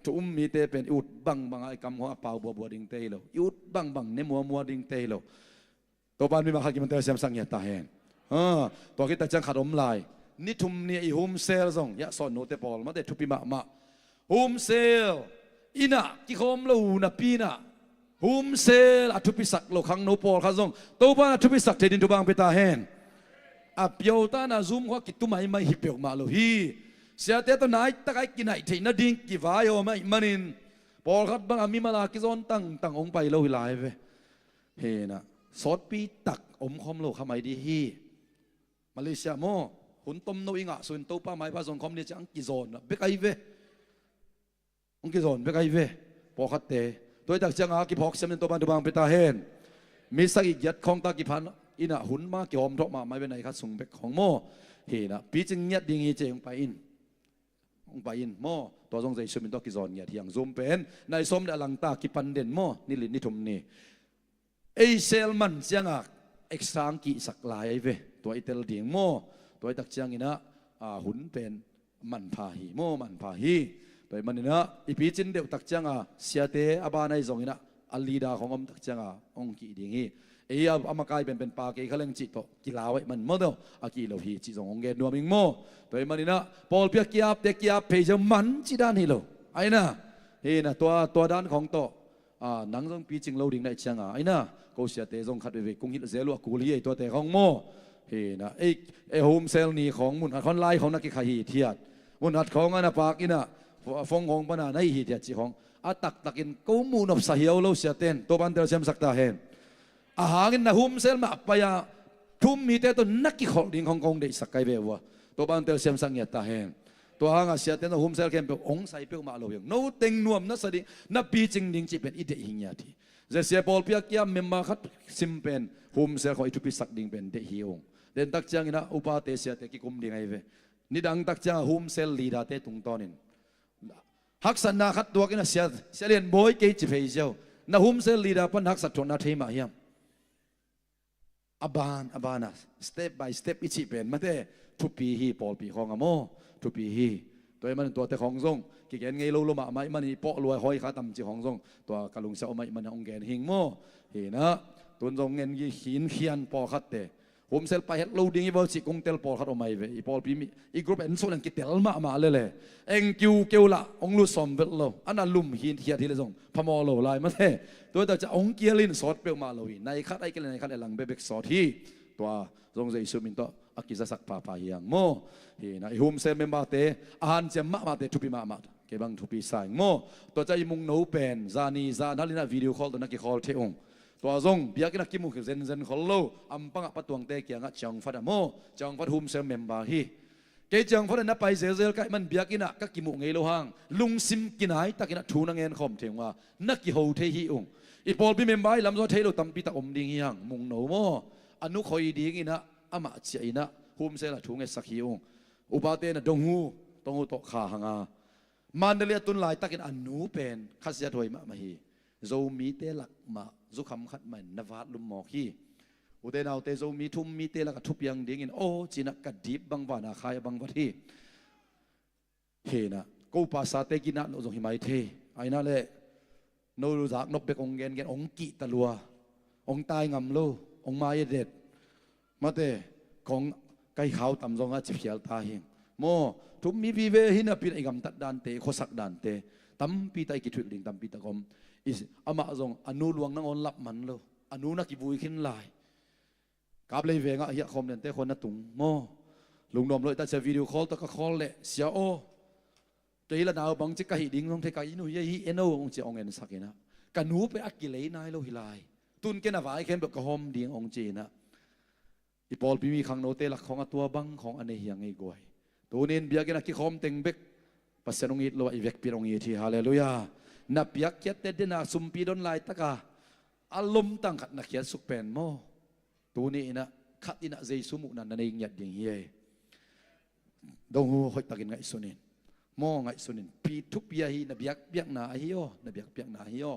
Thu-um mite pen i ut bangbang a i kam khawng a pau buabua dingte hi lo, i ut bangbang ne muamua dingte hi lo. Topa in mi mah khat kipan telsiam sak ngiat ta hen. Ah, tua khit tak ciang khat om lai. Ni thum ni i home cell zong, ya, sawt note pawl mate, thupi mahmah. Home cell, inn ah kikhawm lo napi-in ah, home cell a thupisak lo khangno pawlkhat zong Topa in a thupisak thei ding thupha hong pia ta hen. A piau ta-in ah Zoom khawng a kitu maimai hi peuhmah lo hi. Siate tawh naitak a i kinaih theih nading kivaihawm ahih manin, pawlkhat bang a mimal a kizawn tangtang hong pai lo hi lai ve. Hi na, sawtpi tak omkhawm lo kha mai ding hi. Malaysia maw, hun tomno i ngah sungin Topa maipha zong khawm ni ciang hong kizawn bek ahi ve. Hong kizawn bek ahi ve. Pawlkhatte, tua ahih tak cianga kiphawk siam ding Topa in thupha hong pia ta hen. Mi sagih giat khawng ta kipha-in ah hun mah kihawm thawh mahmah hi ve, nai khat sung bek khawng maw. Hi na, picing ngiat ding hi ci, hong pai in. Hong pai in maw. Tua zong Jesu min tawh kizawn ngiat hi hang. Zoom pen nai sawm leh a lang ta kipan den maw, ni li ni thum ni. Ei cell man cianga extra hong kihsak lai ahi ve. Tua i tel ding maw. Tua ahih tak ciangin ah, ah, hun pen manpha hi maw, manpha hi. Tua ahih manin ah i picin deuh tak cianga siate a ban ahi zongin ah a leader khawng om tak cianga hong kih ding hi. Ei a, a makai penpen pa kei kha leng cih tawh kilau ahih man maw, tawh a kih lo hi cih zong hong gen nuam ing maw. Tua ahih manin ah pawlpi a ki-apte ki-ap phei ziau man cih dan hi lo. Ahi na, hi na, tua, tua dan khawng tawh, ah, nang zong picing lo ding na hih cianga, ahi na, ko siate zong khat veivei kong hilh zel uh a kul hi ei, tuate khawng maw. Hi na, ei, ei home cell ni khawng mun khat khawng lai khawng na kikha hithiat, mun khat khawng a na pak in ah, fo-, phone khawng pan a na hih hithiat cih khawng a taktakin ko muh nopsa hiau lo siate in Topa in telsiam sak ta hen. A hangin na home cell mah pai a thu-um mite tawh na kikholh ding khawng kong deihsak ka hi ve ua. Topa in telsiam sak ngiat ta hen. Tua hanga siate in home cell khempeuh hong sai peuhmah lo hi hang. No teng nuam na sa ding, na picing ding cih pen i deih hi ngiat hi. Zia sia pawlpi a ki-ap member khat sim pen home cell khawng i thupisak ding pen deih hi ung. Den tak ciangin ah upate siate kikum ding ahi ve. Nidang tak cianga home cell leader-te tungtawnin haksatna khat tuak in ah, sia, sia lian bawi kei ci phei ziau. Na home cell leader pan haksat thuakna thei mah hiam? A ban, a ban a, step by step i cih pen mate, thupi hi, pawlpi khawng a maw, thupi hi. Tua ahih manin tuate khawng zong kigen ngei lo lo mahmah ahih manin i pawh lua hawi kha tam cih khawng zong tua ka lungsim ah om ahih manin hong gen hi ing maw. Hi na, tun zong ngen gige khinkhian pawlkhatte, home cell pai het lo ding hi vo cih kong tel pawlkhat om ahi ve. I pawlpi mi, i group en suk leng kitel mahmah lele, eng kiukeu lah hong lut sawm vet lo. A na lum khinkhiat hi leh zong phamawh lo lai mate. Tua ahih tak ciang hong kial in sawt peuhmah lo hi. Nai khat ahih kei leh nai khat leh lang bekbek sawt hi. Tua zong Jesu min tawh a kizasak phapha hi hang maw. Hi na, i home cell member-te, a hanciam mahmahte thupi mahmah. Kei bang thupi sa ing maw. Tua ciang i mungno pen zani zan hal in ah video call tawh na kikhawl thei ung. Tua zong biakinn ah kimu zenzen khol lo, ampangah Pa Tuangte kiangah Ciang Fat ah maw, Ciang Fat home cell member hi. Kei Ciang Fat ah na pai zelzel ka hih man biakinn ah ka kimuh ngei lo hang lungsim kinai takin ah thu na ngen khawm thei ung a, na kiho thei hi ung. I pawlpi member i lam zong a thei lo tampi tak om ding hi hang, mungno maw. A nu khoi dingin ah amah ciah in ah home cell ah thu ngetsak hi ung. Upate na dong hu, dong hu tawh kha hang a, Mandalay a tun laitakin a nu pen khasiathuai mahmah hi. Zomite lak mah zukham khat mah in na vatlum mawk hi. Ute naute, Zomi thu-um mite lakah thupiang dingin aw cinah ka dip bang vana khai a bang vat hi. Hinah ko pasate ginat loh zong hi mai thei. Aina le no zaknop bek ong gengen ong kihta lua, ong tai ngam lo, ong mai a det. Mate, kong kai khau tam zong a ci phial ta hi. Maw, thu-um mi vive hi napi-in i gamtat dante, i khuasak dante tampi tak i kithuih ding tampi tak om. I, amah zong a nu luang nangawn lap man lo, a nu na kivui khin lai. Kaplei vengah hiah khawm dente khaw na tung maw. Lungnuam lo i ta cia video call tawh ka call leh, sia aw, kei la nau bangci ka hih ding zong thei, ka inn uh hi, hi eno ong cia ong ensak inah, ka nu pen a kilei nai lo hi lai. Tun ken a vai khempeuh ka hawm ding ong ci inah. I pawlpi mi khangnote lak khawng a tua bang khawng a nei hi a ngei guai. Tunin biakinn a kikhawm teng bek Pasian ong it lo a, i vekpi-in ong it hi. Halleluiah. Na piakkhiatte dena sumpi don laitaka a lomtang khat na khiatsuk pen maw, tuni inah khat inah Jesu muhna na nei ngiat ding hi ei. Dong hu hoihtakin ngaihsun in. Maw, ngaihsun in. Pi thupi ahi, na biakpiakna ahi aw, na biakpiakna ahi aw.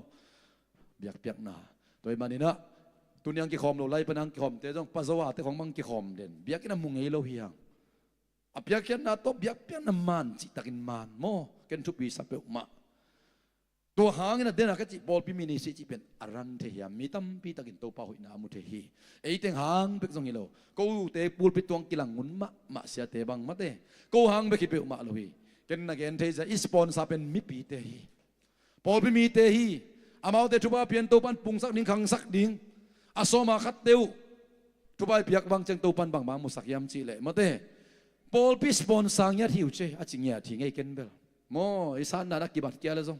Biakpiakna. Tua ahih maninah tuni ang kikhawm lo lai pan ang kikhawmte zong pa zo a te khawng mang kikhawm den, biakinn a mu ngei lo hi hang. A piakkhiatna tawh biakpiakna man cihtakin man maw, ken thupi sa peuhmah. Tua hangin a dena ka cih pawlpi ministry cih pen a run thei hiam? Mi tampi takin Topa hoihna a mu thei hi. Eiteng hang bek zong hi lo, kote pulpit tuang kilang ngun mahmah siate bang mate, ko hang bek hi peuhmah lo hi. Ken na gen thei zia, i sponsor pen mipite hi. Pawlpi mite hi. Amaute thupha pian Topan pungsak ding, khangsak ding. A sawma khatte uh thupha i piak bang ciang Topan bangmah musak hiam cih leh mate, pawlpi sponsor ngiat hi uh ce, a ci ngiat hi ngei ken bel. Maw, i sanna na kibat kia le zong,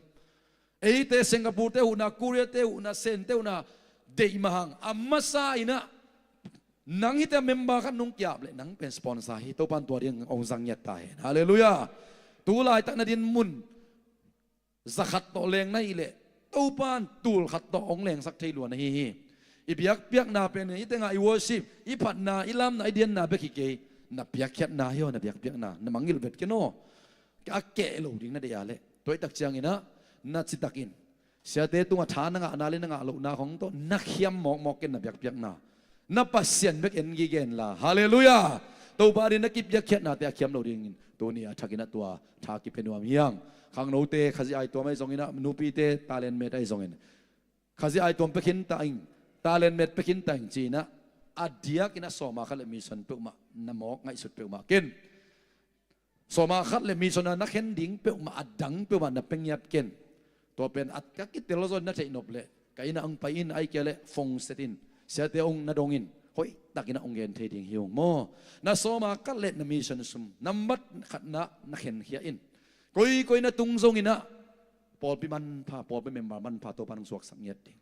eite Singapore te huhna, Korea te huhna, Sen te huhna deih mahang a masa inah, nang hite a member khat nung kiap leh nang pen sponsor hi. Topan tua ding ong zang ngiat ta hen. Halleluiah. Tu laitak na din mun zakhat tawh leng na hih leh Topan tulkhat tawh ong lengsak thei lua na hi hi. I biakpiakna pen hi tengah i worship, i phatna, i lamna, i dianna bek hi kei. Na piakkhiatna hi aw, na biakpiakna na mangngilh vet ken aw. A keh lo ding na deih a leh, tua i tak cianginah na citakin siate tungah tha na ngahna le na ngah lohna khong tawh na khiam mawkmawk ken na biakpiakna. Na Pasian bek en gige inla. Halleluiah. Topa din na kipiakkhiatnate a khiam lo dingin tuni a thakin a tua tha kipia nuam hi hang. Khangnote Khazih aituam ahi zonginah, nupite talent met ahi zongin, Khazih aituam pia khin ta ing, talent met pia khin ta ing ci-inah, a diakin a sawma khat le mission peuhmah na mawk ngaihsut peuhmah ken. Sawma khat le mission a na khen ding peuhmah, a dang peuhmah na pia ngiat ken. Tua pen a ka kitel zaw na theih nop leh ka innah ong pai in, ai kia leh phone set in, siate ong na dong in, hoihtakinah ong gen thei ding hi ung maw. Na sawma khat le na mission sum nambat khatna na khenkhia in. Koikoi na tung zonginah pawlpi manpha, pawlpi member manpha Topan ong suaksak ngiat ding.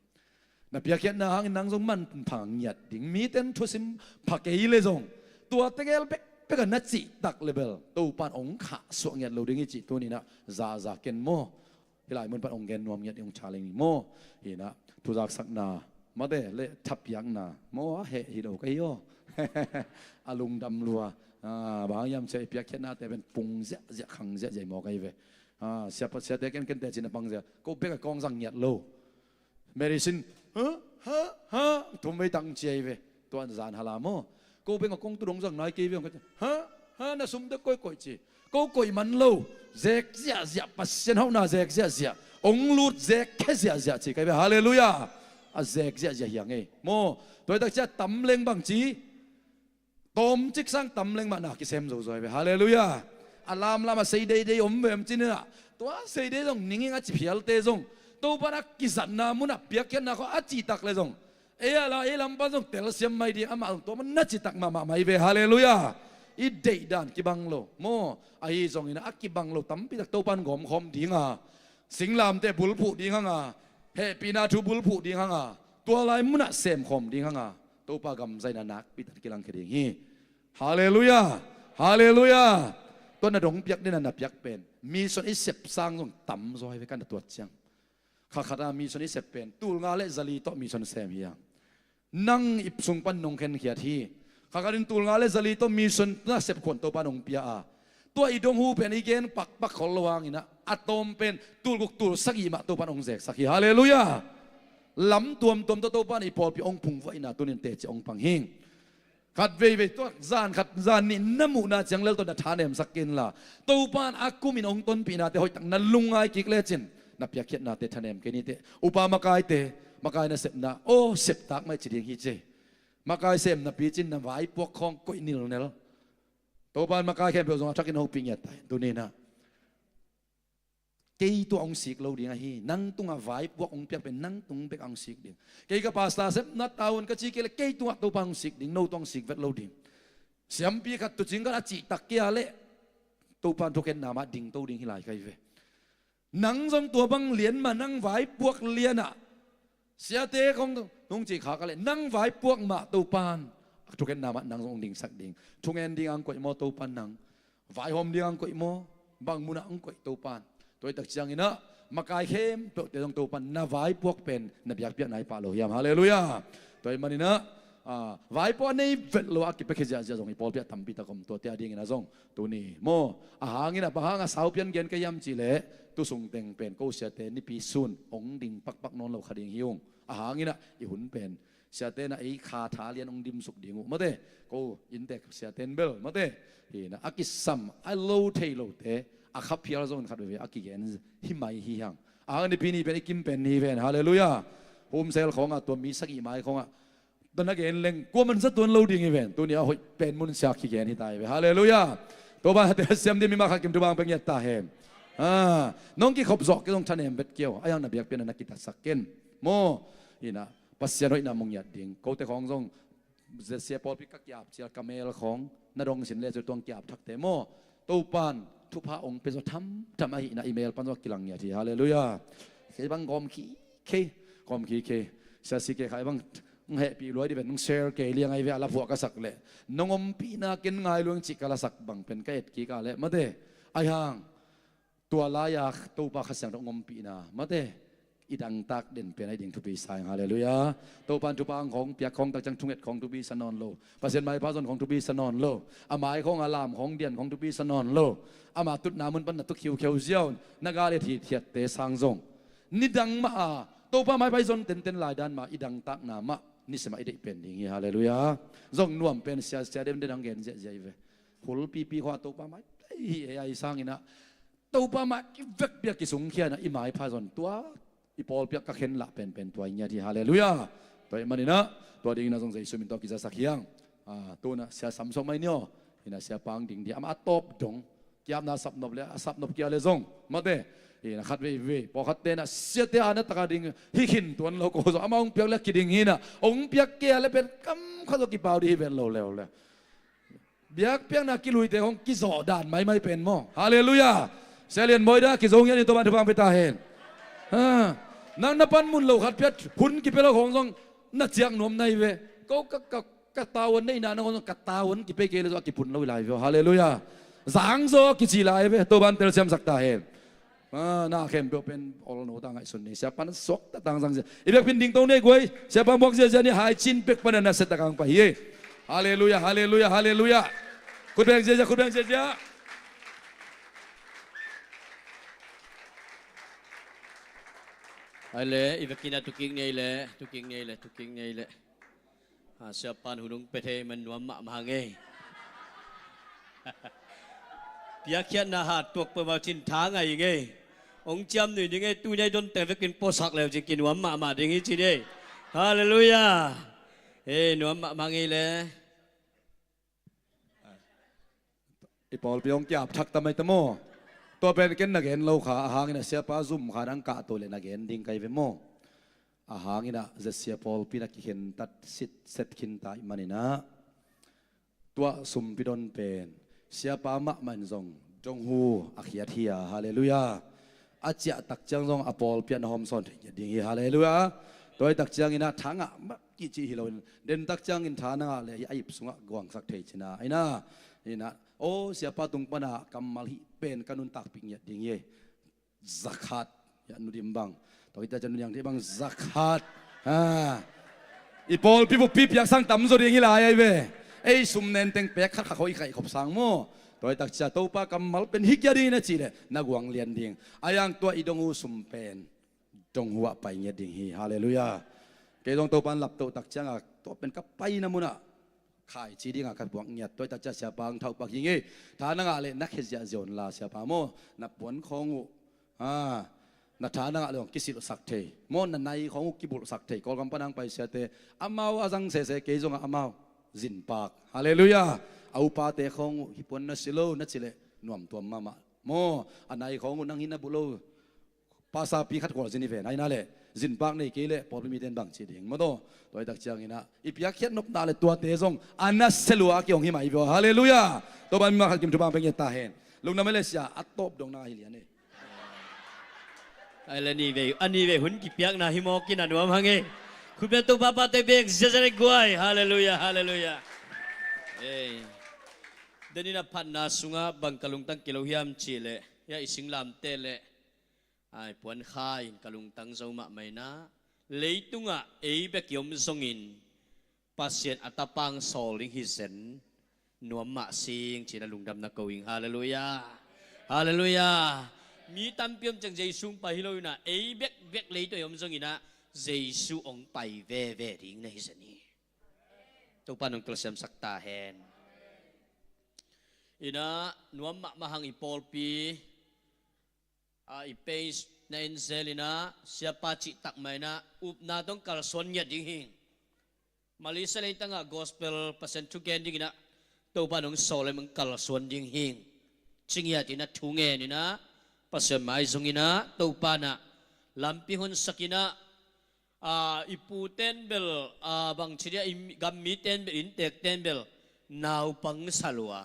Na piakkhiatna hangin nang zong manpha ngiat ding. Miten thusim pha kei le zong, tua tegel bekbek a na cihtak le bel Topan ong khahsuah ngiat lo ding hi cih tuninah zaza ken maw. Hih lai mun pan ong gen nuam ngiat ding ong challenge maw. Hinah thuzaksakna mate le thapiakna maw, a heh hi lo ka hi aw. A lungdam lua. Ah, bang hiam cia i piakkhiatnate pen pung ziahziah, khang ziahziah i mawk ahi ve. Ah, siapa siate kenkente cin a pang zia, ko bek a kawng zang ngiat lo. Medicine, ha ha ha, thum vei tang ci ahi ve. Tuan zan hala maw. Ko bek a kawng tu dong zang nai kei ve, ha ha, na sumte koikoih ci. Ko koih man lo. Zek ziahziah, Pasian hauhna zek ziahziah, ong lut zek khe ziahziah ci kai ve. Halleluiah. A zek ziahziah hi a ngei maw. Tua i tak cia tam leng bang ci, tawmcik sang tam leng mah na kisem zozoi ve. Halleluiah. A lamlam a sei deidei om ve om cininah, tua sei dei zong ning ing a ci phialte zong, Topan a kizatna munah piakkhiatna khawng a cihtak le zong, ei a la ei lam pan zong telsiam mai ding, amah zong tua man na citak mahmah mai ve. Halleluiah. I deihdan kibang lo maw. Ahi zongin a kibang lo tampitak Topan gawmkhawm dinga, singlamte bulphuh ding hanga, hehpihna thu bulphuh ding hanga, tua lai munah semkhawm ding hanga, Topa gamzaina nakpitak kilangkhia ding hi. Halleluiah. Halleluiah. Tua na dong piak dena na piak pen mission i sep sang zong tam zaw hi ve, ka na tuat ciang. Khakhata mission i sep pen tulnga le zali tawh mission sem hi a, nang i sung pan nong khenkhiat hi. Khakhatin tulnga le zali tawh mission na sep khuan Topa nong pia a, tua i dong hu pen i gen pakpak khol lo hanginah, a tawm pen tulguk tulsagih mah Topan hong zeksak hi. Halleluiah. Lam tuamtuam tawh Topan i pawlpi hong phungvuahna tunin teci hong pang hi. Khat veivei tua zan khat zan nih na muhna ciang lel tawh na thanemsak kei inla, Topan a kumin hong tonpihnate hoihtak na lungngai kik lecin na piakkhiatnate thanem kei ni teh. Upa makaite, makai nasepna aw septak mah i ci ding hi ci. Makai sem napi cin na vaipuak khawng koih nilnel. Topan makai khempeuh zong a thakin hopih ngiat ta hi. Tuninah kei tungah hong sik lo ding ahi. Nang tungah vaipuak hong piak pen nang tung bek a hong sik ding. Kei ka pastor sepna taun ka ci kei le kei tungah Topan hong sik ding, no tungah hong sik vet lo ding. Siampi khat tuucing khat a cihtak kei a leh Topan thukhenna mah dingto ding hi lai kai ve. Nang zong tua bang lian mah nang vaipuak lianah siate khong nung cih khak a leh nang vaipuak mah Topan thukhenna mah nang zong hong dingsak ding. Thungen ding ang koih maw Topan nang? Vaihawm ding ang koih maw? Bang munah ang koih Topan? Tua hi tak cianginah makai khempeuhte zong Topan na vaipuak pen na biakpiakna hi pah lo hiam? Halleluiah. Tua hi maninah vaipuak a nei vet lo a kipiakhia ziahziah zong i pawlpi ah tampi tak om. Tuate a dinginah zong tuni maw, a hanginah bang hanga saupian gen ka hiam cihleh tusung teng pen ko siate nipi sun hong ding pakpak nawn lo kha ding hi ung. A hanginah i hun pen siate'n a ei kha tha lian hong dimsuk ding uh mate. Ko inntek siate'n bel mate, hinah a kisam a lo thei lote a khaphial zongin khat veve a kigen hi mai hi hang. A hang nipi ni pen i kim pen ni ven. Halleluiah. Humsel khawngah tua mi sagih mai khawngah tua na gen leng kua man sa tuan lo ding hi ven. Tuni a hoih pen mun siak kigen hi ta hi ve. Halleluiah. Tua ban hate siam ding mi mah khat kim tu bang pe ngiat ta hen. Nong kikhop zawh kei zong thanem vet kei uh. A hiang na biakpiakna na kitatsak ken maw? Hinah Pasian hoihna mu ngiat ding. Kote khawng zong Zesia pawlpi ka kiap cial ka mel khawng na dong sin le cu tuang kiap thakte maw? Topan thupha ong pia zaw thamtham ahihna i mel pan zaw kilang ngiat hi. Halleluiah. Kei bang gawm khi khei, gawm khi khei. Sia si kei khai bang hong hehpih luai di ven, hong share kei liang ai ve a la phuah ka sak leh nong ompihna ken ngai luang cih ka la sak bang pen ka et kik a leh mate. Ai hang tua lai-a Topa Kha Siangtho hong ompihna mate i dangtak den pen ahi ding thupi sa ing. Halleluiah. Topa in thupha ang khawng piak khawng tak ciang thunget khawng thupi sa nawn lo. Pasian maipha zon khawng thupi sa nawn lo. A mai khawng a lam khawng dian khawng thupi sa nawn lo. Ama tutna mun pan na tu khiukheu ziau na gal et hithiatte sang zong nidang mah a Topa maipha i zon tenten lai dan mah i dangtakna mah nisim ah i deih pen ding hi. Halleluiah. Zong nuam pen sia sia den den ang gen ziahziah i ve. Hulpipi khawng a Topa maipha hi ei ai sanginah Topa mah kivekpi a kisungkhia inah i maipha zon tua i pawlpi ah ka khen lah penpen tua i ngiat hi. Halleluiah. Tua ih maninah tua dinginah zong Jesu min tawh kizasak hiang. Tunah sia samsawh mai ni aw. Hinah sia pang ding dih amah a tawp dong kiapna a sapnop le a sapnop kia le zong mate. Hinah khat veivei pawlkhat tenah siate a na taka ding hi khin tuan lo ko zong amah hong piak le kiding hinah hong piak kei a le pen kam khat zong kipau dih hi ven lo leu le. Biakpiakna kiluite hong kizawh dan maimai pen maw? Halleluiah. Sia Lian Bawi da kizo ngiat ni Topan thupha ang pia ta hen. Nang na panmun lo khat piat hun kipia lo khawng zong na ciak nuam na hi ve. Ko ka, ka, ka tavuan neihna na khawng zong ka tavuan kipia kei le zong a kiphun lo hi lai ve. Halleluiah. Zangzaw kici lai ve. Topan telsiamsak ta hen. Na khempeuh pen olno ta ngaihsun ni. Siapa na suak ta tang zang zia i biakpin dingto ni guai. Siapa muak ziazia ni hai cin pek pana na set ta kang pa hi. Halleluiah, halleluiah, halleluiah. Khut beng ziazia, khut beng ziazia. Ai le i biakpin a tukik ni ai le, tukik ni ai le, tukik ni ai le. Siapan hun hong pia thei man nuam mahmah ngei. Piakkhiatna hat tuak peuhmah cin tha ngai ngei. Hong ciam nui ding ngei, tuni a i don teng vekin puasak leu cin kinuam mahmah ding hi cin ei. Halleluiah. Ei nuam mahmah ngei le. I pawlpi hong kiap thak ta mai ta maw? Tua pen ken na gen lo kha a hangin a siapa zum kha nang kah to le na gen ding kai ve maw? A hangin ah zia sia pawlpi na kikhentat sit set khin ta ih maninah tua sumpi don pen siapa mahmah in zong dong hu a khiat hi a, halleluiah. A ciah tak ciang zong a pawlpi ah na hawm sawn thei ngiat ding hi, halleluiah. Tua hi tak ciangin ah tha ngah mah kih cih hi loin den tak ciangin tha na ngah le hi a ip sungah guangsak thei cina aina. Inah aw siapa tung panah kammal hih pen ka nuntakpih ngiat ding hi. Zakhat. Ya nudim bang. Tua kita cian nuniang dih bang zakhat. Ha. I pawlpi buppi piaksang tamzaw ding hi lai ai ve. Ei sum nenteng pek khat khat khawh i kaih khop sang maw? Tua i takcia Topa kammal pen hi kia ding na cih leh na guang lian ding. A yang tua i dong uh sum pen dong huah pai ngiat ding hi. Halleluiah. Kei zong Topa in laptoh takcianga tua pen ka paina munah khaici dinga ka puak ngiat. Tua i takcia siapa ang thauh pak hi ngei. Tha na ngah leh na khia ziahziah unla siapa maw, na puan khawng uh, a, na tha na ngah leh hong kisilhsak thei maw, na nai khawng uh kibulhsak thei. Kawlgam pan ang paisiate amau a zang sese, kei zongah amau zinpak. Halleluiah. A upate khawng uh hi puan na si lo na cih leh nuamtuam mahmah maw. A nai khawng uh nang hi na buh lo. Pasapi khat khual zin hi ven, aina leh zinpak nei kei leh pawlpi mite in bang ci ding maw taw. Tua i takcianginah i piakkhiat nopna leh tuate zong a na selua a kihong hi mah hi vua. Halleluiah. Topa in mi mah khat kim thupha pia ngiat ta hen. Lungdam ei le sia, a tawp dong nang ahi lian ei. Ai le ni vei, a ni vei hun kipiakna hi mawk in a nuam hang ei. Khutbeng Topa pate bek ziazia le guai. Halleluiah, halleluiah. Ei. Denin a phatna sungah bang ka lungtang kilo hiam cih leh, hia i singlamteh leh ai puan kha in ka lungtang zo mahmah inah, leitungah ei bek i om zongin Pasian a tapang sawl ding hi zen nuam mah sing ci-in a lungdam na ko ing. Halleluiah. Halleluiah. Mi tampi om ciang Jesu hong pai hi lo inah, ei bekbek leitungah i om zonginah Jesu hong pai veve ding na hi zen hi. Topa in hong telsiamsak ta hen. Inah nuam mahmah hang i pawlpi a, i page na en zel inah, siapa cihtak mah inah upna tawh kalsuan ngiat ding hing. Malaysia leitangah gospel Pasian thu gen dinginah Topa in hong sawl leh hong kalsuan ding hing. Ci ngiat inah thu ngen inah Pasian mai zong inah Topa inah lampi honsak inah, a, i puten bel, a, bangci dia, i gam miten bel, inntekten bel naupang sa lua.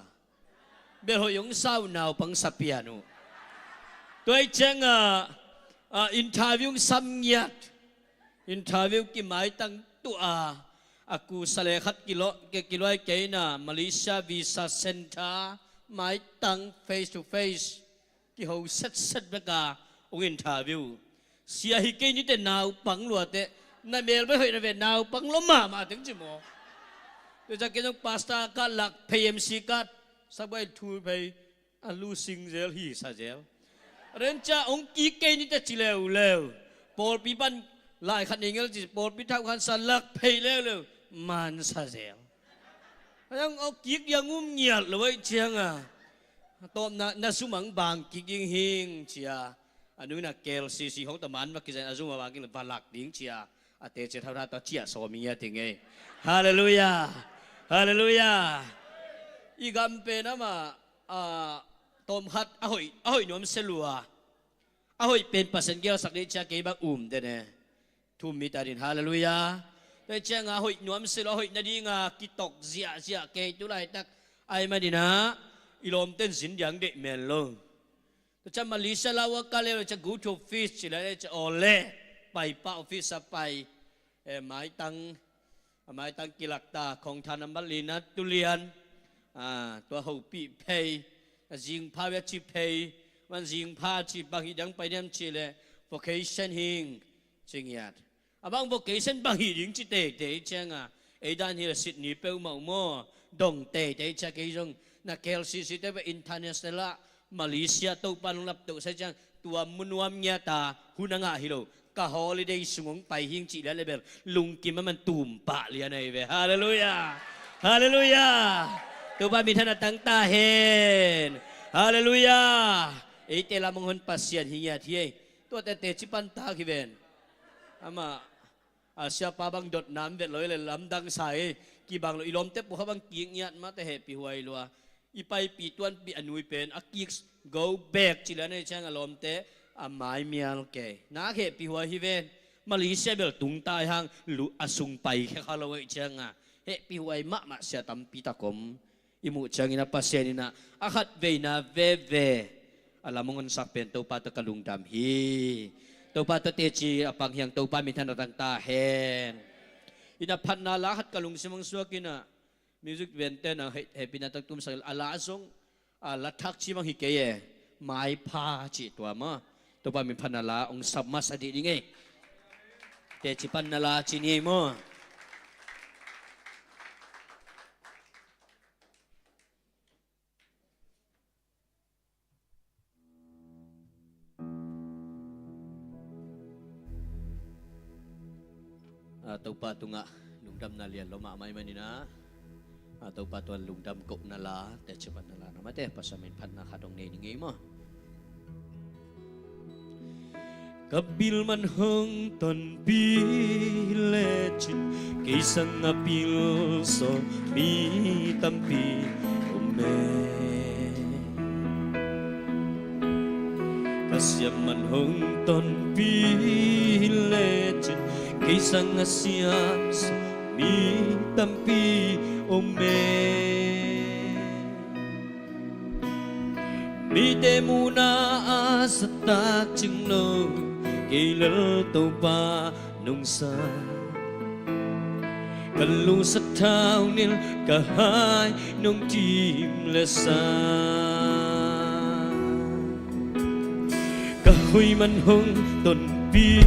Bel hoih hong sa uh, naupang sa pian uh. Tua i ciangah, a, interview hong sam ngiat. Interview kimaitang tuh a, a kusa le khat kilo, ki, kiluai kei inah Malaysia Visa Center maitang face to face kiho setset bek a hong interview. Sia, hi kei niteh naupang luateh, na mel bek hoih na ve, naupang lua mahmah teng ci maw. Tua ciang kei zong pastor card lak phei, M C card, sabuai thu phei, a lu sing zel, hi sa zel. Renca hong kik kei niteh ci leuleu. Pawlpi pan lai khat nei ngel ci, pawlpi thau khan sa lak phei leuleu, man sa zel. Hong kik diang um ngiat lo ei cianga, tawpna na sum ang bang kik ding hing cia. A nu inah K L C C hong taman va kizen a zum a bang kik va lak ding cia. A teci thautha tua ciah sawm i ngiat hi ngei. Halleluiah. Halleluiah. I gam pen amah, a, tawmkhat a hoih, a hoih nuam se lua. A hoih pen Pasian gelsak dih cia kei bang um den e. Thum mi ta din, halleluiah. Tua ciangah a hoih nuam se lua, a hoih nadinga kitok ziahziah kei tu laitak ai maninah i lawmten zin diang deih men lo. Tua ciang Malaysia lau a ka leu le ciang go to office ci le le ciang aw le, pai pa office a pai. E, maitang, a maitang kilakta, khongthan a matlina tulian, a, tua hopih phei, a zingpha via ci phei, man zingpha ci bang hi dang pai diam ci le, vocation hing, ci ngiat. A bang vocation bang hi ding ci teitei cianga, ei dan hi le Sydney peuhmah uh maw, dong teitei cia kei zong, na K L C C te beh international ah, Malaysia Topa nong laptoh sai ciang, tua munuam ngiata, hun a ngah hi lo, ka holiday sung hong pai hing cih lian le bel, lungkim a man tumpah lian ahi ve. Halleluiah. Halleluiah. Topa minthan a tangta hen. Halleluiah. Eite lam hong hon Pasian hi ngiat hi ei. Tuate teci pantak hi ven. Amah a siapa bang dotna om vet lo hi le lamdang sa hi. Kibang lo i lawmte pua kha bang kik ngiat mah te hehpih huai lua. I paipi tuanpih a nui pen a kik go back ci lian ei ciang a lawmte a mai mial kei. Nak hehpih huai hi ven. Malaysia bel tungta i hang lu a sung pai khia kha lo ei cianga hehpih huai mahmah sia tampi tak om. I muh ciangin a Pasian inah a khat veina veve a lam hong honsak pen Topa tawh ka lungdam hi. Topa tawh teci a pang hiang Topa minthan a tangta hen. Inah phatna la khat ka lungsim hong suak inah music vente na hehpihna tak tumsak a la zong a la thak ci mang hi kei e. Maipha cih tua maw. Topa minthan a la hong sam masa dih ding e. Teci panna la ci ni ei maw. Topa tungah lungdamna lian lo mahmah ahih manin ah, Topa tungah lungdam kohna la, teci patna la, na mate Pasian min phatna khat hong nei ni ngei maw. Ka bil man hong tonpih lecin, kei sangah pil sawm mi tampi om e. Ka siam man hong tonpih lecin, kei sangah siam sawm mi tampi om e. Mite muhna a zahtak cing lo, kei lel Topa nong sa. Ka lu sathau nilh, ka hai nong tim le sa. Ka hoih man hong tonpih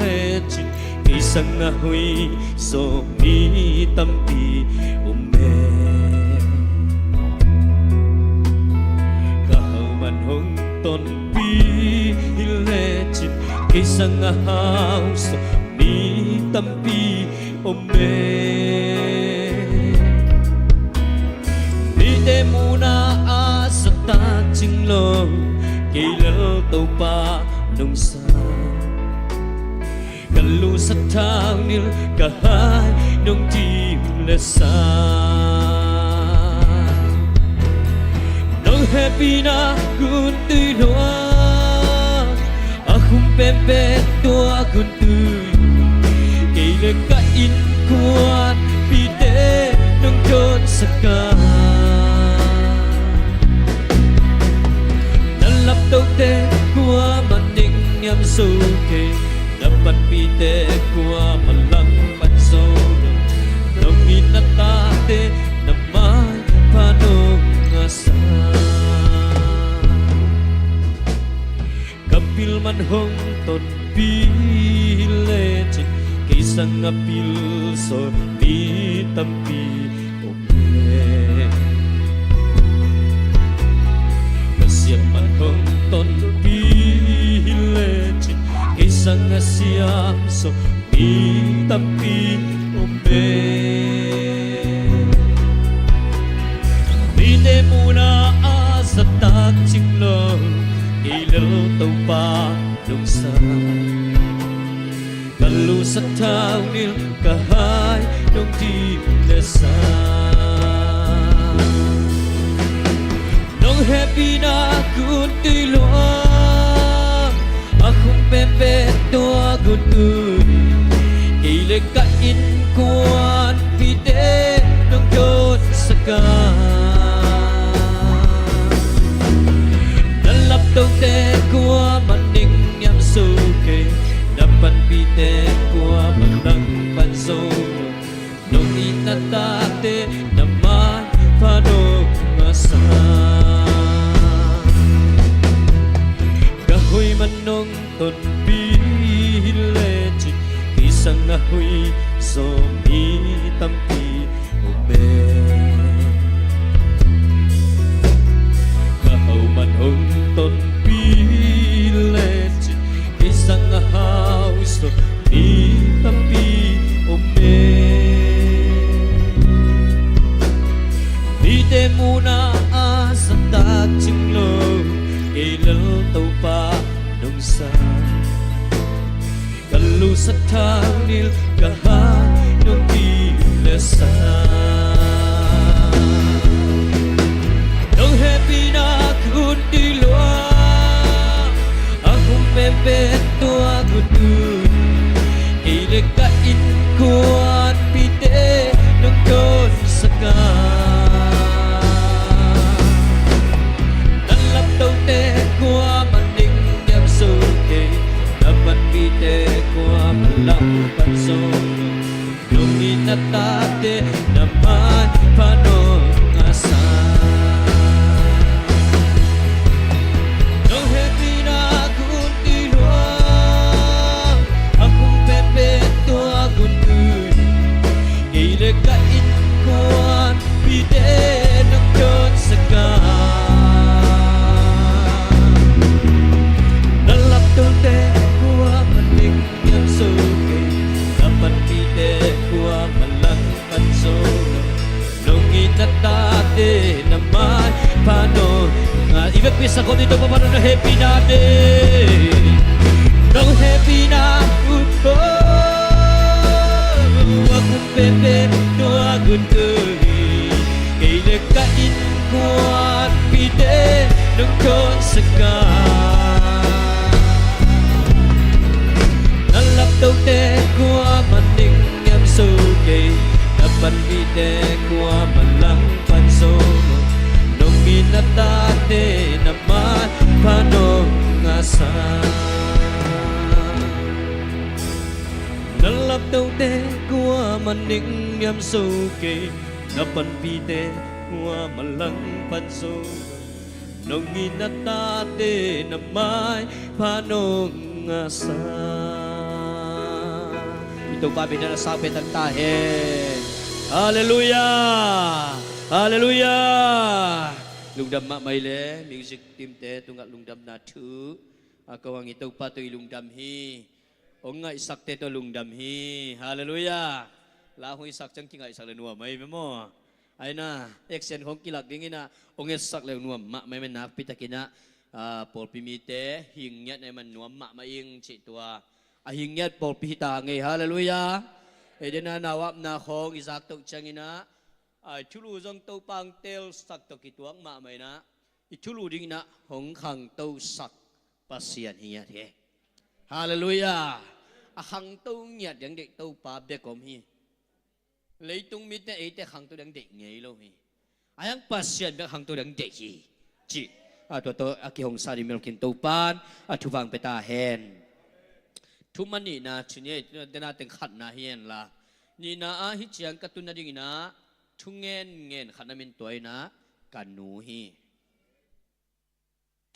lecin, kei sangah hoih sawm mi tampi om e. Ka hau man hong tonpih lecin, kei sangah hau sawm mi tampi om e. Mite muhna a zahtak cing lo, kei lel Topa nong sa. Ka lu sathau nilh, ka hai nong tim le sa. Nong hehpihna gun tui luang, a khum penpen tua gun tui. Kei le ka innkuanpihte nong dawnsak a, na laptohte kuamah nengniam zo kei. Na panpihte kuamah langpan zo lo. Nong it na tate na maipha nong a sa. Ka bil man hong tonpih lecin, kei sangah pil sawm mi tampi om e. Ka siam man hong tonpih lecin, kei sangah siam sawm mi tampi om e. Mite muhna a zahtak cing lo, kei lel Topa nong sa. Ka lu sathau nilh, ka hai nong tim le sa. Nong hehpihna gun tui luang, a khum penpen tua gun tui. Kei le ka innkuanpihte nong dawnsak a, na laptohte kuamah nengniam zo kei. Na panpihte kuamah langpan zo lo. Nong it na tate na maipha nong a sa. Ka hoih man nong tonpih lecin, kei sangah hoih sawm mi tampi om e. Ka hau man hong tonpih lecin, kei sangah hau sawm mi tampi om e. Mite muhna a zahtak cing lo, kei lel Topa nong sa. Ka lu sathau nilh, ka hai nong tim le sa. Nong hehpihna gun tui luang, a khum penpen tua gun tui. Kei le ka innkuanpihte nong dawnsak a, na laptohte kuamah nengniam zo kei. Na panpihte kuamah langpan zo lo. Nong it na tate na Pano nga i vekpi sa kom ni Topa Pano na hehpihna de. Nong hehpihna uh, oh, a kum pempe tua gun tui. Kei le ka innkuanpite nong tonsaka. Na laptote kuaman ning niam so kei, na panpite kuaman langpan so. Nong in na tate na mai pano nga sa. Na laptote kuaman ning niam so kei, na panpite kuaman langpan so. Nong in na tate na mai pano nga sa. I Topa min na sang pia tang ta hen. Halleluiah. Halleluiah. Lungdam mahmah i le music team te tungah lungdamna thu a ko ang. I Topa tawh i lungdam hi. Hong ngaihsakte tawh lungdam hi. Halleluiah. La hong i sak ciang kingaihsak le nuam ahi ve maw? Aina, action khong kilak ding ina, hong etsak le nuam mahmah i man nakpi takin ah, ah, pawlpi mite hing ngiat na i man nuam mahmah ing cih tua. A hing ngiat pawlpi hita ngei. Halleluiah. Ei dena nauapna khong i zak toh ciang ina, ai thulu zong Topa hong telsak tawh kituak mahmah ina, i thulu ding ina hong khangtosak Pasian hi ngiat hi. Halleluiah. A khangto ngiat ding deih Topa bek om hi. Leitung mite eite khangto ding deih ngei lo hi. A hiang Pasian bek khangto ding deih hi. Cih a tua tawh a kihongsa ding milkin Topan a thupha pia ta hen. Thum a nihna cih ni, dena teng khatna hi hen la. Nihna ah hih ciang ka tun nading ina thungen ngen khatna min tua ina ka nu hi.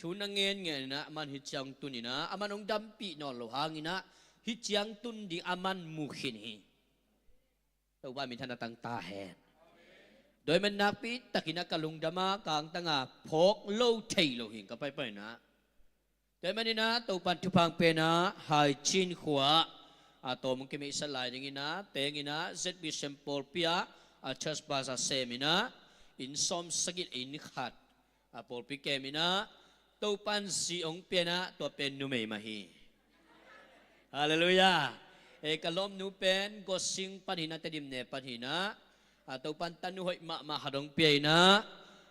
Thu na ngen ngen ina aman hih ciang tun ina aman hong dampih nawn lo hang ina hih ciang tun ding aman mu khin hi. Topa min thanna tang ta hen. Tua i man nakpi takin ah ka lungdam a, ka angtang a phawk lo thei lo hi ka paipai ina. Tua i man ina Topan thupha pia ina Haicin khua a tawm hong kimeihsat lai ding ina teng ina Z B C M pawlpi ah a church pastor sem ina inn sawm sagih inn khat a pawlpi kem ina Topan zi hong pia ina tua pen numei mah hi. Halleluiah. E, ka lawmnu pen Gosing pan hi ina, Tedim ne pan hi ina, a, Topan tanu hoih mahmah khat hong pia ina,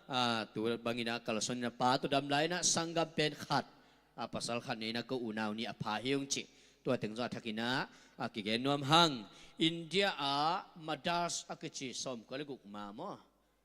a, tu bang ina kalsuan ina pa tu dam lai ina sanggam pen khat, a, pasal khat nei ina ko unau nih a pha hi ung cih tua teng zong a thak ina, a, kigen nuam hang. India ah Madras a kici sawmkua le guk ma maw?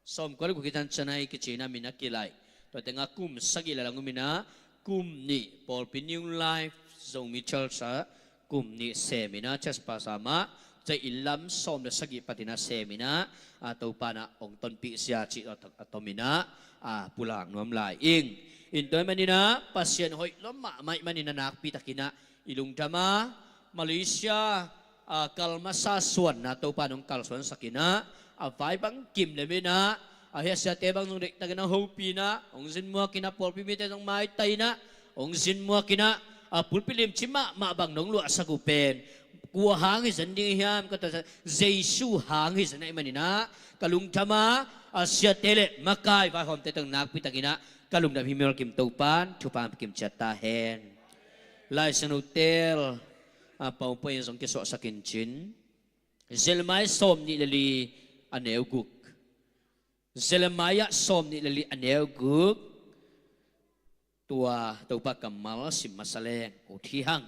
Sawmkua le guk hi tan Chennai kici ina min a kilaih. Tua teng ah kum sagih le lang um ina kum nih pawlpi New Life Zomi Church ah kum nih sem ina church pastor mah, cei inn lam sawm le sagih pat ina sem ina, a, Topan ah hong tonpih sia cih a tom ina, a, pulak nuam lai ing. In tua i man ina Pasian hoih lua mahmah i man ina nakpi takin ah i lungdam a, Malaysia a, kal masa suanna Topan hong kalsuansak ina, a, vai bang kim le min ah, a, hih a siate bang zong deihtakin a hopih ina hong zin muak ina pawlpi mite zong maitai ina hong zin muak ina, a, pulpit limci mahmah bang nong luahsak uh pen kua hang hi zen ding hiam ka ta, Jesu hang hi zen ahih man ina ka lungdam a, a, siate le makai vaihawmte teng nakpi takin ah ka lungdam hi. Mimal kim Topan thupha kim ciat ta hen. Lai Siangtho tel a, PowerPoint zong kisuahsak in cin. Jeremiah sawm nih le li a neu guk. Jeremiah sawm nih le li a neu guk. Tua Topa kammal sim masa leng ut hi hang.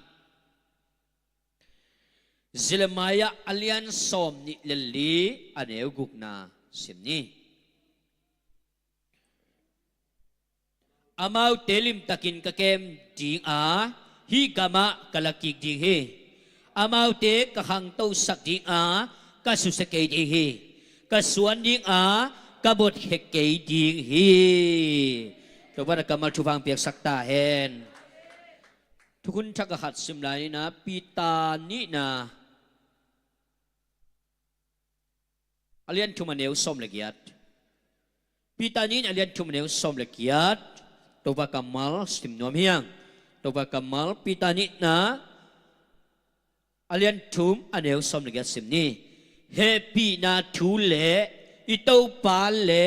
Jeremiah a lian sawm nih le li a neu gukna sim ni. Amaute limtakin ka kem ding a, hih gamah ka la kik ding hi. Amaute ka khangtosak ding a, ka susia kei ding hi. Ka suan ding a, ka botkhia kei ding hi. Topa na kammal thupha piaksak ta hen. Thukhun thak a khat sim lai ni na, Peter nihna a lian thum a neu sawm le giat. Peter nihna a lian thum a neu sawm le giat. Topa kammal sim nuam hi hang. Topa kammal Peter nihna a lian thum a neu sawm le giat sim ni. Hehpihna thu le i Topa le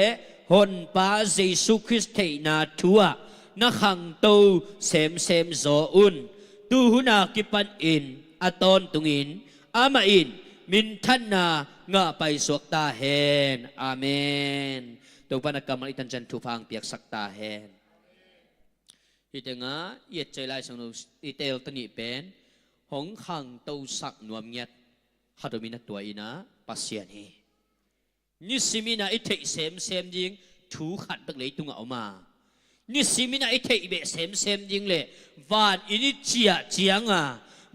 Honpa Jesu Khrist theihna thu ah na khangto semsem zaw un. Tuhuna kipanin a tawntungin amah in minthanna ngah paisuak ta hen. Amen. Topa na kammal i tancian thupha hong piaksak ta hen. Hih tengah i etcei Lai Siangtho i tel ta nih pen hong khangtosak nuam ngiat khat om in, a tua in ah Pasian hi. Nisim in ah i theih semsem ding thu khat bek leitungah om a, nisim in ah i theih beh semsem ding le van inn i ciah cianga,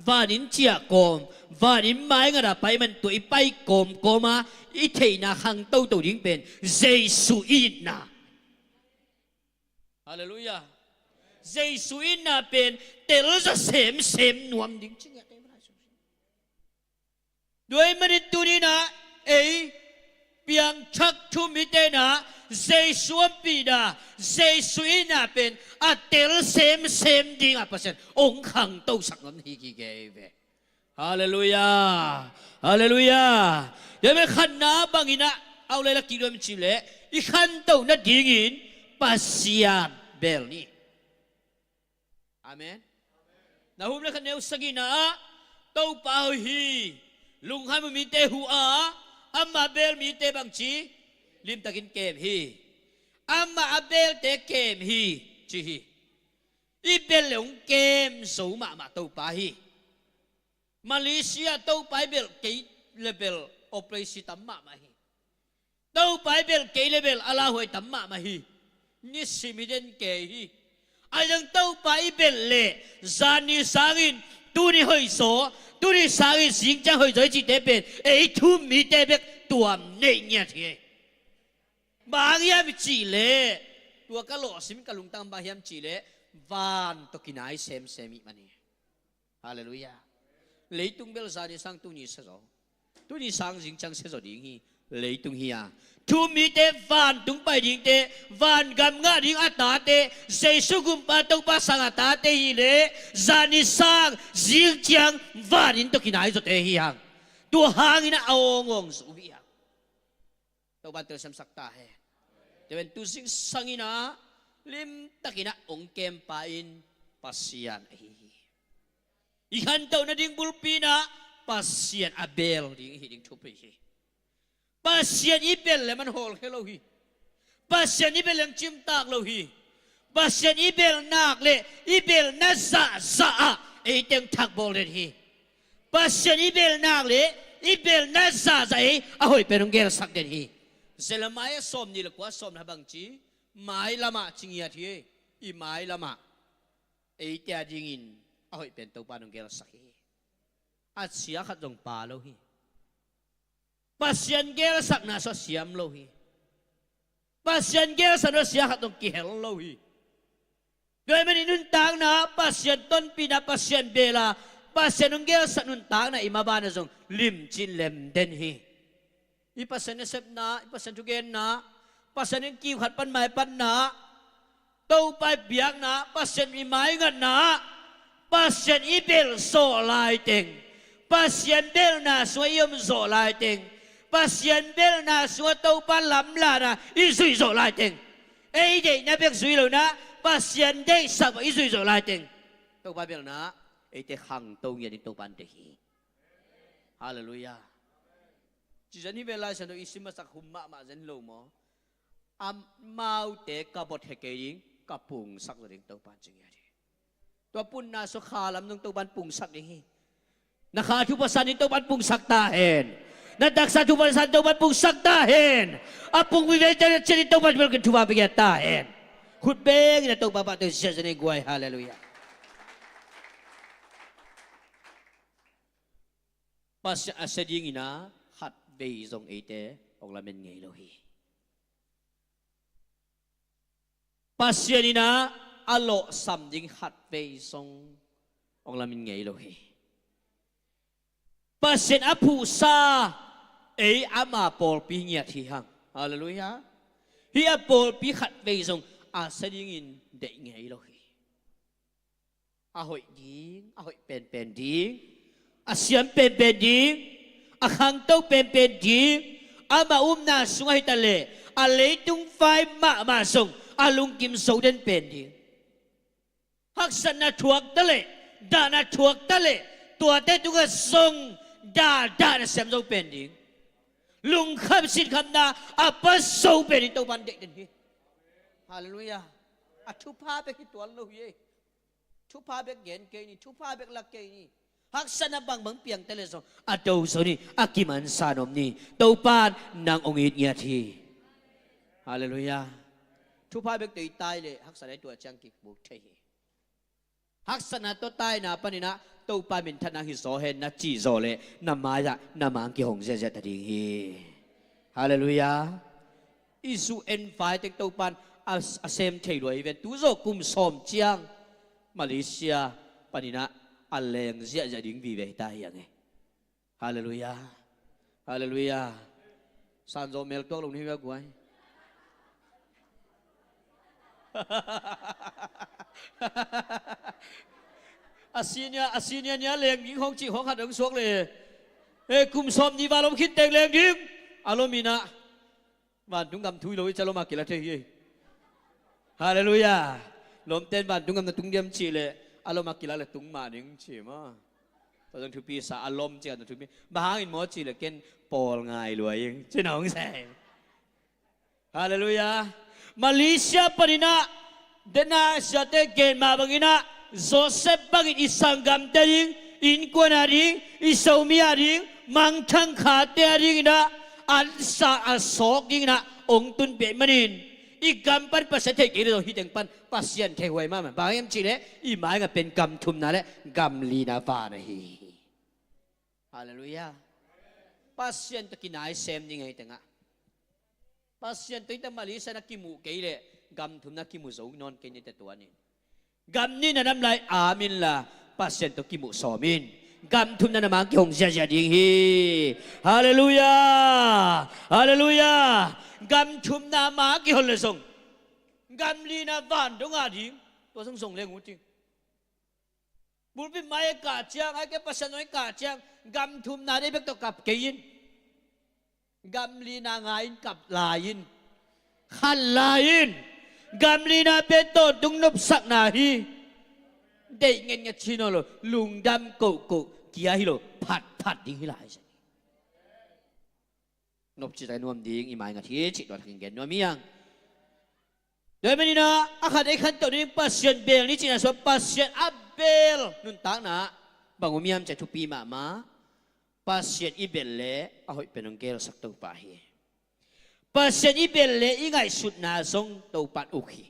van inn ciah kawm, van inn maingata pai man tua i pai kawmkawma i theihna khangtoto ding pen Jesu i itna. Halleluiah. Jesu itna pen telza semsem nuam ding ci ngiat. Tua ahih manin tuni in ah ei piangthak thumite in ah Jesu ompihna, Jesu itna pen a tel semsem dingah Pasian hong khangtosak nuam hi kikei ve. Halleluiah. Halleluiah. Tua ahih manin khatna bangin ah a uk le la kik nuam in cih leh i khantoh nadingin Pasian bel ni. Amen. Nahum le khat neu sagihna ah Topa hoih hi. Lungkham uh mite huh a, amah bel mite bangci limtakin kem hi. Amah a belte kem hi, ci hi. I bel le hong kem zo mahmah Topa hi. Malaysia Topa i belh kei le bel operation tam mahmah hi. Topa i belh kei le bel a lauhuai tam mahmah hi. Nisim hi den kei hi. Ahi zong Topa i belh le zani sangin tuni hoih zaw, tuni sangin zingciang hoih zaw i cihte pen ei thu-um mite bek tuam neih ngiat hi. Bang hiam i cih leh, tua ka lawhsim ka lungtang bang hiam cih leh van tawh kinai semsem i hih man hi. Halleluiah. Leitung bel zani sang tuni sia zaw, tuni sang zingciang sia zaw ding hi. Leitung hi a, thu-um mite vantung pai dingte, vangam ngah ding a tate, Jesu Gumpa Topa sang a tate hi leh zani sang zingciang van inn tawh kinai zawte hi hang. Tua hangin a awngawng zo hi hang. Topa in telsiamsak ta hen. Tua pen tu zingsang in ah limtakin ah hong kempa in Pasian ahi hi. I khantoh nading bulpi in ah Pasian a bel ding i hih ding thupi hi. Pasian i belh le man hawlkhia lo hi. Pasian i belh le man cimtak lo hi. Pasian i belh nak le i belhna zahzah ah ei teng thak bawl den hi. Pasian i belh nak le i belhna zahzah ei a hoih pen hong gelsak den hi. Jeremiah sawmnih le kua sawm le khat bangci, mailamah ci ngiat hi. I mailamah eite a dingin a hoih pen Topa in hong gelsak hi. A sia khat zong pha lo hi. Pasian gelsakna sua siam lo hi. Pasian gelsakna sia khat zong kihel lo hi. Tua ahih manin nuntakna Pasian tonpihna, Pasian bela, Pasian hong gelsak nuntakna i mabanah zong limcin lemden hi. I Pasian nasepna, i Pasian thugenna, Pasian in kiu khat pan mai panna, Topa i biakna, Pasian i maingatna, Pasian i belh zawh laiteng, Pasian belhna sungah i om zawh laiteng, Pasian belhna sungah Topa lamlahna i zuih zawh laiteng, ei deihna bek zui lo in ah Pasian deihsak bang i zuih zawh laiteng, Topa belhna eite khangto ngiat ding Topa in deih hi. Halleluiah. Ci zen hi ve, Lai Siangtho i sim masak hum mahmah zen lo maw? Amaute ka bot he kei ding, ka pungsak zaw ding Topa in ci ngiat hi. Tua punna sua kha lam zong Topa in pungsak ding hi. Na kha thupha san ding Topa in pungsak ta hen. Na taksa thupha san Topa in pungsak ta hen. A pung vive te na cian ding Topa in belkin thupha pia ta hen. Khut bengin a Topa pahtawi ziahziah nei guai. Halleluiah. Pasian a sia dingin ah khatvei zong eite hong lamen ngei lo hi. Pasian in ah a lawhsam ding khatvei zong hong lamen ngei lo hi. Pasian a phuhsa ei ama pawlpi ngiat hi hang. Halleluiah. Hih a pawlpi khatvei zong a sia dingin deih ngei lo hi. A hoih ding, a hoih penpen ding, a siam penpen ding, a khangto penpen ding, ama upna sungah hi ta leh, A leitung vai mahmah zong a lungkim zo den pen ding. Haksatna thuak ta leh, dahna thuak ta leh, tuate tungah zong dahdah na siam zo pen ding. Lungkham sinkhamna a pa zo pen ding Topa'n deih den hi. Halleluiah. A thupha bek hi tuan lo hi. Thupha bek gen kei ni, thupha bek lak kei ni. Haksatna bangbang piang ta leh zong a do zo ni, a kimansa nuam ni. Topa'n nang hong it ngiat hi. Halleluiah. Thupha bek tawh i tai leh haksatna i tuah ciang kibuk thei hi. Haksatna tawh taina panin ah Topa minthanna hi zaw hen na cih zaw leh na mai-ah na mang kihong ziahziah ta ding hi. Halleluiah. I zu en vai teng Topa'n a, a sem thei lua hi ven. Tu zawh kum sawm ciang Malaysia panin ah a leng ziahziah ding vive hi ta hi ang e. Halleluiah. Halleluiah. Sanzawh mel tuak lo ni hi a guai. A senior, a senior ni a leng ding hong cih hong hat hong suak le. E, kum sawm ni val om khit teng leng ding. A lom in ah vantung gam thu hi lo i ci a lom a kila thei hi. Halleluiah. Lomte'n vantung gam na tung diam cih leh a lom a kila leh tung mah ding ci maw. Tua zong thupi sa a lom ci a na thupi. Bang hangin maw cih leh ken pawl ngai lua ing ci na hong sa hi. Halleluiah. Malaysia panin ah dena siate gen mah bangin ah Joseph bangin i sanggamte ding, innkuan a ding, i somi a ding, mangthang khate a dingin ah an sa a sawk dingin ah hong tun peh manin i gam pan Pasian thei kei leh hih teng pan Pasian thei huai mahmah. Bang hiam cih leh i mai-ah pen gam thumna leh gam lina van ahi hi. Halleluiah. Pasian tawh kinai sem ding ahi tengah Pasian tawh i ta Malaysia na kimuh kei leh gam thumna kimu zo nawn kei ni ta tuan in. Gam nihna nam lai am inla Pasian tawh kimuh sawm in. Gam thumna na mang kihong ziahziah ding hi. Halleluiah. Halleluiah. Gam thumna mang kihon leh zong gam lina van dong a ding. Tua zong zong leng ut ing. Pulpit mai a kah ciang, ai ke Pasian zong a kah ciang gam thumna deih bek tawh kap kei in. Gam lina ngai in kap lai in. Khan lai in. Gam lina pen tawntung nopsakna hi. Deih ngetnget ci nawn lo. Lungdam kohkoh kia hi lo. Phatphat ding hi lai. Nopci tak nuam ding i mai ngat hi cih tua thakin gen nuam hi ang. Tua hi manin ah a khat ei khantoh ding Pasian beel ni cihna sua Pasian a beel nuntakna bang om hiam cih thupi mahmah. Pasian i beel leh a hoih pen hong geelsak Topa hi. Pasian i beel leh i ngaihsutna zong Topa uk hi.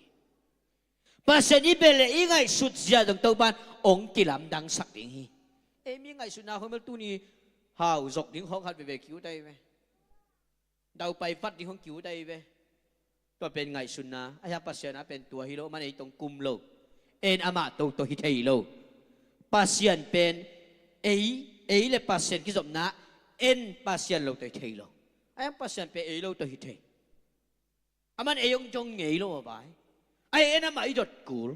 Pasian i beel leh i ngaihsut zia zong Topa'n hong kilamdangsak ding hi. Ei mi ngaihsutna khawng bel tuni hau zok ding khawng khat veve kiu ta hi ve. Daupai vat ding khawng kiu ta hi ve. Tua pen ngaihsutna a hia Pasian a pen tua hi lo, man ei tong kum lo. En amah to tawh hi thei lo. Pasian pen ei, ei le Pasian kizopna en Pasian lo tawh hi thei lo. A hia Pasian pen ei lo tawh hi thei. A man ei hong dong ngei lo a vai. A ei en amah i dot kul.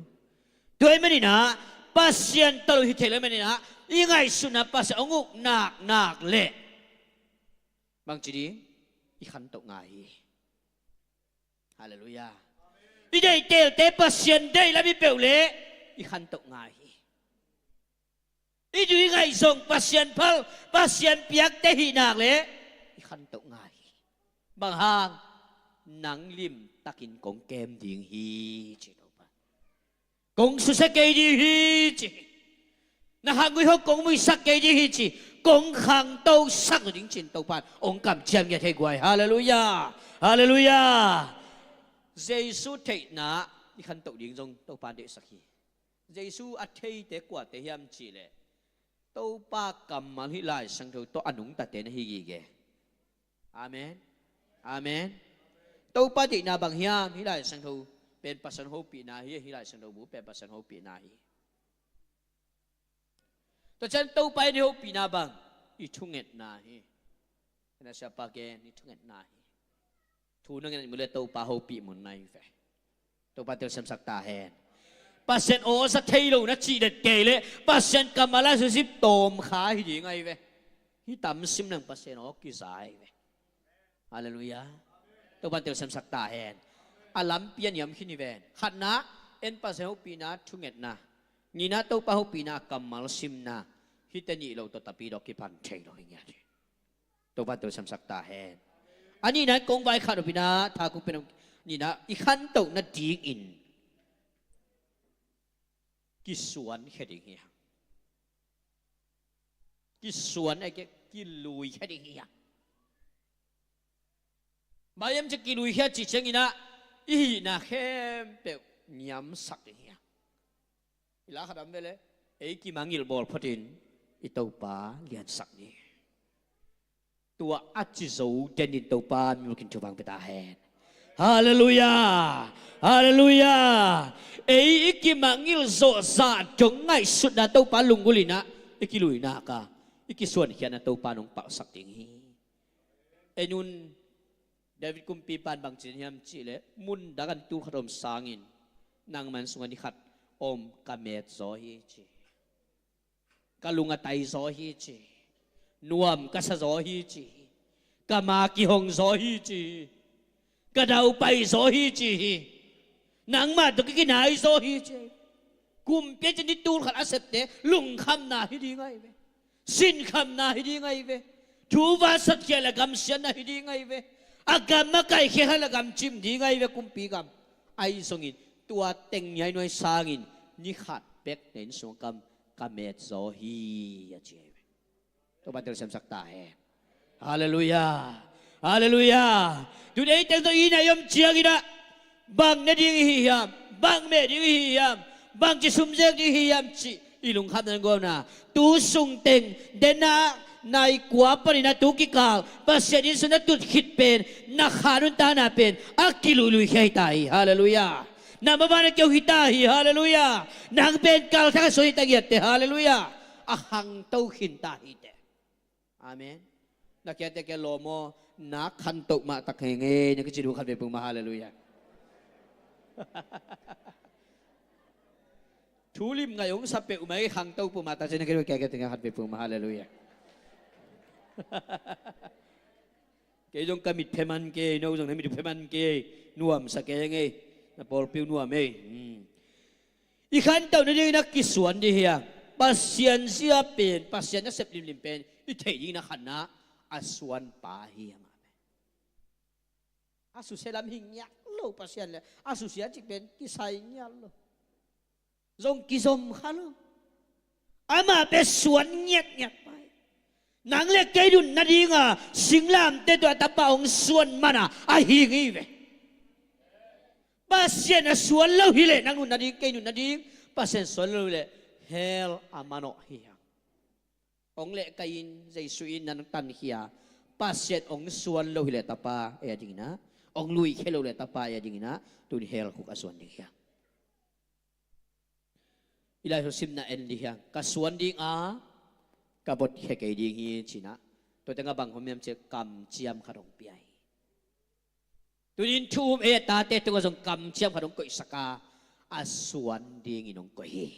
Tua ahih manin ah Pasian tawh lo hi thei lo ahih manin ah i ngaihsutna Pasian hong uk naknak leh bangci ding i khantoh ngai hi. Halleluiah. I deih teelte Pasian deih lam i peuh leh i khantoh ngai hi. I duh i ngaih zong Pasian phal, Pasian piakte hih nak leh i khantoh ngai hi. Bang hang? Nang limtakin kong kem ding hi ci Topa. Kong susia kei ding hi ci. Na khanggui hawk kong muisak kei ding hi ci. Kong khangtosak ding ci-in Topa'n hong kamciam ngiat hi guai. Halleluiah. Halleluiah. Jesu theihna i khantoh ding zong Topa'n deihsak hi. Jesu a theite kuate hiam cih leh Topa kammal hih Lai Siangtho tawh a nungtate na hi gige. Amen. Amen. Topa deihna bang hiam? Hih Lai Siangtho pen Pasian hopihna hi. Hih Lai Siangtho bu pen Pasian hopihna hi. Tua ciang Topa in i hopihna bang? I thungetna hi. Na siapa gen i thungetna hi. Thu na ngen mun leh Topa hopih mun na hi ve. Topa telsiamsak ta hen. Pasian aw za thei lo na cih det kei leh Pasian kammal a sisip tawm kha hi ding ahi ve. Hih tam sim leng Pasian aw kiza ahi ve. Halleluiah. Topa'n telsiamsak ta hen. A lampi a niam khin hi ven. Khatna, en Pasian hopihna thungetna. Nihna, Topa hopihna kammal simna. Hihte nih lo tawh tapi dawh kipan thei lo hi ngiat hi. Topa'n telsiamsak ta hen. A nihna, kong vaikhak nop in ah, tha kong pia nop in ah, i khantoh nadingin kisuankhia ding hi hang. Kisuan a, ki, kiluikhia ding hi hang. Bang hiam cih leh kiluikhia cih ciangin ah, i hihna khempeuh niamsak ding hi hang. I la khat om ve leh, ei kimangngilh bawl photin i Topa liansak ni. Tua a ci zo denin Topa'n mimal kim thupha hong pia ta hen. Halleluiah! Halleluiah! Ei i kimangngilh zawh zah dong ngaihsutna Topa lunggulh in ah, i kiluinak a, i kisuankhiatna Topa'n hong palhsak ding hi. En un, David kumpipa'n bang ci hiam cih leh, mundang ah ni tul khat om sangin, nangman sungah ni khat om ka met zaw hi ci. Ka lung a tai zaw hi ci. Nuam ka sa zaw hi ci. Ka ma kihong zaw hi ci. Ka daupai zaw hi ci hi. Nangmah tawh kikinai zaw hi ci. Kumpi a ci ni tul khat a septe lungkhamna hi ding ahi ve. Sinkhamna hi ding ahi ve. Thu vasat khial a gamsiatna hi ding ahi ve. A gam a kaikhia khat a gamcim ding ahi ve, kumpi gam. Ahi zongin tua teng ngiainuai sangin ni khat bek na inn sung kam ka met zaw hi a ci ahi ve. Topa'n telsiamsak ta hen. Halleluiah! Halleluiah! Tun ei teng tawh i na i om ciangin ah, bang ne ding i hi hiam? Bang meh ding i hi hiam? Bang ci sumzek ding i hi hiam cih i lungkhamna gualna. Tu sung teng, den ah nai kua panin ah tu kikal Pasian inn sung na tut khit pen, na kha nuntakna pen a kiluiluikhia hi ta hi. Halleluiah! Na mavang a keu hi ta hi. Halleluiah! Nang pen kalthak a suan hi ta ngiatte. Halleluiah! A khangto khin ta hi teh. Amen. Na kiate kia lawm aw, na khantoh mah tak henge, na kici ding uh khat vei peuhmah. Halleluiah. Thu limngaih hong sa peuhmah, i khangto peuhmah tak ciang na kici ding uh kia, kiate kia khat vei peuhmah. Halleluiah. Kei zong ka mit pheman kei, no zong na mit uh pheman kei, nuamsa kei ngei, na pawlpi uh nuam ei. Hmm. I khantoh nadingin a kisuan ding hi a, Pasian zia pen, Pasian a sep limlim pen i theih dingin a khatna, a suanpa hi a mah pen. A susia lam hi ngiat lo Pasian leh a susia cih pen kisai ngiat lo. Zong kizom kha lo. Amah pen suan ngiatngiat pa hi. Nang le kei nunna dinga singlamteh tawh a tapa hong suan man a, a hing hi ve. Pasian a suan lo hileh nang nunna ding, kei nunna ding, Pasian suan lo hileh hell a manawh hi hang. Hong leh Kain, Jesu in nang tankhia, Pasian hong suan lo hileh tapa ei a dingin ah, hong luikhia lo leh tapa ei a dingin ah, tuni hell khuk a suan ding hi hang. I Lai Siangtho simna en dih hiam? Ka suan ding a, ka botkhia kei ding hi ci-in ah. Tua teng a bang hong om hiam cih leh kamciam khat hong pia hi. Tuni in thu um ei a tate tungah zong kamciam khat hong koihsak a, a suan dingin hong koih hi.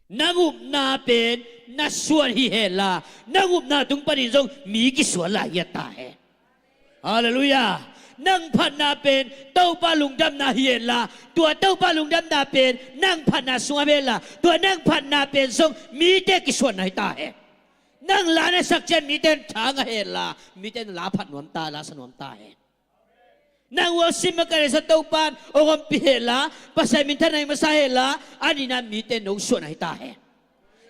Nang upna pen na suan hi hen la, nang upna tung panin zong mi kisuan lai ngiat ta hen. Halleluiah. Nang phatna pen Topa lungdamna hi hen la, tua Topa lungdamna pen nang phatna sungah om hen la, tua nang phatna pen zong mite kisuanna hi ta hen. Nang la na sak ciang mite in tha ngah hen la, mite in la phat nuam ta, la sa nuam ta hen. Nang worship makaih na sa Topa'n hong ompih hen la, Pasian minthanna hi masa hen la, a nihna mite in no suanna hi ta hen.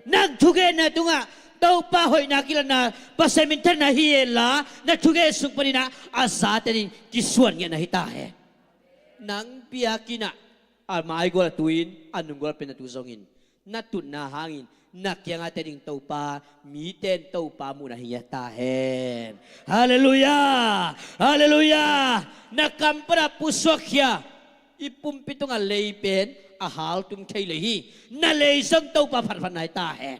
Nang thugenna tungah Topa hoihna kilatna, Pasian minthanna hi hen la, na thugen sung panin ah a zate in kisuan ngiatna hi ta hen. Nang biakinn ah a maigual a tu in, a nunggual pen na tu zongin, na tutna hangin na kiangah teh ding Topa, mite in Topa muhna hi ngiat ta hen. Halleluiah! Halleluiah! Na kam pan a pusuakkhia, i pumpi tungah lei pen a haltum thei lei hi. Na lei zong Topa phatphatna hi ta hen.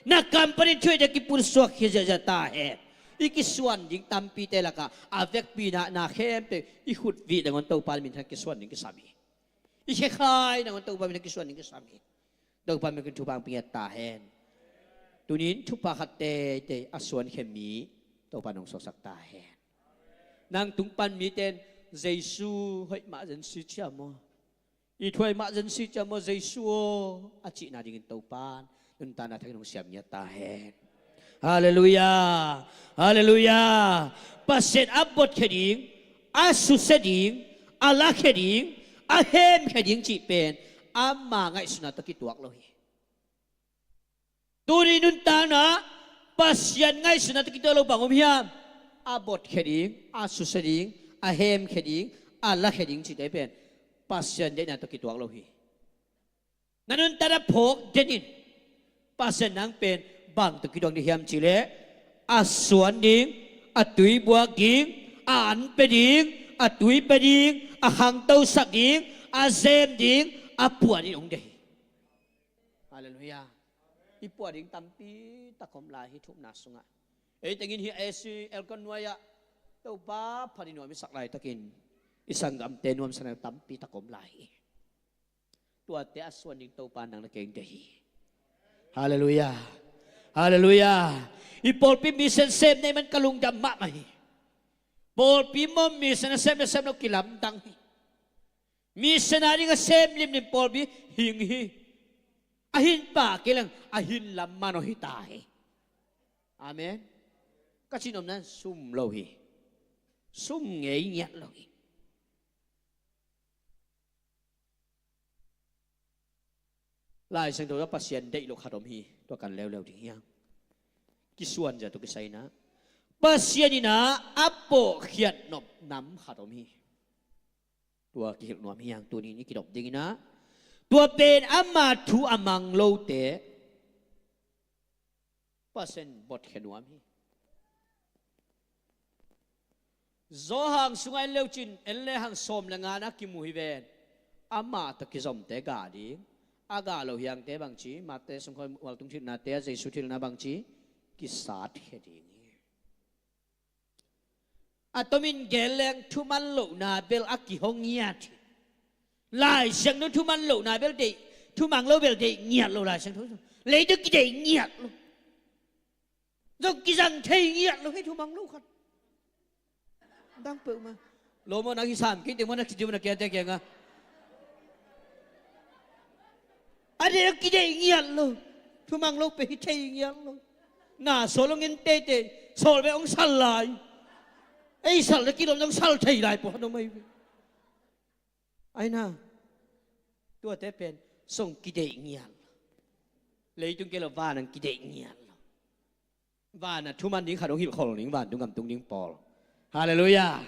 Na kam panin thu-um teng kipusuakkhia ziahziah ta hen. I kisuan ding tampite lakah a vekpi-in ah na khempeuh i khut vih nangawn Topa minthan kisuan ding kisam hi. I khekhai nangawn Topa minthan kisuan ding kisam hi. Topa min thupha hong pia ngiat ta hen. Tuni in thupha khat teitei a suankhia mi Topa in hong suaksak ta hen. Nang tung pan mite in Jesu hoih mah zen si cia maw? I thu hoih mah zen si cia maw, Jesu aw, a cihna dingin Topan nuntakna thak in hong siam ngiat ta hen. Halleluiah. Halleluiah. Pasian a botkhia ding, a susia ding, a lakhia ding, a hemkhia ding cih pen ama ngaihsutna tawh kituak lo hi. Tuni nuntakna Pasian ngaihsutna tawh kituak lo bang om hiam? A botkhia ding, a susia ding, a hemkhia ding, a lakhia ding cihte pen Pasian deihna tawh kituak lo hi. Na nuntakna phawk den in. Pasian nang pen bang tawh kituak ding hiam cihleh, a suan ding, a tui buak ding, a an pia ding, a tui pia ding, a khangtosak ding, a zem ding, a puah ding hong deih hi. Halleluiah. I puah ding tampi tak om lai hi thu upna sungah. Ei tengin hi A C aircon nuai-ah Topa phat i nuam i sak laitakin i sanggamte nuamsa nai tampi tak om lai hi. Tuate a suan ding Topa nang le kei hong deih hi. Halleluiah. Halleluiah. I pawlpi mission sem nei man ka lungdam mahmah hi. Pawlpi maw mission a sem le sem lo kilamdang hi. Mission a ding a sem limlim pawlpi hing hi. A hin pa kei leng a hin lam man aw hi ta hi. Amen. Ka cih nopna in sum lo hi. Sum ngei ngiat lo hi. Lai Siangtho ah Pasian deih lo khat om hi. Tua kan leuleu ding hi hang. Kisuan zia tua kisai in ah Pasian in ah a pawlkhiat nop nam khat om hi. Tua kihilh nuam hi hang. Tuni in i kidop ding in ah tua pen ama thu a mang lote Pasian botkhia nuam hi. Johan sungah en leucin en le hang sawm le nga na kimu hi ven. Amah tawh kizomte gah ding. A gah lo hiangte bangci, Mate sungkhawng mualtung thilnate, a Jesu thilna bangci, kisatkhia ding hi. A tomin gen leng thuman lohna bel a kihong ngiat hi. Lai Siangtho thuman lohna bel deih, thumang lo bel deih ngiat lo Lai Siangtho. Leitung kideih ngiat lo. Zong kizang thei ngiat lo hei thumang lo khat. Dang peuh ma. Lo maw na kisam kei teng maw na kidiu na kia te kia nga. A deih kideih ngiat lo. Thumang lo pe hi thei ngiat lo. Na sawl lo ngin teitei. Sawl ve ong sal lai. Ei sal le kilom zong sal thei lai pawh no mai ve. Aina, tuate pen song kideih ngial. Leitung kei lo van ang kideih ngial. Van a thuman ding khat hong hilhkhol ding, vantung gam tung ding pawl. Halleluiah.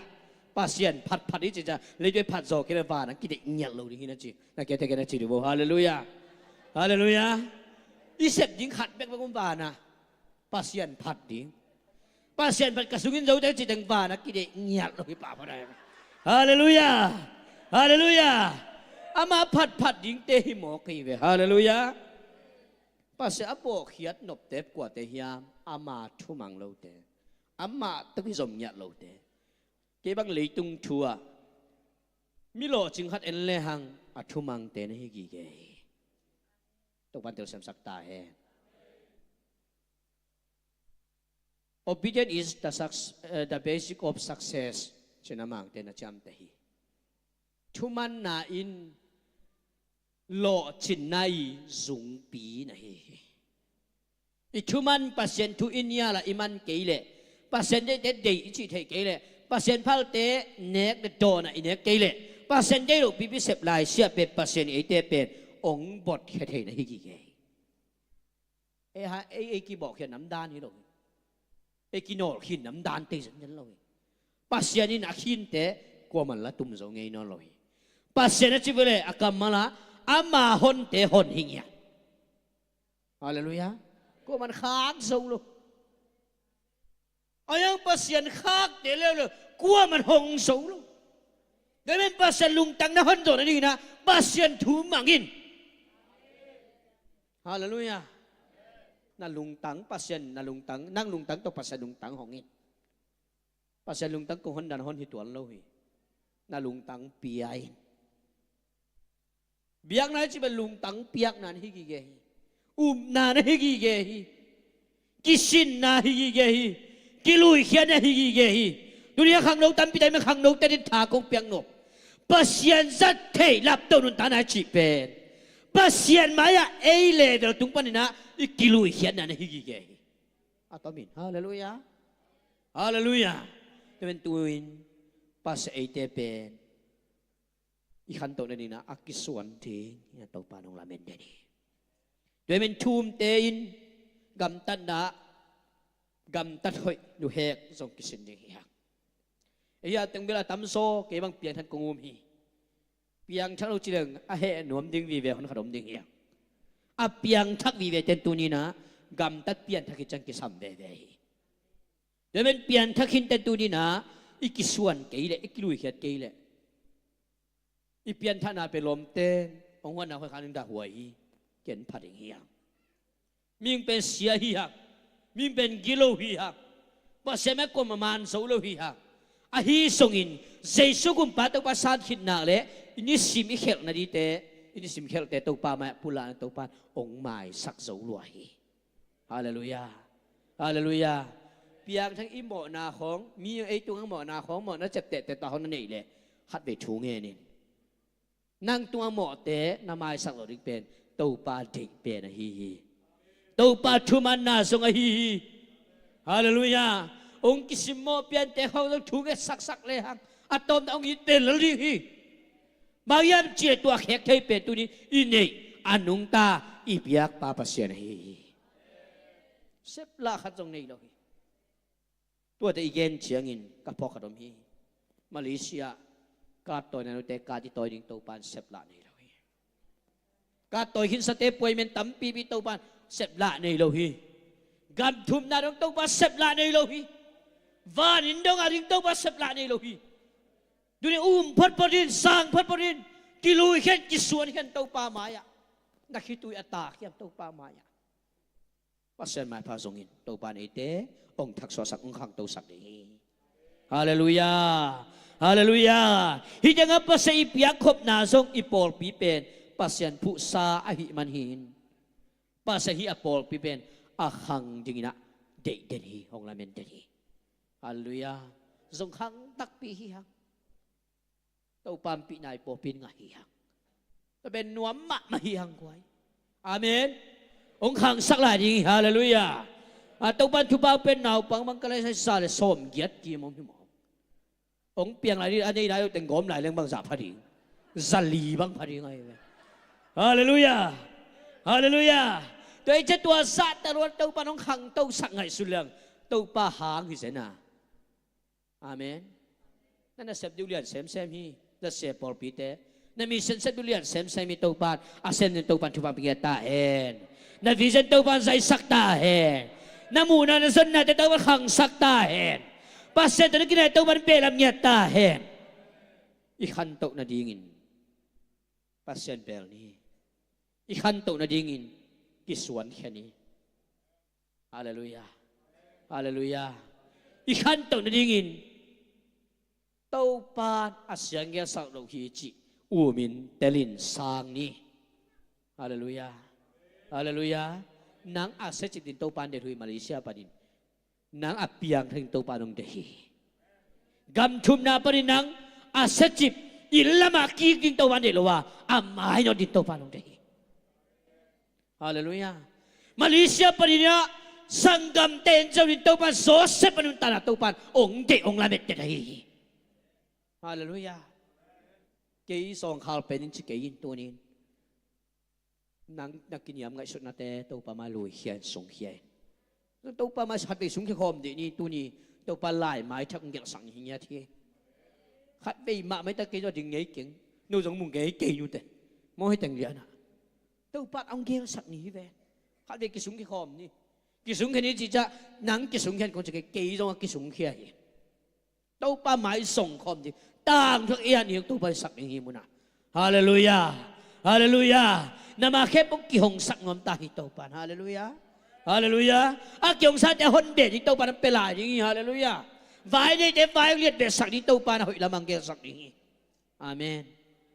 Pasian phatphat i cica, leitung phat zaw kei lo van ang kideih ngial lo ding hi na ci. Na kia te kia na ci ding bo. Halleluiah. Halleluiah. I sep ding khat bekbek om van a. Pasian phat ding. Pasian phat ka sungin zote citeng van a kideih ngiat lo hi papa dai. Halleluiah. Halleluiah. Ama phatphat dingte hi mawk hi ve. Halleluiah. Pasian a pawlkhiat nopte kuate hiam? Ama thumang lote. Ama tawh kizom ngiat lote. Kei bang leitung thu ah mi lawhcing khat en lehang a thumangte na hi gige hi. Topan telsiamsak ta hen. Obedience is the, suc- uh, the basic of success. Cina mangte na ciamte hi. Thumanna in lawhcinna i zungpi na hi hi. I thuman Pasian thu i nial a i man kei leh, Pasian deihte deih i cih theih kei leh, Pasian phalte nek le dawn a i nek kei leh, Pasian deih loh pipi sep lai siah pen Pasian eite pen ong botkhia thei na hi gige hi. Ei ha, ei, ei kibawhkhia namdan hi lo hi. Ei kinawlkhin namdan tei zenzen lo hi. Pasian in a khinte kuaman la tum zo ngei nawn lo hi. Pasian a ci vele a kammal a ama honte hon hi ngiat. Halleluiah. Kuaman khak zo lo. A yang Pasian khakte leuleu kuaman hong zo lo. Tua men Pasian lungtang na hon zo na ding in ah Pasian thu mangin. Halleluiah. Na lungtang Pasian, na lungtang, nang lungtang tawh Pasian lungtang hong in. Pasian lungtang kong hon dan hon hi tuan lo hi. Na lungtang pia in. Biakna hi ci bel lungtang piakna na hi gige hi. Upna na hi gige hi. Kisinna hi gige hi. Kiluikhiatna hi gige hi. Tuni a khangno tampi tak in khangnote in tha kong piak nop. Pasian zat theih laptoh nuntakna i cih pen Pasian mai-ah ei level tung panin ah i kiluikhiatna na hi gige hi. A tomin. Halleluiah. Halleluiah. Tua pen tu-in Pasian eite pen i khantoh nadingin ah a kisuan ding hi a, Topa in hong lamen den hi. Tua pen thu umte in gamtatna, gamtat hoih, nuhek zong kisin ding hi hang. Ei a teng bel a tamzaw kei bang piangthak kong um hi. Piangthak lo ci leng a heh nuam ding vive hon khat om ding hi hang. A piangthak vivete in tuni-in ah gamtat pianthak hi ciang kisam veve hi. Tua pen pianthak hi inteh tuni-in ah i kisuan kei leh, i kiluikhiat kei leh, i pianthakna pen lawmte in hong huatna khoi khan in dah huai hi. Ken pha ding hi hang. Mihing pen sia hi hang. Mihing pen gilo hi hang. Pasian mai kuamah man zo lo hi hang. Ahi zongin Jesu kumpa Topa san khit nak leh i nisim i khelh nadingte, i nisim khelhte Topa mai-ah pulakna Topa in hong maisak zo lua hi. Halleluiah. Halleluiah. Piangthak i mawhna khawng, mi ei tungah mawhna khawng, mawhna ciaptehte ta hong na neih leh khatvei thu ngen in. Nang tungah mawhte na maisak loh ding pen Topa deih pen ahi hi. Topa thumanna zong ahi hi. Halleluiah. Hong kisimmawh piante khawng zong thu nget saksak lehang a tawpna hong it pen lel ding hi. Bang hiam cih leh tua khek thei pen tuni i neih a nungta i biakpa Pasian ahi hi. Seplah khat zong nei lo hi. Tuate i gen ciangin ka phawk khat om hi. Malaysia, kat tawina nute kat i tawi ding Topa in seplah nei lo hi. Kat tawi khinsate puai men tampipi Topa in seplah nei lo hi. Gam thumna dong Topa seplah nei lo hi. Van inn dong a ding Topa seplah nei lo hi. Tuni um photphot in, sang photphot in, kiluikhiat, kisuankhiat Topa mai-ah. Na khitui a tak hiam Topa mai-ah. Pasian maipha zongin Topa in eite hong thaksuahsak, hong khangtosak ding hi. Halleluiah. Halleluiah. Hih tengah Pasian i piakkhopna zong i pawlpi pen Pasian phuhsa ahih man hi-in, Pasian hih a pawlpi pen a khang dingin ah deih den hi, hong lamen den hi. Halleluiah. Zong khang takpi hi hang. Topa in pihna i pawlpi in ngah hi hang. Tua pen nuam mahmah hi hang guai. Amen. Hong khangsak lai ding hi. Halleluiah. A Topa in thupha pen naupang bang ka lai sai za le sawmgiat kim om hi maw. Hong piang lai ding a nei lai uh teng gawm lai leng bang zah pha ding. Za li bang pha ding ahi ve. Halleluiah. Halleluiah. Tua i cia tua zah taluan Topa in hong khangtosak ngaihsun leng Topa hang hi zen a. Amen. Na nasep diu lian semsem hi. Zasia pawlpite, na mission sep diu lian semsem hi. Topa in a sem ding Topa in thupha pia ta hen. Na vision Topa in zaisak ta hen. Na muhna na zonnate Topa in khangsak ta hen. Pasian tawh na kinai Topa in behlap ngiat ta hen. I khantoh nadingin Pasian bel ni. I khantoh nadingin kisuankhia ni. Halleluiah. Halleluiah. I khantoh nadingin Topa in a sia ngelsak loh hi cih umin telin sang ni. Halleluiah. Halleluiah. Nang a siacip ding Topa in deih hi. Malaysia panin nang a piangthak ding Topa in hong deih hi. Gam thumna panin nang a siacip, inn lamah kik ding Topa in deih lo a, a mainawt ding Topa in hong deih hi. Halleluiah. Malaysia panin ah sanggamte in zo ding Topa in Joseph a nuntakna Topa in hong deih, hong lamet den ahi hi. Halleluiah. Kei sawngkhal pen in ci kei in tunin nang na kiniam ngaihsutnate Topa mai luikhia in, sungkhia in. Topa mai khatvei sungkhia khawm dih ni. Tuni Topa lai mai thak hong gelhsak ni hi ngiat hi. Khatvei mahmah tak kei zong ding ngei keng. No zong mu ngei kei nute. Maw, hi teng lianah Topa in hong gelhsak ni hi ve. Khatvei kisungkhia khawm ni. Kisungkhia ni cih ciang nang kisungkhia in kong ci kei, kei zong a kisungkhia hi. Topa mai zong khawm ding, tangthu ei a ni hong Topa in sak ding hi munah. Halleluiah. Halleluiah. Na ma khempeuh kihongsak nuam ta hi Topa in. Halleluiah. Halleluiah. A kihongsate a hon beh ding Topa in hong pia lai ding hi. Halleluiah. Vai neite vai hong liat behsak ding Topa in a hoih lamah hong gelhsak ding hi. Amen.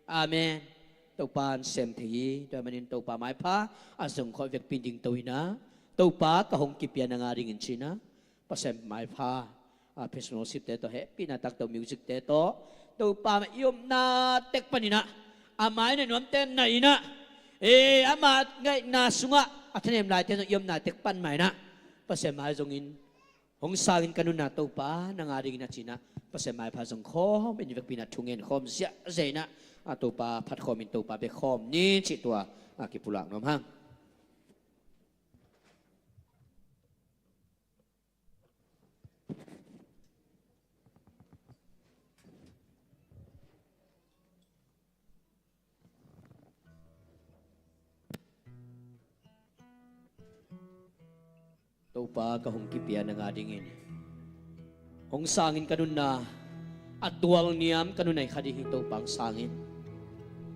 Amen. Topa in sem thei hi. Tua manin Topa maipha a zong khawh vekpi in dingto hi na. Topa ka hong kipia nang a dingin ci na. Pasian maipha a, praise and worship te tawh, hehpihna tak tawh, music te tawh, Topa mah i omna tek panin ah, a mai na nuamte na in ah, e, ama ngaihna sungah a thanem laite zong i omna tek pan mah in ah, Pasian mai zongin, hong sang in ka nunna Topa, nang a dingin a ci-in ah, Pasian maipha zong khawm in, i vekpi-in ah thu ngen khawm ziahziah in ah, a, Topa phat khawm in Topa bia khawm ni cih tua, a, kipulak nuam hang. Topa ka hong kipia nang a dingin, hong sang in ka nunna, a tualniam ka nunna i kha ding hi Topa hong sang in.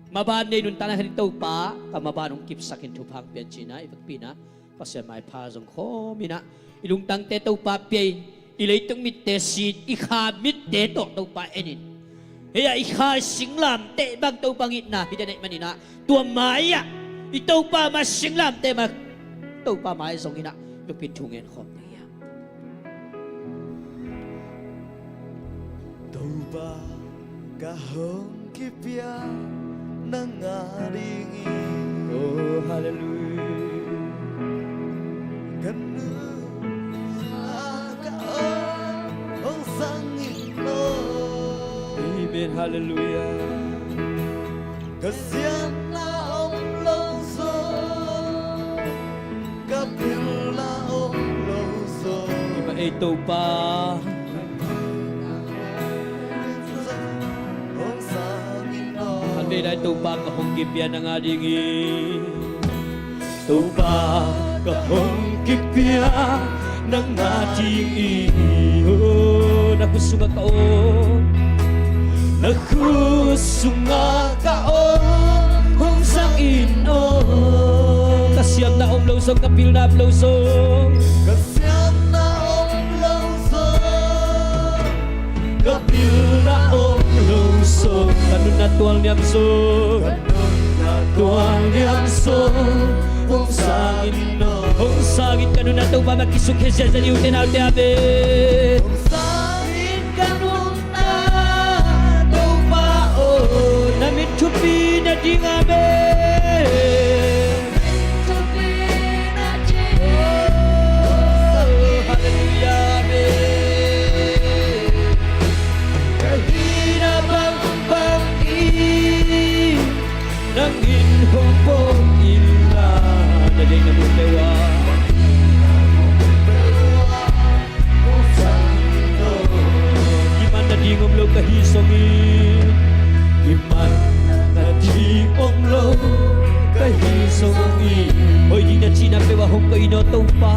Maban nei nuntakna i kha ding Topa, ka maban hong kipsak in thupha hong pia in ci-in ah, i vekpi-in ah, Pasian maipha zong khawm in ah, i lungtangte Topa pia in, i leitung mitte si in, i kha mitte tawh Topa en in. Hei ah, i kha i singlamteh bang Topa hong itna hi den ahih manin ah, tua mai-ah i Topa mai singlamteh mai, Topa mai zongin ah, i vekpi-in thu ngen khawm ding hi hang. Topa ka hong kipia nang a dingin. Oh, hallelujah. Ka nunna ka om hong sang in aw. Amen, hallelujah. Ka siatna om lo zong, ka pilna om lo zong, hi mah ei Topa. Khatvei lai Topa ka hong kipia nang a dingin. Topa ka hong kipia nang a dingin. Oh, na khut sungah ka om, na khut sungah ka om, hong sang in aw. Ka siatna om lo zong, ka pilna om lo zong, ka siatna om lo zong, ka pilna om lo zong, ka nunna tualniam zong, ka nunna tualniam zong, hong sang in aw. Hong sang in ka nunna Topa mah, kisukkhia ziahziah ni, ute naute, amen. Hong sang in ka nunna Topa aw, na min thupi nading, amen. Hallelujah, amen. Ka hihna bangbang in nang in hong pom inla, na deih na mun peuh ah. Kiman nading om lo ka hi zongin, kiman nading om lo ka hi zongin, hoih ding na cihna peuh ah hong koih in aw Topa.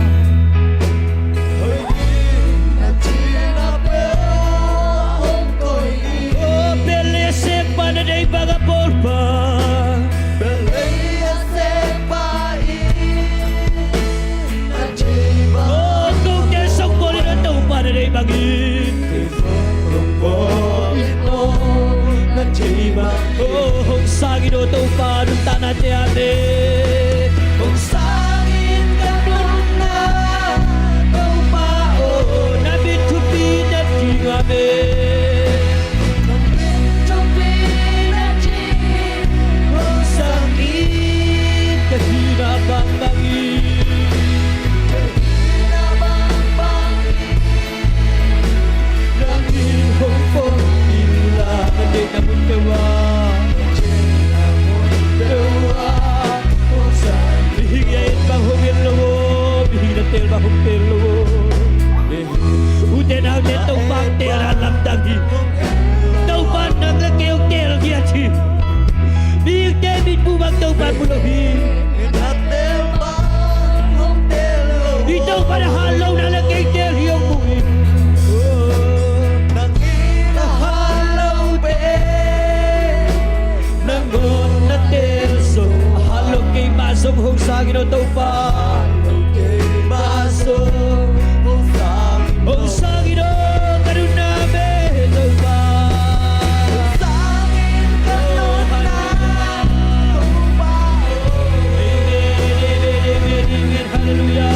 Hoih ding na cihna peuh ah hong koih in. Oh, bel lei a sekpa na deih bang a bawl pa. Bel lei a sekpa in na deih bang. Oh, kote song bawl in aw Topa na deih bangin. Kei zong hong bawl in aw na deih bang. Oh, hong sang in aw Topa nuntaknate ah le. Hong sang in ka nunna Topa aw, na min thupi nading, amen. Hong sang in ka hihna bangbang in, nang in hong pom inla, na deihna mun peuh ah. Mihing in a et bang hong et lo aw, mihing in a teel bang hong teel lo aw. Ute naute, Topa hong teel a lamdang hi. Topa in nang le kei hong teel giat hi. Mihingte mitmuh bang Topa in mu lo hi. I Topa in a hat lo, nang le kei teel hi hong mu hi. Nang in a hat lo pen nangawn na teel zo. A hat lo keimah zong hong sang in aw Topa. Hong sang in aw ka nunna mah Topa. Amen, amen, amen, amen. Hallelujah.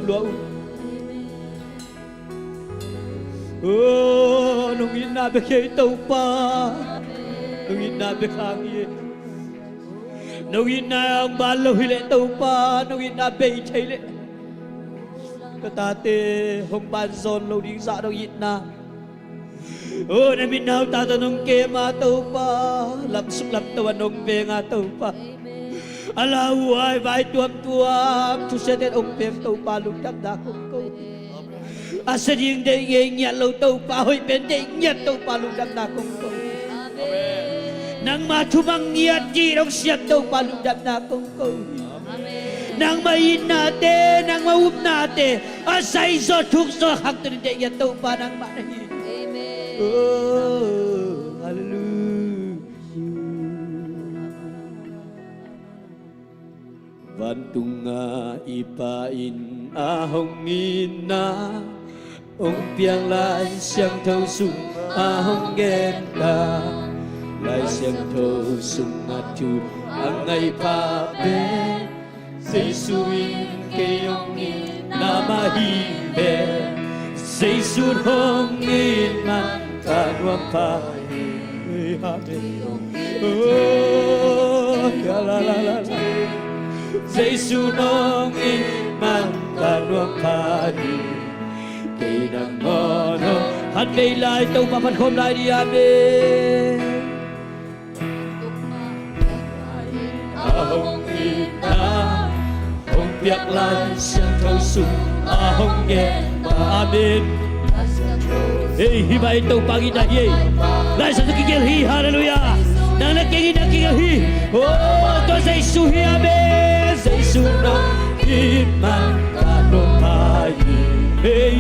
Tua uh. Oh, nong itna bek hi ei Topa. Nong itna bek hang hi ei. Nong itna hong ban lo hi leh Topa, nong itna bei thei leh ka tate hong ban zawn lo ding zah nong itna. Oh, na mit na uh tawh nong kem a Topa, lamsuk lamto a nong veng a Topa. A lauhuai vai tuamtuam thusiate hong pia Topa, lungdamna kong ko. A sia ding deih ngei ngiat lo Topa, hoih pen deih ngiat Topa, lungdamna kong ko. Nangma thumang ngiat ding hong siam Topa, lungdamna kong ko. Nangma itnate, nangma upnate a zai zaw thuk zaw khangto ding deih ngiat Topa nangmah na hi. Oh, hallelujah. Vantungah i Pa in a hong itna hong piak, Lai Siangtho sungah hong genta, Lai Siangtho sungah thu a ngaih pha pen Jesu in kei hong itna mah hi ve. Jesu in hong it man ka nuam pha hi. Amen. Oh, la, la, la, la. Jesu in hong it man ka nuam pha hi. Kei nangawn hong. Khat vei lai Topa phat khawm lai ni. Amen. A hong itna hong piak, Lai Siangtho sungah hong genta. Amen. Ei, hih mah in Topa itna hi ei. Lai Siangtho kigelh hi, halleluiah. Nang le kei itna kigelh hi. Oh, tua Jesu hi, amen. Jesu in hong it man ka nuam pha hi. Hey,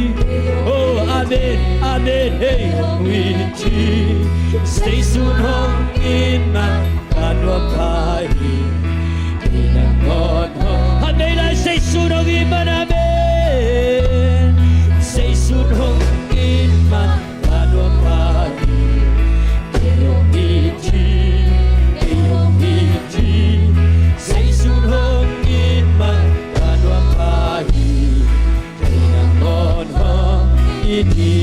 oh, amen, amen, hey, hong it hi. Jesu in hong it man ka nuam pha hi. Kei nangawn hong. Amen, lai Jesu in hong it man, amen. Jesu in hong it man ka nuam pha hi. Kei hong it hi, kei hong it hi. Jesu in hong it man ka nuam pha hi. Kei nangawn hong it hi.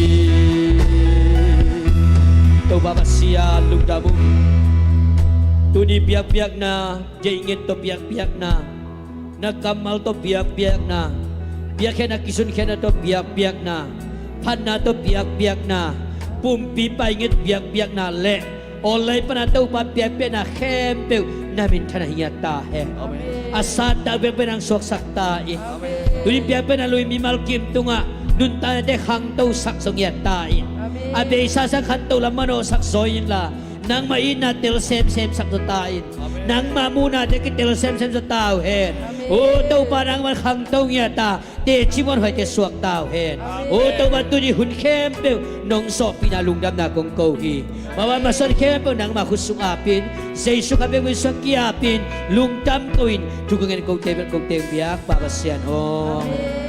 Topa Pasian lungdam ung. Tuni biakpiakna, deih ngiat tawh biakpiakna, na kammal tawh biakpiakna, biakpiakna, kisunkhiatna tawh biakpiakna, phatna tawh biakpiakna, pumpi pai ngiat biakpiakna le online pana Topa biakpiakna khempeuh na minthanna hi ngiat ta hen. Amen. A sat tak biakpiakna hong suaksak ta in. Amen. Tuni biakpiakna lui mimal kim tungah nuntaknate khangtosak zaw ngiat ta in. Amen. A beisa sang khanto lam manawhsak zaw inla, nangmah itna tel semsem sak zaw ta in. Amen. Nangmah muhnate kitel semsem zaw ta uh hen. Amen. O Topa, nangmah khangto ngiat ta, teci muanhuaite suak ta uh hen. Amen. O Topa, tuni hun khempeuh nong sawhpihna lungdamna kong ko hi. Mawhmawh masuan khempeuh nangmah khut sung apin, Jesu kha bekbek suang ki-apin, lungdam ko in, thu ka ngen kote bel kote biak Pa Pasian aw. Amen.